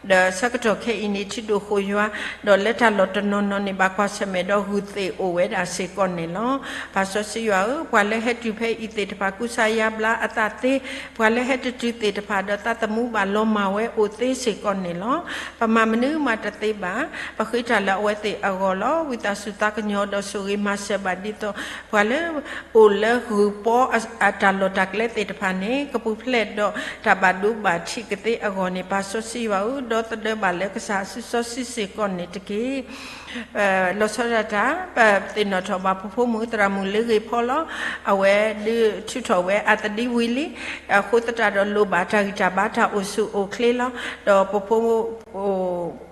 ဒီးဆၢကတီၢ်ခဲအံၤန့ၣ် ထံဒိၣ်ဃိၣ်ယွၤ ဒီးလၢတၢ်လီၢ်တနီၤနီၤန့ၣ် ဘၣ်ကွၢ်ဆၢၣ်မဲာ်ဒီးဂုၢ်သ့ၣ်အိၣ်ဝဲဒၣ်စ့ၢ်ကီးန့ၣ်လီၤ. ပၢ်စီဆှံယွၤဧၢ, ပှၤလၢဟဲတုၤဖဲအံၤသ့ၣ်တဖၣ် ကူစါယါဘျါအသးသ့, ပှၤလၢဟဲတတုၤသ့ၣ်တဖၣ်ဒီးသးသမူဘၣ်လီၤမၢ်ဝဲအိၣ်သ့စ့ၢ်ကီးန့ၣ်လီၤ. ပမၤမနုၤမးတသ့ဘၣ်, ပဃ့တၢ်လၢအဝဲသ့ၣ်အဂီၢ်လီၤ. ဝံသးစူၤသးကညီၤဒီးဆိၣ်ဂ့ၤမၤစၢၤဘၣ်ဒ်သိး ပှၤလၢအိၣ်လၢဂုၢ်ပီအတၢ်လီၢ်တၢ်ကျဲသ့ၣ်တဖၣ်န့ၣ် ကပူၤဖျဲးဒီးတၢ်ဘၣ်ဒိဘၣ်ထံးကသ့အဂီၢ်န့ၣ် ပၢ်စီဆှံယွၤဧၢ, ဒီသဒၢဘၣ်လၢကစၢ်အစုစီဆှံစ့ၢ်ကီးန့ၣ်တက့ၢ်. လီၤဆီဒၣ်တၢ် ပသ့ၣ်နီၣ်ထီၣ်ဘၣ်ပဖိမုၣ်သရၣ်မုၣ်လၢဂ့ၤဖီလီၤ. အဝဲဒုးထုးထီၣ်ဝဲအသဒံဝံၤလံ, အဃိသတးဒီးလိၣ်ဘၣ်တၢ်ဂံၢ်တၢ်ဘါတၢ်အိၣ်ဆူၣ်အိၣ်ချ့လီၤ. ဒီးပဖိ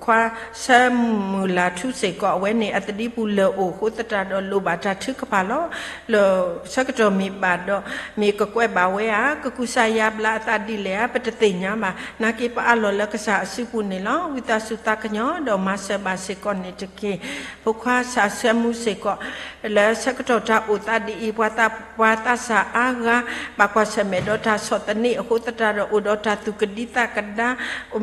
ခွါဆၢမုၢ်လၢ်ထူစ့ၢ်ကီး အဝဲန့ၣ်အသဒံပူၤလၢာ်အိၣ်အဃိသတးဒီးလိၣ်ဘၣ်တၢ်ထုကဖၣ်လီၤ. လၢဆၢကတီၢ်မ့ၢ်ဘၣ်ဒီး မ့ၢ်ကကွဲးဘၣ်ဝဲဧါ, ကကူစါယါဘျါအသးဒ်လဲၣ်ဧါ, ပတသ့ၣ်ညါဘၣ်. နာ်က့ပအးလီၤလၢကစၢ်အစု ပူၤန့ၣ်လီၤ. ဝံသးစူၤသးကညီၤ ဒီးမၤစၢၤဘၣ်စ့ၢ်ကီးန့ၣ်တက့ၢ်. ဖိခွါစံးဆၢမူစ့ၢ်ကီး လၢဆၢကတီၢ်တၢ်အိၣ်သးဒ်အံၤ ပှၤသး ပှၤသးစၢ်အါဂၤ ဘၣ်ကွၢ်ဆၢၣ်မဲာ်ဒီးတၢ်ဆီၣ်သနံးအဃိသတးဒီး အိၣ်ဒီးတၢ်သူၣ်ကဒံသးကဒါ,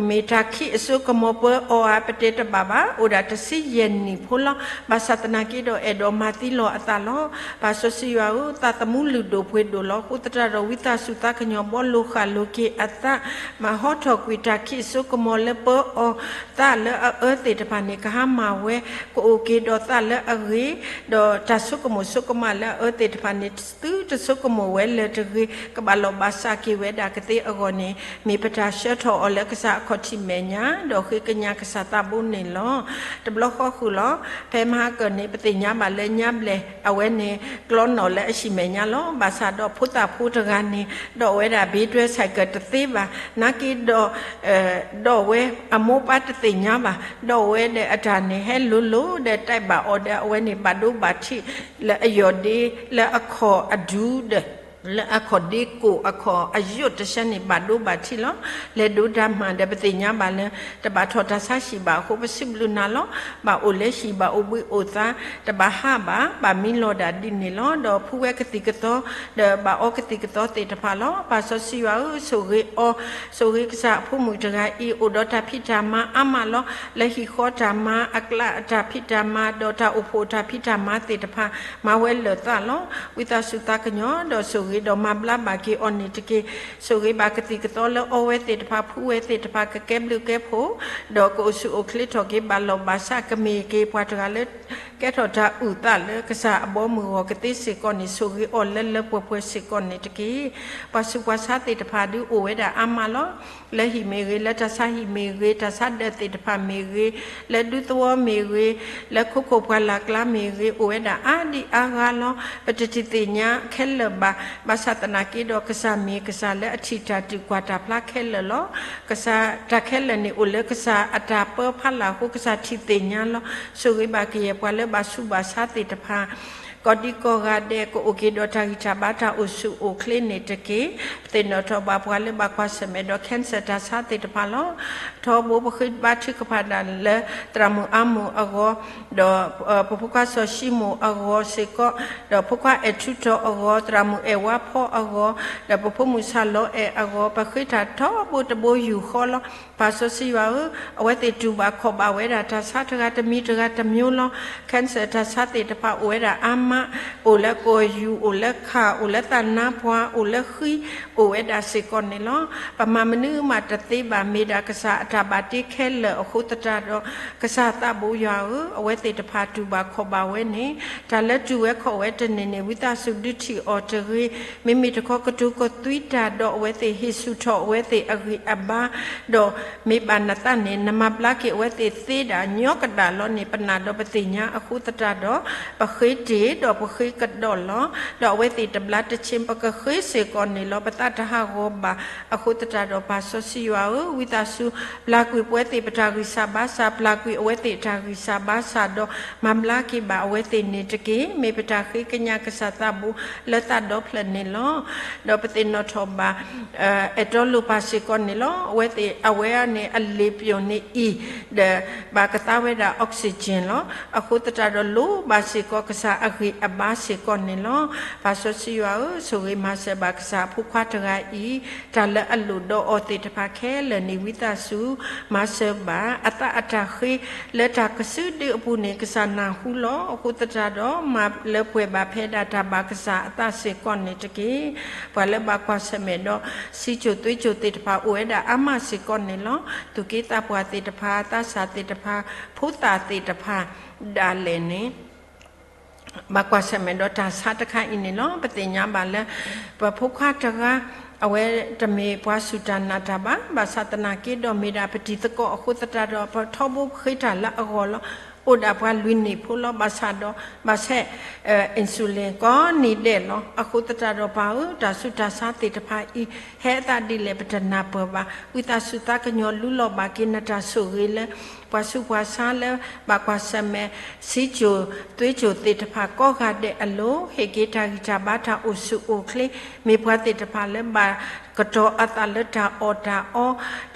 မ့ၢ်တၢ်ခံးအစိကမီၤပၢအီၤဧါ ပတဲတဘၣ်ဘၣ်, အိၣ်ဒၣ်တဆံယဲၢ်နံၣ်ဖိလီၤ. ဘၣ်ဆၣ်သနာ်က့ဒီး အဲၣ်ဒိးမၤသံလီၤအသးလီၤ. ပၢ်စီဆှံယွၤဧၢ, သးသမူလုၢ်ဒိၣ်ပှ့ၤဒိၣ်လီၤ. အဃိသတးဒီး ဝံသးစူၤသးကညီၤ ဘှီလိာ်ဃၣ်လိာ်က့ၤအသး, မၤဟီထီၣ်ကွံာ်တၢ်ခံးအစိကမီၤလၢပၢအီၤ, သးလၢအအၢသ့ၣ်တဖၣ်န့ၣ် ကဟါမၢ်ဝဲ, ကအိၣ်က့ၤဒီးသးလၢအဂ့ၤ, ဒီးတၢ်ဆိကမိၣ်ဆိကမးလၢအအၢသ့ၣ်တဖၣ်န့ၣ် သုတဆိကမိၣ်ဝဲလၢၤတဂ့ၤ, ကဘၣ်လီၢ်ဘၣ်စးက့ၤဝဲဒၣ်ကသ့အဂီၢ်န့ၣ် မ့ၢ်ပတၢ်ဆှၢထီၣ်အီၤလၢကစၢ်အခီၣ်ထံးမဲာ်ညါ, ဒီးဃ့ကညးကစၢ်သးဘိန့ၣ်လီၤ. တဘျီဃီဃုာ်လီၤ. ဖဲမဟါကၢၢ်န့ၣ် ပသ့ၣ်ညါဘၣ်လၢညါဘျဲၣ် အဝဲန့ၣ် ကျီနီၣ်လၢအဟံၣ်မဲာ်ညါလီၤ. ဘၣ်ဆၣ်ဒီးဖိသၣ်ဖိတဂၤန့ၣ် ဒိးဝဲဒၣ် ဘ့တွဲ ဆိုင်ကယ် တသ့ဘၣ်. နာ်က့ဒီး ဒိးဝဲအမိၢ်ပၢ်တသ့ၣ်ညါဘၣ်. ဒိးဝဲဒီးအတၢ်န့ၣ် ဟဲလိၤလိၤဒီး တဲဘၣ်အီၤဒီး အဝဲန့ၣ်ဘၣ်ဒိဘၣ်ထံး လၢအယီၢ်ဒ့ လၢအခီၣ်အဒူဒီး လၢအခီၣ်ဒ့ကိၣ်အခီၣ်အယိာ်တဆၢန့ၣ် ဘၣ်ဒိဘၣ်ထံးလီၤ. လဲၤဒိတၢ်မၤဒီး ပသ့ၣ်ညါဘၣ်လၢ တဘၣ်ထီၣ်တၢ်ဆါဟံၣ်ဘၣ်အဃိ ပစံးဘျုးနၤလီၤ. ဘၣ်အိၣ်လၢဟံၣ် ဘၣ်အိၣ်ဘှံးအိၣ်သါ, တဘၣ်ဟးဘၣ်, ဘၣ်မံလီၤဒၣ်ဒ်န့ၣ်လီၤ. ဒီးဖှူဝဲကသံၣ်ကသီ ဒီးဘၣ်အီကသံၣ်ကသီသ့ၣ်တဖၣ်လီၤ. ပၢ်စီဆှံယွၤဧၢ, ဆိၣ်ဂ့ၤအီၤ, ဆိၣ်ဂ့ၤကစၢ်အဖိမုၣ်တဂၤအံၤ အိၣ်ဒီးတၢ်ဖံးတၢ်မၤအါမးလီၤ. လၢဟံၣ်ဃီတၢ်မၤ, အကျးအတၢ်ဖံးတၢ်မၤ, ဒီးတၢ်အိၣ်ဖှိၣ်တၢ်ဖံးတၢ်မၤသ့ၣ်တဖၣ် မၤဝဲလၢာ်သးလီၤ. ဝံသးစူၤသးကညီၤ ဒီးဆိၣ်ဂ့ၤဒီးမၤဘျါဘၣ်က့ၤအီၤန့ၣ်တက့ၢ်. ဆိၣ်ဂ့ၤဘၣ်ကသံၣ်ကသီလၢအီဝဲသ့ၣ်တဖၣ်, ဖှူဝဲသ့ၣ်တဖၣ် ကကဲဘျုးကဲဖှိၣ်, ဒီးကအိၣ်ဆူၣ်အိၣ်ချ့ထီၣ်က့ၤ ဘၣ်လီၢ်ဘၣ်စး ကမ့ၢ်က့ၤပှၤတဂၤလၢ ကဲထီၣ်တၢ်အုၣ်သးလၢကစၢ်အဘီအမုၢ်အဂီၢ်ကသ့စ့ၢ်ကီးန့ၣ် ဆိၣ်ဂ့ၤအီၤလၢလၢပှဲၤပှဲၤစ့ၢ်ကီးန့ၣ်တက့ၢ်. ပှၤဆူးပှၤဆါသ့ၣ်တဖၣ်ဒုးအိၣ်ဝဲဒၣ်အါမးလီၤ. လၢဟံၣ်မ့ၢ်ဂ့ၤ, လၢတၢ်ဆါဟံၣ်မ့ၢ်ဂ့ၤ, တၢ်ဆါဒၢးသ့ၣ်တဖၣ်မ့ၢ်ဂ့ၤ, လၢဒူသဝီမ့ၢ်ဂ့ၤ, လၢခိခိၣ်ပှၢ်လၢ်ကျါမ့ၢ်ဂ့ၤ, အိၣ်ဝဲဒၣ်အါဒံအါဂၤလီၤ. ပတထံၣ်သ့ၣ်ညါခဲလၢာ်ဘၣ်. ဘၣ်ဆၣ်သနာ်က့ဒီး ကစၢ်မ့ၢ်ကစၢ်လၢအထံၣ်တၢ်တုာ်ကွၢ်တၢ်ဖျါခဲလၢာ်လီၤ. ကစၢ်တၢ်ခဲလၢာ်န့ၣ် အိၣ်လၢကစၢ်အတၢ်ပၢဖီလာ်အဃိ ကစၢ်ထံၣ်သ့ၣ်ညါလီၤ. ဆိၣ်ဂ့ၤဘၣ်ကယဲၢ်ပှၤလၢဘၣ်ဆူးဘၣ်ဆါသ့ၣ်တဖၣ် ကိးဒံကိးဂၤဒဲး ကအိၣ်က့ၤဒီးတၢ်ဂံၢ်တၢ်ဘါ တၢ်အိၣ်ဆူၣ်အိၣ်ချ့န့ၣ်တက့ၢ်. ပသ့ၣ်နီၣ်ထီၣ်ဘၣ်ပှၤလၢဘၣ်ကွၢ်ဆၢၣ်မဲာ်ဒီး cancer တၢ်ဆါသ့ၣ်တဖၣ်လီၤ. ထီဘိပဃ့ဘါထုကဖၣ်ဒၣ်လၢ သရၣ်မုၣ်အါမုၣ်အဂီၢ်, ဒီးပဖိခွါစီၤၡံမိၣ်အဂီၢ်စ့ၢ်ကီး, ဒီးဖိခွါအဲၣ်ထူထီၣ်အဂီၢ်, သရၣ်မုၣ်အဲၣ်ဝါဖီအဂီၢ်, ဒီးပဖိမုၣ်ဆၣ်လီၤအဲၣ်အဂီၢ်, ပဃ့တၢ်ထီဘိတဘိယူၢ်ဃီလီၤ. ပၢ်စီဆှံယွၤဧၢ, အဝဲသ့ၣ်တူၢ်ဘၣ်ခီၣ်ဘၣ်ဝဲဒၣ် တၢ်ဆါတဂၤတမံၤတဂၤတမျိုးလီၤ. cancer တၢ်ဆါသ့ၣ်တဖၣ်အိၣ်ဝဲဒၣ်အါမး, အိၣ်လၢကီၢ်ယူၢ်, အိၣ်လၢခၣ်, အိၣ်လၢသးနါပှၢ်, အိၣ်လၢဃံ, အိၣ်ဝဲဒၣ်စ့ၢ်ကီးန့ၣ်လီၤ. ပမၤမနုၤမးတသ့ဘၣ်, မ့ၢ်ဒၣ်ကစၢ်အတၢ်ဘၣ်တ့ခဲလၢာ်အဃိသတးဒီး, ကစၢ်သးဘိယွၤဧၢ, အဝဲသ့ၣ်တဖၣ်တူၢ်ဘၣ်ခီၣ်ဘၣ်ဝဲန့ၣ်, တၢ်လၢတူၢ်ဝဲခီၣ်ဝဲတန့ၢ်န့ၣ် ဝံသးစူၤဒုးထံၣ်အီၤတဂ့ၤ. မ့မ့ၢ်တခီကတိၤကသွံတၢ်ဒီးအဝဲသ့ၣ်, ဟ့ၣ်ဆူၣ်ထီၣ်အဝဲသ့ၣ်အဂံၢ်အဘါ, ဒီးမ့ၢ်ဘၣ်နသးန့ၣ် နမၤဘျါက့ၤအဝဲသ့ၣ်သ့ဒၣ်ညီကဒၣ်လီၤန့ၣ် ပနာ်ဒီးပသ့ၣ်ညါအဃိသတးဒီး, ပဃ့တ့ၢ်ဒီးပဃ့ကဒီးလီၤ. ဒီးအဝဲသ့ၣ်တဘျါတဆ့ ပကဃ့စ့ၢ်ကီးန့ၣ်လီၤ. ပသးတဟးဂီၤဘၣ်အဃိသတးဒီး ပၢ်စီဆှံယွၤဧၢ, ဝံသးစူၤ ပျၢ်ကွံာ်ပဝဲသ့ၣ်ပတၢ်ဂံၢ်စၢ်ဘါစၢ်, ပျၢ်ကွံာ်အဝဲသ့ၣ်တၢ်ဂံၢ်စၢ်ဘါစၢ်ဒီး မၤဘျါက့ၤဘၣ်အဝဲသ့ၣ်န့ၣ်တက့ၢ်. မ့ၢ်ပတၢ်ဃ့ကညးကစၢ်သးဘိလၢသးဒီဖျၢၣ်န့ၣ်လီၤ. ဒီးပသ့ၣ်နီၣ်ထီၣ်ဘၣ် အဲၣ်တီလိၤပၢ်စ့ၢ်ကီးန့ၣ်လီၤ. အဝဲသ့ၣ်အဝဲအံၤန့ၣ် အလ့ၣ်ပျိၢ်န့ၣ်အံၤ, ဒီးဘၣ်ကသါဝဲဒၣ် oxygen လီၤ. အဃိသတးဒီးလိၣ်ဘၣ်စ့ၢ်ကီးကစၢ်အဂံၢ်အဘါစ့ၢ်ကီးန့ၣ်လီၤ. ပၢ်စီဆှံယွၤဧၢ, ဆိၣ်ဂ့ၤမၤစၢၤဘၣ်ကစၢ်အဖိခွါတဂၤအံၤ, တၢ်လၢအလိၣ်ဒီးအီၤသ့ၣ်တဖၣ်ခဲလၢာ်န့ၣ် ဝံသးစူၤ မၤစၢၤဘၣ်. အသးအတၢ်ဃ့လၢတၢ်ကစုဒုအပူၤန့ၣ် ကစၢ်နၢ်ဟူလီၤ. အဃိသတးဒီး မၤလၢပှဲၤဘၣ်ဖဲဒၣ်တၢ်ဘၣ်ကစၢ်အသးစ့ၢ်ကီးန့ၣ်တက့ၢ်. ပှၤလၢဘၣ်ကွၢ်ဆၢၣ်မဲာ်ဒီး စံးစိၤသွ့စိၤသ့ၣ်တဖၣ် အိၣ်ဝဲဒၣ်အါမးစ့ၢ်ကီးန့ၣ်လီၤ. သူၣ်က့သးပှၢ်သ့ၣ်တဖၣ်, သးစၢ်သ့ၣ်တဖၣ်, ဖိသၣ်သ့ၣ်တဖၣ်ဒၣ်လဲာ်န့ၣ် ဘၣ်ကွၢ်ဆၢၣ်မဲာ်ဒီးတၢ်ဆါတခါအံၤန့ၣ်လီၤ. ပသ့ၣ်ညါဘၣ်လၢ ပဖိခွါတဂၤ အဝဲတမ့ၢ်ပှၤစူၢ်တၢ်နာ်တၢ်ဘၣ်. ဘၣ်ဆၣ်သနာ်က့ဒီး မ့ၢ်ဒၣ်ပတံၤသကိးအဃိသတးဒီး ပထီဘိပဃ့တၢ်လၢအဂီၢ်လီၤ. အိၣ်ဒၣ်ပှၤလွံၢ်နံၣ်ဖိလီၤ. ဘၣ်ဆၣ်ဒီး ဘၣ်ဆဲး insulin ကိးနံၤဒဲးလီၤ. အဃိသတးဒီးပၢ်ဧၢ, တၢ်ဆူးတၢ်ဆါသ့ၣ်တဖၣ်အံၤ ဟဲအသးဒ်လဲၣ် ပတနၢ်ပၢၢ်ဘၣ်. ဝံသးစူၤသးကညီၤ လူလီၤဘၣ်က့ၤနတၢ်ဆိၣ်ဂ့ၤလၢ ပှၤဆူးပှၤဆါလၢဘၣ်ကွၢ်ဆၢၣ်မဲာ် ဆံးကိၣ်သွ့ကိၣ်သ့ၣ်တဖၣ်ကိးဂၤဒဲးအလိၤ ဟ့ၣ်က့ၤတၢ်ဂံၢ်တၢ်ဘါတၢ်အိၣ်ဆူၣ်အိၣ်ချ့, မ့ၢ်ပှၤသ့ၣ်တဖၣ်လၢဘၣ်ကတီၤအသးလၢတၢ်အီၣ်တၢ်အီ,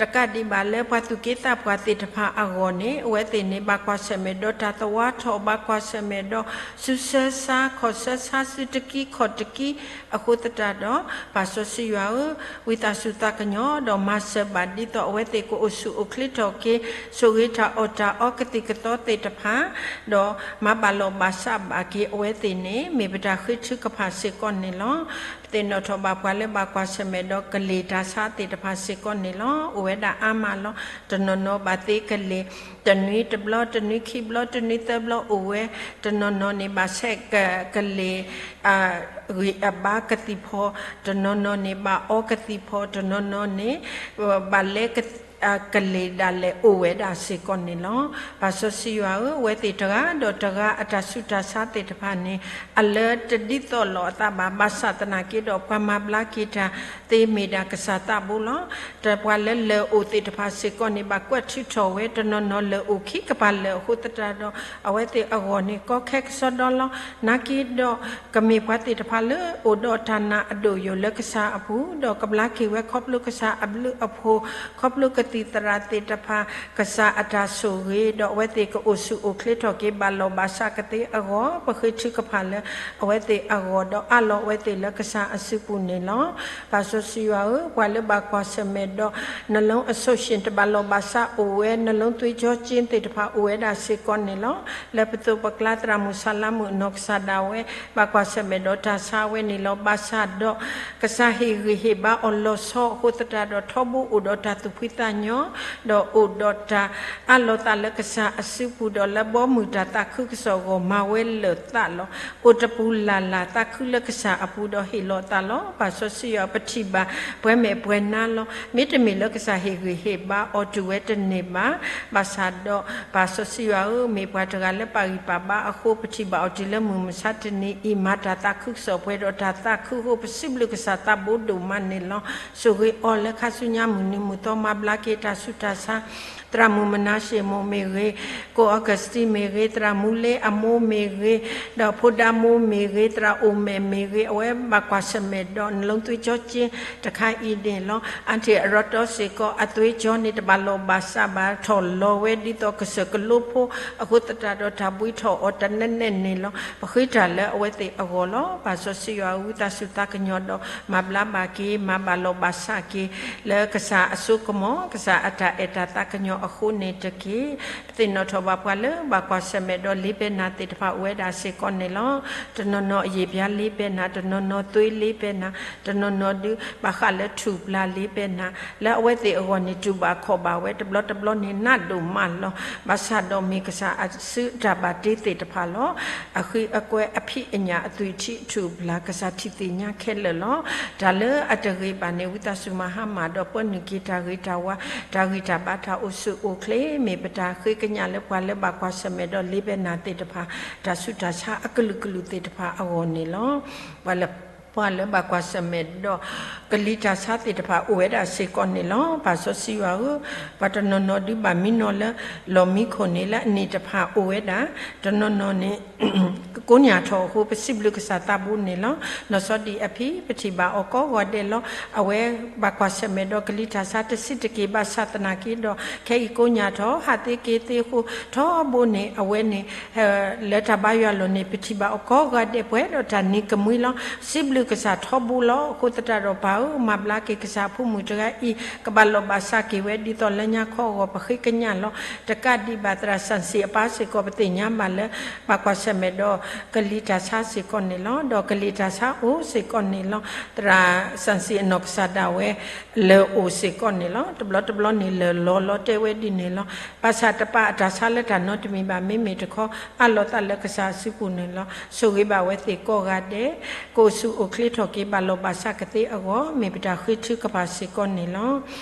တကးဒံးဘၣ်လၢပှၤသူၣ်က့သးပှၢ်သ့ၣ်တဖၣ်အဂီၢ်န့ၣ် အဝဲသ့ၣ်န့ၣ် ဘၣ်ကွၢ်ဆၢၣ်မဲာ်ဒီးတၢ်သဝီထီၣ်, ဘၣ်ကွၢ်ဆၢၣ်မဲာ်ဒီး စူးစၢ်ဆါ ခီၣ်ဆၢဆါ စုတကံခီၣ်တကံ, အဃိသတးဒီး ပၢ်စီဆှံယွၤဧၢ, ဝံသးစူၤသးကညီၤ ဒီးမၤစၢၤဘၣ်ဒ်သိးအဝဲသ့ၣ်ကအိၣ်ဆူၣ်အိၣ်ချ့ထီၣ်က့ၤ, ဆိၣ်ဂ့ၤတၢ်အီၣ်တၢ်အီကသံၣ်ကသီသ့ၣ်တဖၣ်, ဒီးမၤဘၣ်လီၤဘၣ်စးဘၣ်က့ၤအဝဲသ့ၣ်န့ၣ် မ့ၢ်ပတၢ်ဃ့ထုကဖၣ်စ့ၢ်ကီးန့ၣ်လီၤ. ပသ့ၣ်နီၣ်ထီၣ်ဘၣ်ပှၤလၢဘၣ်ကွၢ်ဆၢၣ်မဲာ်ဒီးကလ့ၢ်တၢ်ဆါသ့ၣ်တဖၣ်စ့ၢ်ကီးန့ၣ်လီၤ. အိၣ်ဝဲဒၣ်အါမးလီၤ. တနီၤနီၤဘၣ်သ့ကလ့ၢ် တနွံတဘျီ, တနွံခံဘျီ, တနွံသၢဘျီအိၣ်ဝဲ, တနီၤနီၤန့ၣ်ဘၣ်ဆဲးကလ့ၢ် ဂံၢ်အဘါကသံၣ်ဖီ, တနီၤနီၤန့ၣ်ဘၣ်အီကသံၣ်ဖီ, တနီၤနီၤန့ၣ် ဘၣ်လဲ ကလ့ၢ်ဒၣ်လဲာ်အိၣ်ဝဲဒၣ်စ့ၢ်ကီးန့ၣ်လီၤ. ပၢ်စီဆှံယွၤဧၢ, အဝဲသ့ၣ်တဂၤဒီးတဂၤအတၢ်ဆူးတၢ်ဆါသ့ၣ်တဖၣ်န့ၣ် အလၢတဒ်သိးလိာ်အသးဘၣ်, ဘၣ်ဆၣ်သနာ်က့ဒီးပှၤမၤဘျါက့ၤတၢ်သ့မ့ၢ်ဒၣ်ကစၢ်သးဘိလီၤ. ဒီးပှၤလၢလၢၢ်အိၣ်သ့ၣ်တဖၣ်စ့ၢ်ကီးန့ၣ် ဘၣ်ကွၢ်ထုးထီၣ်ဝဲ, တနီၤနီၤလၢၢ်အိၣ်ခံကပၤလၢာ်အဃိသတးဒီး အဝဲသ့ၣ်အဂီၢ်န့ၣ် ကီခဲကစီဒီလီၤ. နာ်က့ဒီး ကမ့ၢ်ပှၤသ့ၣ်တဖၣ်လၢအိၣ်ဒီးတၢ်နာ်အဒိၣ်ယိာ်လၢကစၢ်အပူၤ, ဒီးကဘျါက့ၤဝဲခီဖျိကစၢ်အဘျုးအဖှိၣ်, ခီဖျိကသံၣ်သရၣ်သ့ၣ်တဖၣ်, ကစၢ်အတၢ်ဆိၣ်ဂ့ၤ, ဒီးအဝဲသ့ၣ်ကအိၣ်ဆူၣ်အိၣ်ချ့ထီၣ်က့ၤ ဘၣ်လီၤဘၣ်စးကသ့အဂီၢ်, ပဃ့ထုကဖၣ်လၢအဝဲသ့ၣ်အဂီၢ်, ဒီးအးလီၤအဝဲသ့ၣ်လၢကစၢ်အစုပူၤန့ၣ်လီၤ. ပၢ်စီဆှံယွၤဧၢ, ပှၤလၢဘၣ်ကွၢ်ဆၢၣ်မဲာ်ဒီး နလၢအဆိၣ်ရှ့ၣ် တဘၣ်လီၤဘၣ်စးအိၣ်ဝဲ, နလၢသွ့ကၠီကၠ့သ့ၣ်တဖၣ်အိၣ်ဝဲဒၣ်စ့ၢ်ကီးန့ၣ်လီၤ. လၢပသိးပကျါသရၣ်မုၣ်ဆၣ်လါမုၣ်အနီၢ်ကစၢ်ဒၣ်ဝဲ ဘၣ်ကွၢ်ဆၢၣ်မဲာ်ဒီးတၢ်ဆါဝဲန့ၣ်လီၤ. ဘၣ်ဆၣ်ဒီး ကစၢ်ဟ့ၣ်ဂံၢ်ဟ့ၣ်ဘါအီၤလီၤဆီအဃိသတးဒီး ထီဘိအိၣ်ဒီးတၢ်သူၣ်ဖှံသးညီ, ဒီးအိၣ်ဒီးတၢ်အးလီၤသးလၢကစၢ်အစုပူၤ, ဒီးလၢဘီမုၢ်တၢ်သးခုကစီၣ်အဂီၢ် မၤဝဲလၢာ်သးလီၤ. အိၣ်တပူၤလၢ်လၢ်သးခုလၢကစၢ်အပူၤဒီးဟ့ၣ်လီၤသးလီၤ. ပၢ်စီဆှံယွၤဧၢ, ပထံၣ်ဘၣ်ပှဲၤမဲာ်ပှဲၤနါလီၤ. မ့တမ့ၢ်လၢကစၢ်ဟ့ၣ်ဂံၢ်ဟ့ၣ်ဘါအီၤတုၤဝဲတန့ၢ်ဘၣ်. ဘၣ်ဆၣ်ဒီး ပၢ်စီဆှံယွၤဧၢ, မ့ၢ်ပှၤတဂၤလၢပာ်ဂံၢ်ပာ်ဘါအဃိ ပထံၣ်ဘၣ်အီၤတုၤလၢမုၢ်မဆါတနံၤအံၤ မၤတၢ်သးခုကစီၣ်ပှဲၤဒီးတၢ်သးခုအဃိ ပစံးဘျုးကစၢ်သးဘိဒိၣ်မးန့ၣ်လီၤ. ဆိၣ်ဂ့ၤအီၤလၢခါဆူညါမုၢ်နံၤမုၢ်သီ မၤဘျါက့ၤတၢ်ဆူးတၢ်ဆါ သရၣ်မုၣ်မနၤၡ့မိၢ်မ့ၢ်ဂ့ၤ, ကိၣ်အီကူးစတံမ့ၢ်ဂ့ၤ, သရၣ်မူလ့အမိၢ်မ့ၢ်ဂ့ၤ, ဒီးဖိဒါမိၢ်မ့ၢ်ဂ့ၤ, သရၣ်အိၣ်မဲာ်မ့ၢ်ဂ့ၤ, အဝဲဘၣ်ကွၢ်ဆၢၣ်မဲာ်ဒီး နလၢသွ့ကၠီကၠ့တခါအံၤန့ၣ်လီၤ. အါတ့ၢ်အရီတီစ့ၢ်ကီး အသွ့ကၠီန့ၣ် တဘၣ်လီၤဘၣ်စးဘၣ် ထီၣ်လီၤဝဲဒ်သိးကစၢၢ်ကလိဖိအဃိသတးဒီး တၢ်ဘှံးထီၣ်အီၤတနဲၣ်နဲၣ်န့ၣ်လီၤ. ပဃ့တၢ်လၢအဝဲသ့ၣ်အဂီၢ်လီၤ. ပၢ်စီဆှံယွၤဧၢ, ဝံသးစူၤသးကညီၤဒီး မၤဘျါဘၣ်က့ၤ, မၤဘၣ်လီၤဘၣ်စးက့ၤ လၢကစၢ်အစိကမီၤ, ကစၢ်အတၢ်အဲၣ်တၢ်သးကညီၤအဃိန့ၣ်တက့ၢ်. ပသ့ၣ်နီၣ်ထီၣ်ဘၣ်ပှၤလၢဘၣ်ကွၢ်ဆၢၣ်မဲာ်ဒီးလ့ပၢနၤသ့ၣ်တဖၣ်အိၣ်ဝဲဒၣ်စ့ၢ်ကီးန့ၣ်လီၤ. တနီၤနီၤအယံာ်ပျါလ့ပၢနၤ, တနီၤနီၤသွ့လ့ပၢနၤ, တနီၤနီၤဒုးဘၣ်ဃးလၢထူၣ်ပျၢ်လ့ပၢနၤ, လၢအဝဲသ့ၣ်အဂီၢ်န့ၣ် တူၢ်ဘၣ်ခီၣ်ဘၣ်ဝဲ တဘျီတဘျီန့ၣ်နးဒိၣ်မးလီၤ. ဘၣ်ဆၣ်ဒီးမ့ၢ်ကစၢ်အစုအတၢ်ဘၣ်တ့သ့ၣ်တဖၣ်လီၤ. အဃံအကွဲအဖံးအညၣ်အသွံၣ်ထံအထူၣ်အပျၢ် ကစၢ်ထံၣ်သ့ၣ်ညါခဲလၢာ်လီၤ. တၢ်လၢအတဂ့ၤဘၣ်န့ၣ် ဝံသးစူၤမၤဟါမၢ်ဒီးပၢနုာ်က့ၤတၢ်ဂ့ၤတၢ်ဝါ, တၢ်ဂံၢ်တၢ်ဘါတၢ်အိၣ်ဆူၣ်အိၣ်ချ့, မ့ၢ်ပတၢ်ဃ့ကညးလၢပှၤလၢဘၣ်ကွၢ်ဆၢၣ်မဲာ်ဒီးလ့ပၢနၤသ့ၣ်တဖၣ် တၢ်ဆူးတၢ်ဆါအကလုာ်ကလုာ်သ့ၣ်တဖၣ်အဂီၢ်န့ၣ်လီၤ. ပှၤလၢ ပှၤလၢဘၣ်ကွၢ်ဆၢၣ်မဲာ်ဒီး ကလံၤတၢ်ဆါသ့ၣ်တဖၣ်အိၣ်ဝဲဒၣ်စ့ၢ်ကီးန့ၣ်လီၤ. ပၢ်စီဆှံယွၤဧၢ, ပှၤတနီၤနီၤဒုးဘၣ်မံနီၤလၢ လီၢ်မံခိၣ်န့ၣ်လၢအနံၣ်တဖၣ်အိၣ်ဝဲဒၣ်, တနီၤနီၤန့ၣ် ကိးညၢ်ထီၣ်အဃိ ပစံးဘျုးကစၢ်သးဘိန့ၣ်လီၤ. လီၤဆီဒံၣ်အဖံး ပထံၣ်ဘၣ်အီၤကိးဂီၤဒဲးလီၤ. အဝဲဘၣ်ကွၢ်ဆၢၣ်မဲာ်ဒီးကလံၤတၢ်ဆါတဆံးတက့ၢ် ဘၣ်ဆၣ်သနာ်က့ဒီး ခဲအံၤကိးညၢ်ထီၣ် ဟးသ့က့ၤသ့အဃိ ထီဘိန့ၣ် အဝဲန့ၣ် လၢတၢ်ဘါယွၤလီၢ်န့ၣ် ပထံၣ်ဘၣ်အီၤကိးဂၤဒဲးပှဲၤဒီးတၢ်နံၤကမှံလီၤ. စံးဘျုးကစၢ်ထီဘိလီၤ. အဃိသတးဒီးပၢ်ဧၢ, မၤဘျါက့ၤကစၢ်အဖိမုၣ်တဂၤအံၤ ကဘၣ်လီၤဘၣ်စးက့ၤဝဲဒ်သိးလၢညါခီအဂီၢ် ပဃ့ကညးလီၤ. တကးဒံးဘၣ်သရၣ်စၣ်စံၣ်အပၢ်စ့ၢ်ကီး ပသ့ၣ်ညါဘၣ်လၢ ဘၣ်ကွၢ်ဆၢၣ်မဲာ်ဒီးကလံၤတၢ်ဆါစ့ၢ်ကီးန့ၣ်လီၤ. ဒီးကလံၤတၢ်ဆါအိၣ်စ့ၢ်ကီးန့ၣ်လီၤ. သရၣ်စၣ်စံၣ်အနီၢ်ကစၢ်ဒၣ်ဝဲ လၢၢ်အိၣ်စ့ၢ်ကီးန့ၣ်လီၤ. တဘျီတဘျီန့ၣ်လၢၢ်လီၤလီၤတဲဝဲဒ်န့ၣ်လီၤ. ဘၣ်ဆၣ်တပာ်အတၢ်ဆါလၢတၢ်နီတမံၤဘၣ် မ့မ့ၢ်တခီ အးလီၤသးလၢကစၢ်အစုပူၤန့ၣ်လီၤ. ဆိၣ်ဂ့ၤဘၣ်ဝဲသ့ၣ်ကိးဂၤဒဲး ကအိၣ်ဆူၣ်အိၣ်ချ့ထီၣ်က့ၤ ဘၣ်လီၤဘၣ်စးကသ့အဂီၢ် မ့ၢ်ပတၢ်ဃ့ထုကဖၣ်စ့ၢ်ကီးန့ၣ်လီၤ.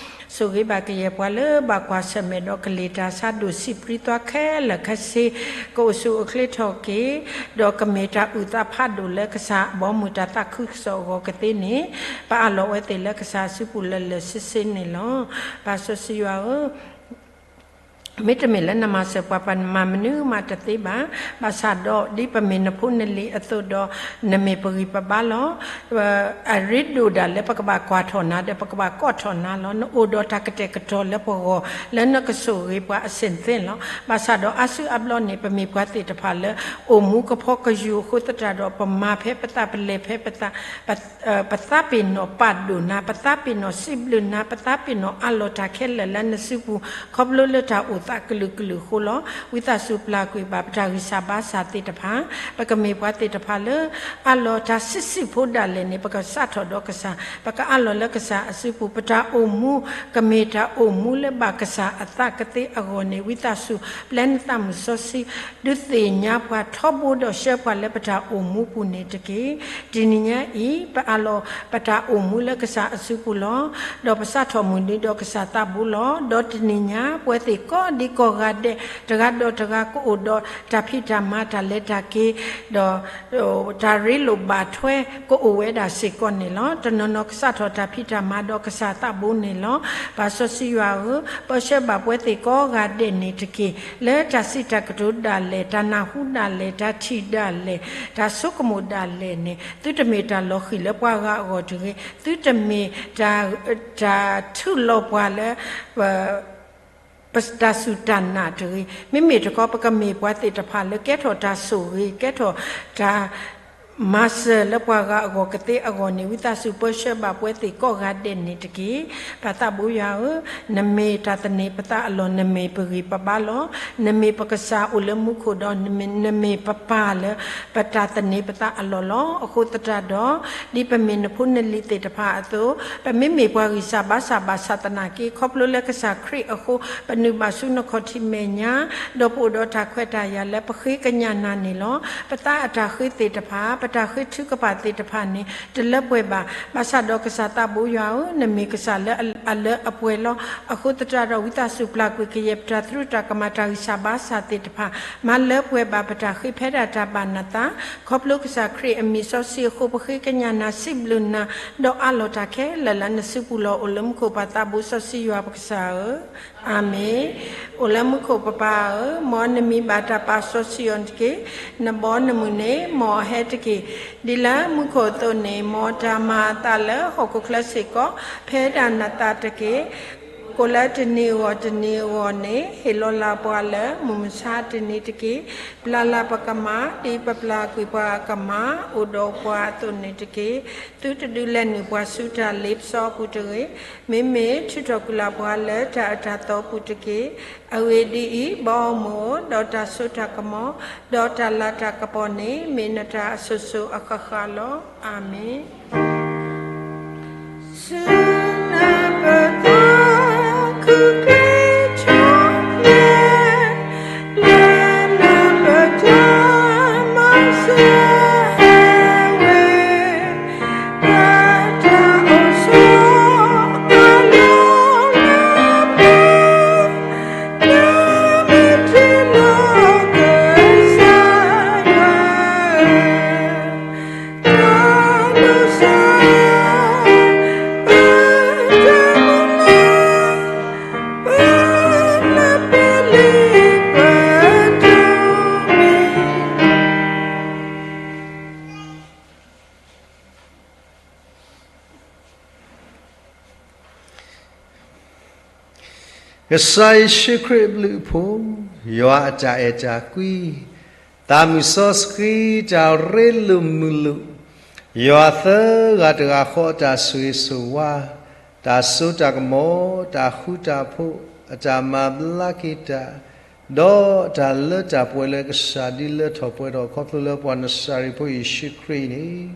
ဆိၣ်ဂ့ၤဘၣ်ကယဲၢ်ပှၤလၢဘၣ်ကွၢ်ဆၢၣ်မဲာ်ဒီးကလံၤတၢ်ဆါဒိၣ်ဆံးပြံသွါခဲလၢာ်ခဲဆ့ ကအိၣ်ဆူၣ်အိၣ်ချ့ထီၣ်က့ၤ ဒီးကမ့ၢ်တၢ်အုၣ်သးဖးဒိၣ်လၢကစၢ်အဘီအမုၢ်တၢ်သးခုကစီၣ်အဂီၢ်ကသ့န့ၣ် ပအးလီၤဝဲသ့ၣ်လၢကစၢ်အစုပူၤလၢာ်လၢာ်ဆ့ဆ့န့ၣ်လီၤ. ပၢ်စီဆှံယွၤဧၢ, မ့တမ့ၢ်လၢနမၤစၢၤပှၤ ပမၤမနုၤမးတသ့ဘၣ်. ဘၣ်ဆၣ်ဒီးဒ်ပမ့ၢ်နဖိနလံၤအသိးဒီး နမ့ၢ်ပဂံၢ်ပဘါလီၤ. အရ့ဒိၣ်ဒၣ်လၢပကဘၣ်ကွၢ်ထီၣ်နၤ ဒီးပကဘၣ်ကိးထီၣ်နၤလီၤ. နအိၣ်ဒီးတၢ်ကတဲာ်ကတီၤလၢပဂီၢ် လၢနကဆိၣ်ဂ့ၤပှၤအဆ့ၣ်သ့ၣ်လီၤ. ဘၣ်ဆၣ်ဒီးအါစုအါဘျီန့ၣ် ပမ့ၢ်ပှၤသ့ၣ်တဖၣ်လၢ အိၣ်မူကဖီကယူၤအဃိသတးဒီး ပမၤဖဲပသး ပလဲၤဖဲပသး ပသးပ့ၤနီၣ်ပာ်ဒိၣ်နၤ, ပသးပ့ၤနီၣ်စံးဘျုးနၤ, ပသးပ့ၤနီၣ်အးလီၤတၢ်ခဲလၢာ်လၢနစုပူၤ ခီဖျိလၢတၢ်အိၣ်သးကလုာ်ကလုာ်အဃိလီၤ. ဝံသးစူၤပျၢ်ကွံာ်ဘၣ်ပတၢ်ဂံၢ်စၢ်ဘါစၢ်သ့ၣ်တဖၣ်, ပကမ့ၢ်ပှၤသ့ၣ်တဖၣ်လၢ အးလီၤတၢ်ဆံးဆံးဖိဒၣ်လဲာ်န့ၣ် ပကစးထီၣ်ဒီးကစၢ်, ပကအးလီၤလၢကစၢ်အစုပူၤ, ပတၢ်အိၣ်မူ ကမ့ၢ်တၢ်အိၣ်မူလၢဘၣ်ကစၢ်အသးကသ့အဂီၢ်န့ၣ် ဝံသးစူၤ ပျဲနသးမုၢ်စီဆှံ ဒုးသ့ၣ်ညါပှၤထီဘိဒီးဆှၢပှၤလၢပတၢ်အိၣ်မူပူၤန့ၣ်တက့ၢ်. တနံၤညါအံၤ ပအးလီၤပတၢ်အိၣ်မူလၢကစၢ်အစုပူၤလီၤ. ဒီးပစးထီၣ်မုၢ်နံၤဒီးကစၢ်သးဘိလီၤ. ဒီးတနံၤညါ ပဝဲသ့ၣ်ကိးဒံကိးဂၤဒဲး တဂၤဒီးတဂၤကအိၣ်ဒီးတၢ်ဖံးတၢ်မၤ တၢ်လဲၤတၢ်က့ၤ ဒီး တၢ်ရ့လိာ်ဘၣ်ထွဲကအိၣ်ဝဲဒၣ်စ့ၢ်ကီးန့ၣ်လီၤ. တနီၤနီၤကစးထီၣ်တၢ်ဖံးတၢ်မၤဒီးကစၢ်သးဘိန့ၣ်လီၤ. ပၢ်စီဆှံယွၤဧၢ, ပၢဆှၢဘၣ်ပဝဲသ့ၣ်ကိးဂၤဒဲးန့ၣ်တက့ၢ်. လၢတၢ်စံးတၢ်ကတိၤဒၣ်လဲာ်, တၢ်နၢ်ဟူဒၣ်လဲာ်, တၢ်ထံၣ်ဒၣ်လဲာ်, တၢ်ဆိကမိၣ်ဒၣ်လဲာ်န့ၣ် သုတမ့ၢ်တၢ်လီၤဃံၤလၢပှၤဂၤအဂီၢ်တဂ့ၤ. သုတမ့ၢ် တၢ်ထုးလီၤပှၤလၢ ပတၢ်စူၢ်တၢ်နာ်တဂ့ၤ. မ့မ့ၢ်တခီ ပကမ့ၢ်ပှၤသ့ၣ်တဖၣ်လၢကဲထီၣ်တၢ်ဆိၣ်ဂ့ၤ, ကဲထီၣ်တၢ်မၤစၢၤလၢပှၤဂၤအဂီၢ်ကသ့အဂီၢ်န့ၣ် ဝံသးစူၤပၢဆှၢဘၣ်ပဝဲသ့ၣ်ကိးဂၤဒဲးန့ၣ်တက့ၢ်. ပၢ်သးဘိယွၤဧၢ, နမ့ၢ်တၢ်သန့ၤပသးအလီၢ်, နမ့ၢ်ပဂံၢ်ပဘါလီၤ. နမ့ၢ်ပကစၢ်အိၣ်လၢမူခိၣ်ဒီး နမ့ၢ်ပပၢ်လၢ ပတၢ်သန့ၤပသးအလီၢ်လီၤ. အဃိသတးဒီး ဒ်ပမ့ၢ်နဖိနလံၤသ့ၣ်တဖၣ်အသိး, ပမ့မ့ၢ်ပှၤဂံၢ်စၢ်ဘါစၢ်ဘၣ်ဆၣ်သနာ်က့ ခီဖျိလၢကစၢ်ခရံာ်အဃိ ပနုာ်ဘၣ်ဆူနခီၣ်ထံးမဲာ်ညါ, ဒီးပအိၣ်ဒီးတၢ်ခွဲးတၢ်ယာ်လၢပဃ့ကညးနၤန့ၣ်လီၤ. ပသးအတၢ်ဃ့သ့ၣ်တဖၣ်, ပတၢ်ဃ့ထုကဖၣ်သ့ၣ်တဖၣ်န့ၣ် တလၢပှဲၤဘၣ်. ဘၣ်ဆၣ်ဒီးကစၢ်သးဘိယွၤဧၢ, နမ့ၢ်ကစၢ်လၢအလၢအပှဲၤလီၤ. အဃိသတးဒီး ဝံသးစူၤပျၢ်ကွံာ်ကယဲၢ်ပတၢ်သရူးတၢ်ကမၣ်တၢ်ဂံၢ်စၢ်ဘါစၢ်သ့ၣ်တဖၣ်, မၤလၢပှဲၤဘၣ်ပတၢ်ဃ့ဖဲဒၣ်တၢ်ဘၣ်နသး, ခီဖျိကစၢ်ခရံာ်အမံၤစီဆှံအဃိ ပဃ့ကညးနၤစံးဘျုးနၤ, ဒီးအးလီၤတၢ်ခဲလၢာ်လၢနစုပူၤလီၤ. အိၣ်လၢမူခိၣ်ပၢ်သးဘိစီဆှံယွၤပကစၢ်ဧၢ, အၤမ့ၣ်. အိၣ်လၢမူခိၣ်ပပၢ်ဧၢ, မ်နမံၤဘၣ်တၢ်ပာ်စီဆှံအီၤတက့ၢ်. နဘီနမုၢ်န့ၣ် မ်အဟဲတက့ၢ်. ဒ်လၢမူခိၣ်အသိးန့ၣ် မ်တၢ်မၤအသးလၢဟီၣ်ခိၣ်ချၢစ့ၢ်ကီး ဖဲဒၣ်နသးတက့ၢ်. ကိးလၢတနံၤအဂီၢ်တနံၤအဂီၢ်န့ၣ် ဟ့ၣ်လီၤလၢ်ပှၤလၢမုၢ်မဆါတနံၤတက့ၢ်. ပျၢ်လၢ်ပကမၢ် ဒ်ပပျၢ်ကွံာ်ပှၤအကမၢ် အိၣ်ဒီးပှၤအသိးန့ၣ်တက့ၢ်. သုတဒုးလဲၤနုာ်ပှၤဆူတၢ်လ့ပစီအပူၤတဂ့ၤ. မ့မ့ၢ်ထုးထီၣ်ကွံာ်လၢ်ပှၤလၢတၢ်အၢတၢ်သီအပူၤတက့ၢ်. အဂ့ၢ်ဒ်အံၤ, ဘီအမုၢ်ဧၢ, ဒီးတၢ်စိတၢ်ကမီၤ, ဒီးတၢ်လၤတၢ်ကပီၤန့ၣ် မ့ၢ်နတၢ်အစိၤစိၤအဃၣ်ဃၣ်လီၤ. အၤမ့ၣ်. ကစၢ်ယ့ၣ်ၡူးခရံာ်အဘျုးအဖှိၣ်, ယွၤအတၢ်အဲၣ်တၢ်ကွံ, သးမုၢ်စီဆှံတၢ်ရ့လိာ်မုာ်လိာ်, ယွၤသၢဂၤတဂၤဃီအတၢ်ဆိၣ်ဂ့ၤဆိၣ်ဝါ, တၢ်စိတၢ်ကမီၤ, တၢ်ဃူတၢ်ဖိး, အတၢ်မၤဘျါက့ၤတၢ်, ဒီးတၢ်လၢတၢ်ပှဲၤလၢကစၢ်ဒုးလၢထီၣ်ပှဲၤထီၣ် ခီဖျိလၢပှၤနစၤရ့းဖိယ့ၣ်ၡူးခရံာ်န့ၣ်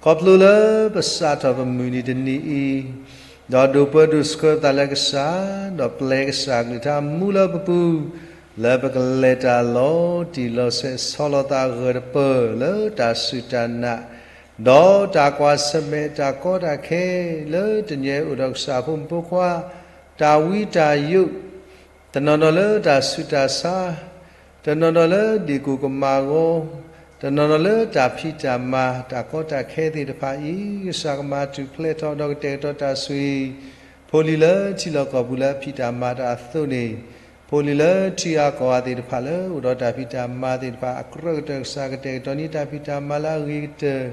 ခီဖျိလၢပစးထီၣ်ပမုၢ်နံၤတနံၤအံၤ, ဒီးဒိးပၢဒိးဆှၢပသးလၢကစၢ်, ဒီးပျဲကစၢ်အကလုၢ်ကထါမူလၢပပူၤ, လၢပကလဲၤတၢ်လီၤတံၢ်လီၤဆဲး ဆီလီၤသးဂၢၢ်တပၢၢ်လၢတၢ်စူၢ်တၢ်နာ်, ဒီးတၢ်ကွၢ်ဆၢၣ်မဲာ်တၢ်ကီတၢ်ခဲ လၢတနံၤအံၤအိၣ်ဒီးကစၢ်ဖိမုၣ်ဖိခွါ, တၢ်ဝံတၢ်ယိး တနီၤနီၤလၢတၢ်ဆူးတၢ်ဆါ, တနီၤနီၤလၢဒ့ၣ်ကိၢ်ကမၣ်ဂီၤ, တနီၤနီၤလၢတၢ်ဖံးတၢ်မၤ တၢ်ကီတၢ်ခဲသ့ၣ်တဖၣ်အံၤ, ကစၢ်ကမၤထူၣ်ဖျဲးထီၣ်ဒီးကတဲာ်ကတီၤတၢ်ဆိၣ်ဂ့ၤ, ဖိလံၤလၢထံလီၢ်ကီၢ်ပူၤလၢအဖံးတၢ်မၤတၢ်အသိးန့ၣ်, ဖိလံၤလၢထံဂၤကီၢ်ဂၤသ့ၣ်တဖၣ်လၢအိၣ်ဒီးတၢ်ဖံးတၢ်မၤသ့ၣ်တဖၣ် အကြၢးကတၢၢ်ကစၢ်ကတဲာ်ကတီၤန့ၢ်တၢ်ဖံးတၢ်မၤလၢအဂ့ၤကတၢၢ်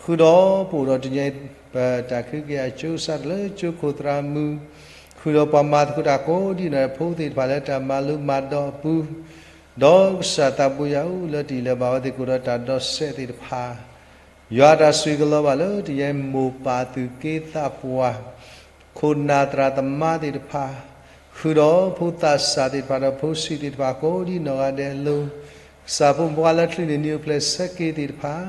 ဃုာ်ဒီးပအိၣ်ဒီးတနံၤအံၤ ပတၢ်ခုက့ၤအစိကစၢ်တၢ်လၢကၠိခိၣ်သရၣ်မုၣ် ဃုာ်ဒီးပှၤမၤသကိးတၢ်ကိးဒံးနီၢ်ဂၤဒဲးဖိသ့ၣ်တဖၣ်လၢတၢ်မၤလိမၤဒိးအပူၤ ဒီးကစၢ်သးဘိယွၤအိၣ်လၢတၢ်အံၤလၢၤဘၣ်ဝဲသ့ၣ်ကအိၣ်ဒီးတၢ်ဒီးစဲးသ့ၣ်တဖၣ် ယွၤတၢ်ဆိၣ်ဂ့ၤကလီၤဘၣ်လၢတနံၤအံၤမိၢ်ပၢ်သူၣ်က့သးပှၢ် ခိၣ်နၢ်သရၣ်သမါသ့ၣ်တဖၣ် ဃုာ်ဒီးဖိသးစၢ်သ့ၣ်တဖၣ်ဒီးဖိဆံးသ့ၣ်တဖၣ်ကိးဒံးနီၢ်ဂၤဒဲးအလိၤ ကစၢ်ဖိမုၣ်ဖိခွါလၢချုးန့ၢ်နံၣ်အိၣ်ဖျဲၣ်ဆၢက့ၤသ့ၣ်တဖၣ်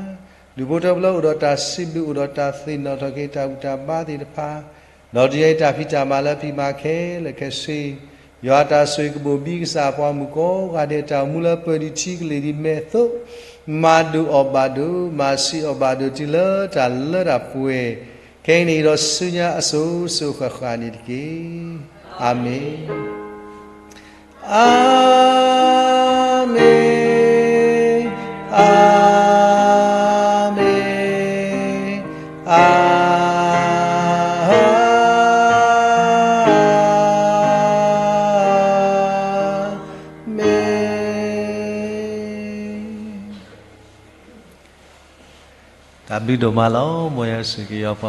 ဒူၣ်ဖိထၢဖိလၢအိၣ်ဒီးတၢ်စံးဘျုး အိၣ်ဒီးတၢ်သ့ၣ်နီၣ်ထီၣ်က့ၤတၢ်ဘူၣ်တၢ်ဘါသ့ၣ်တဖၣ် ဒီးတနံၤအံၤတၢ်ဖံးတၢ်မၤလၢအဖံးမၤခဲလၢာ်ခဲဆ့ ယွၤတၢ်ဆိၣ်ဂ့ၤကဘိၣ်ဘံကစၢ်ပှၤမုၣ်ကိးဂၤဒဲး တၢ်အိၣ်မူလၢပၢၤဒံးထံကလ့ၢ်ဒံးမဲာ်အသိး မၤဒိၣ်အီၣ်ဘၣ်ဒိၣ် မၤဆံးအီၣ်ဘၣ်ဒိၣ် တုၤလၢတၢ်လၢတၢ်ပှဲၤ ခဲအံၤန့ၣ်ဒီးဆူညါအစိၤစိၤဃၣ်ဃၣ်န့ၣ်တက့ၢ်. အၤမ့ၣ်. အၤမ့ၣ်, အၤမ့ၣ်, အၤမ့ၣ်. တၢ်ဘျုးဒိၣ်မးလီၤ. မ်ယွၤဆိၣ်ဂ့ၤက့ၤယွၤပှၤ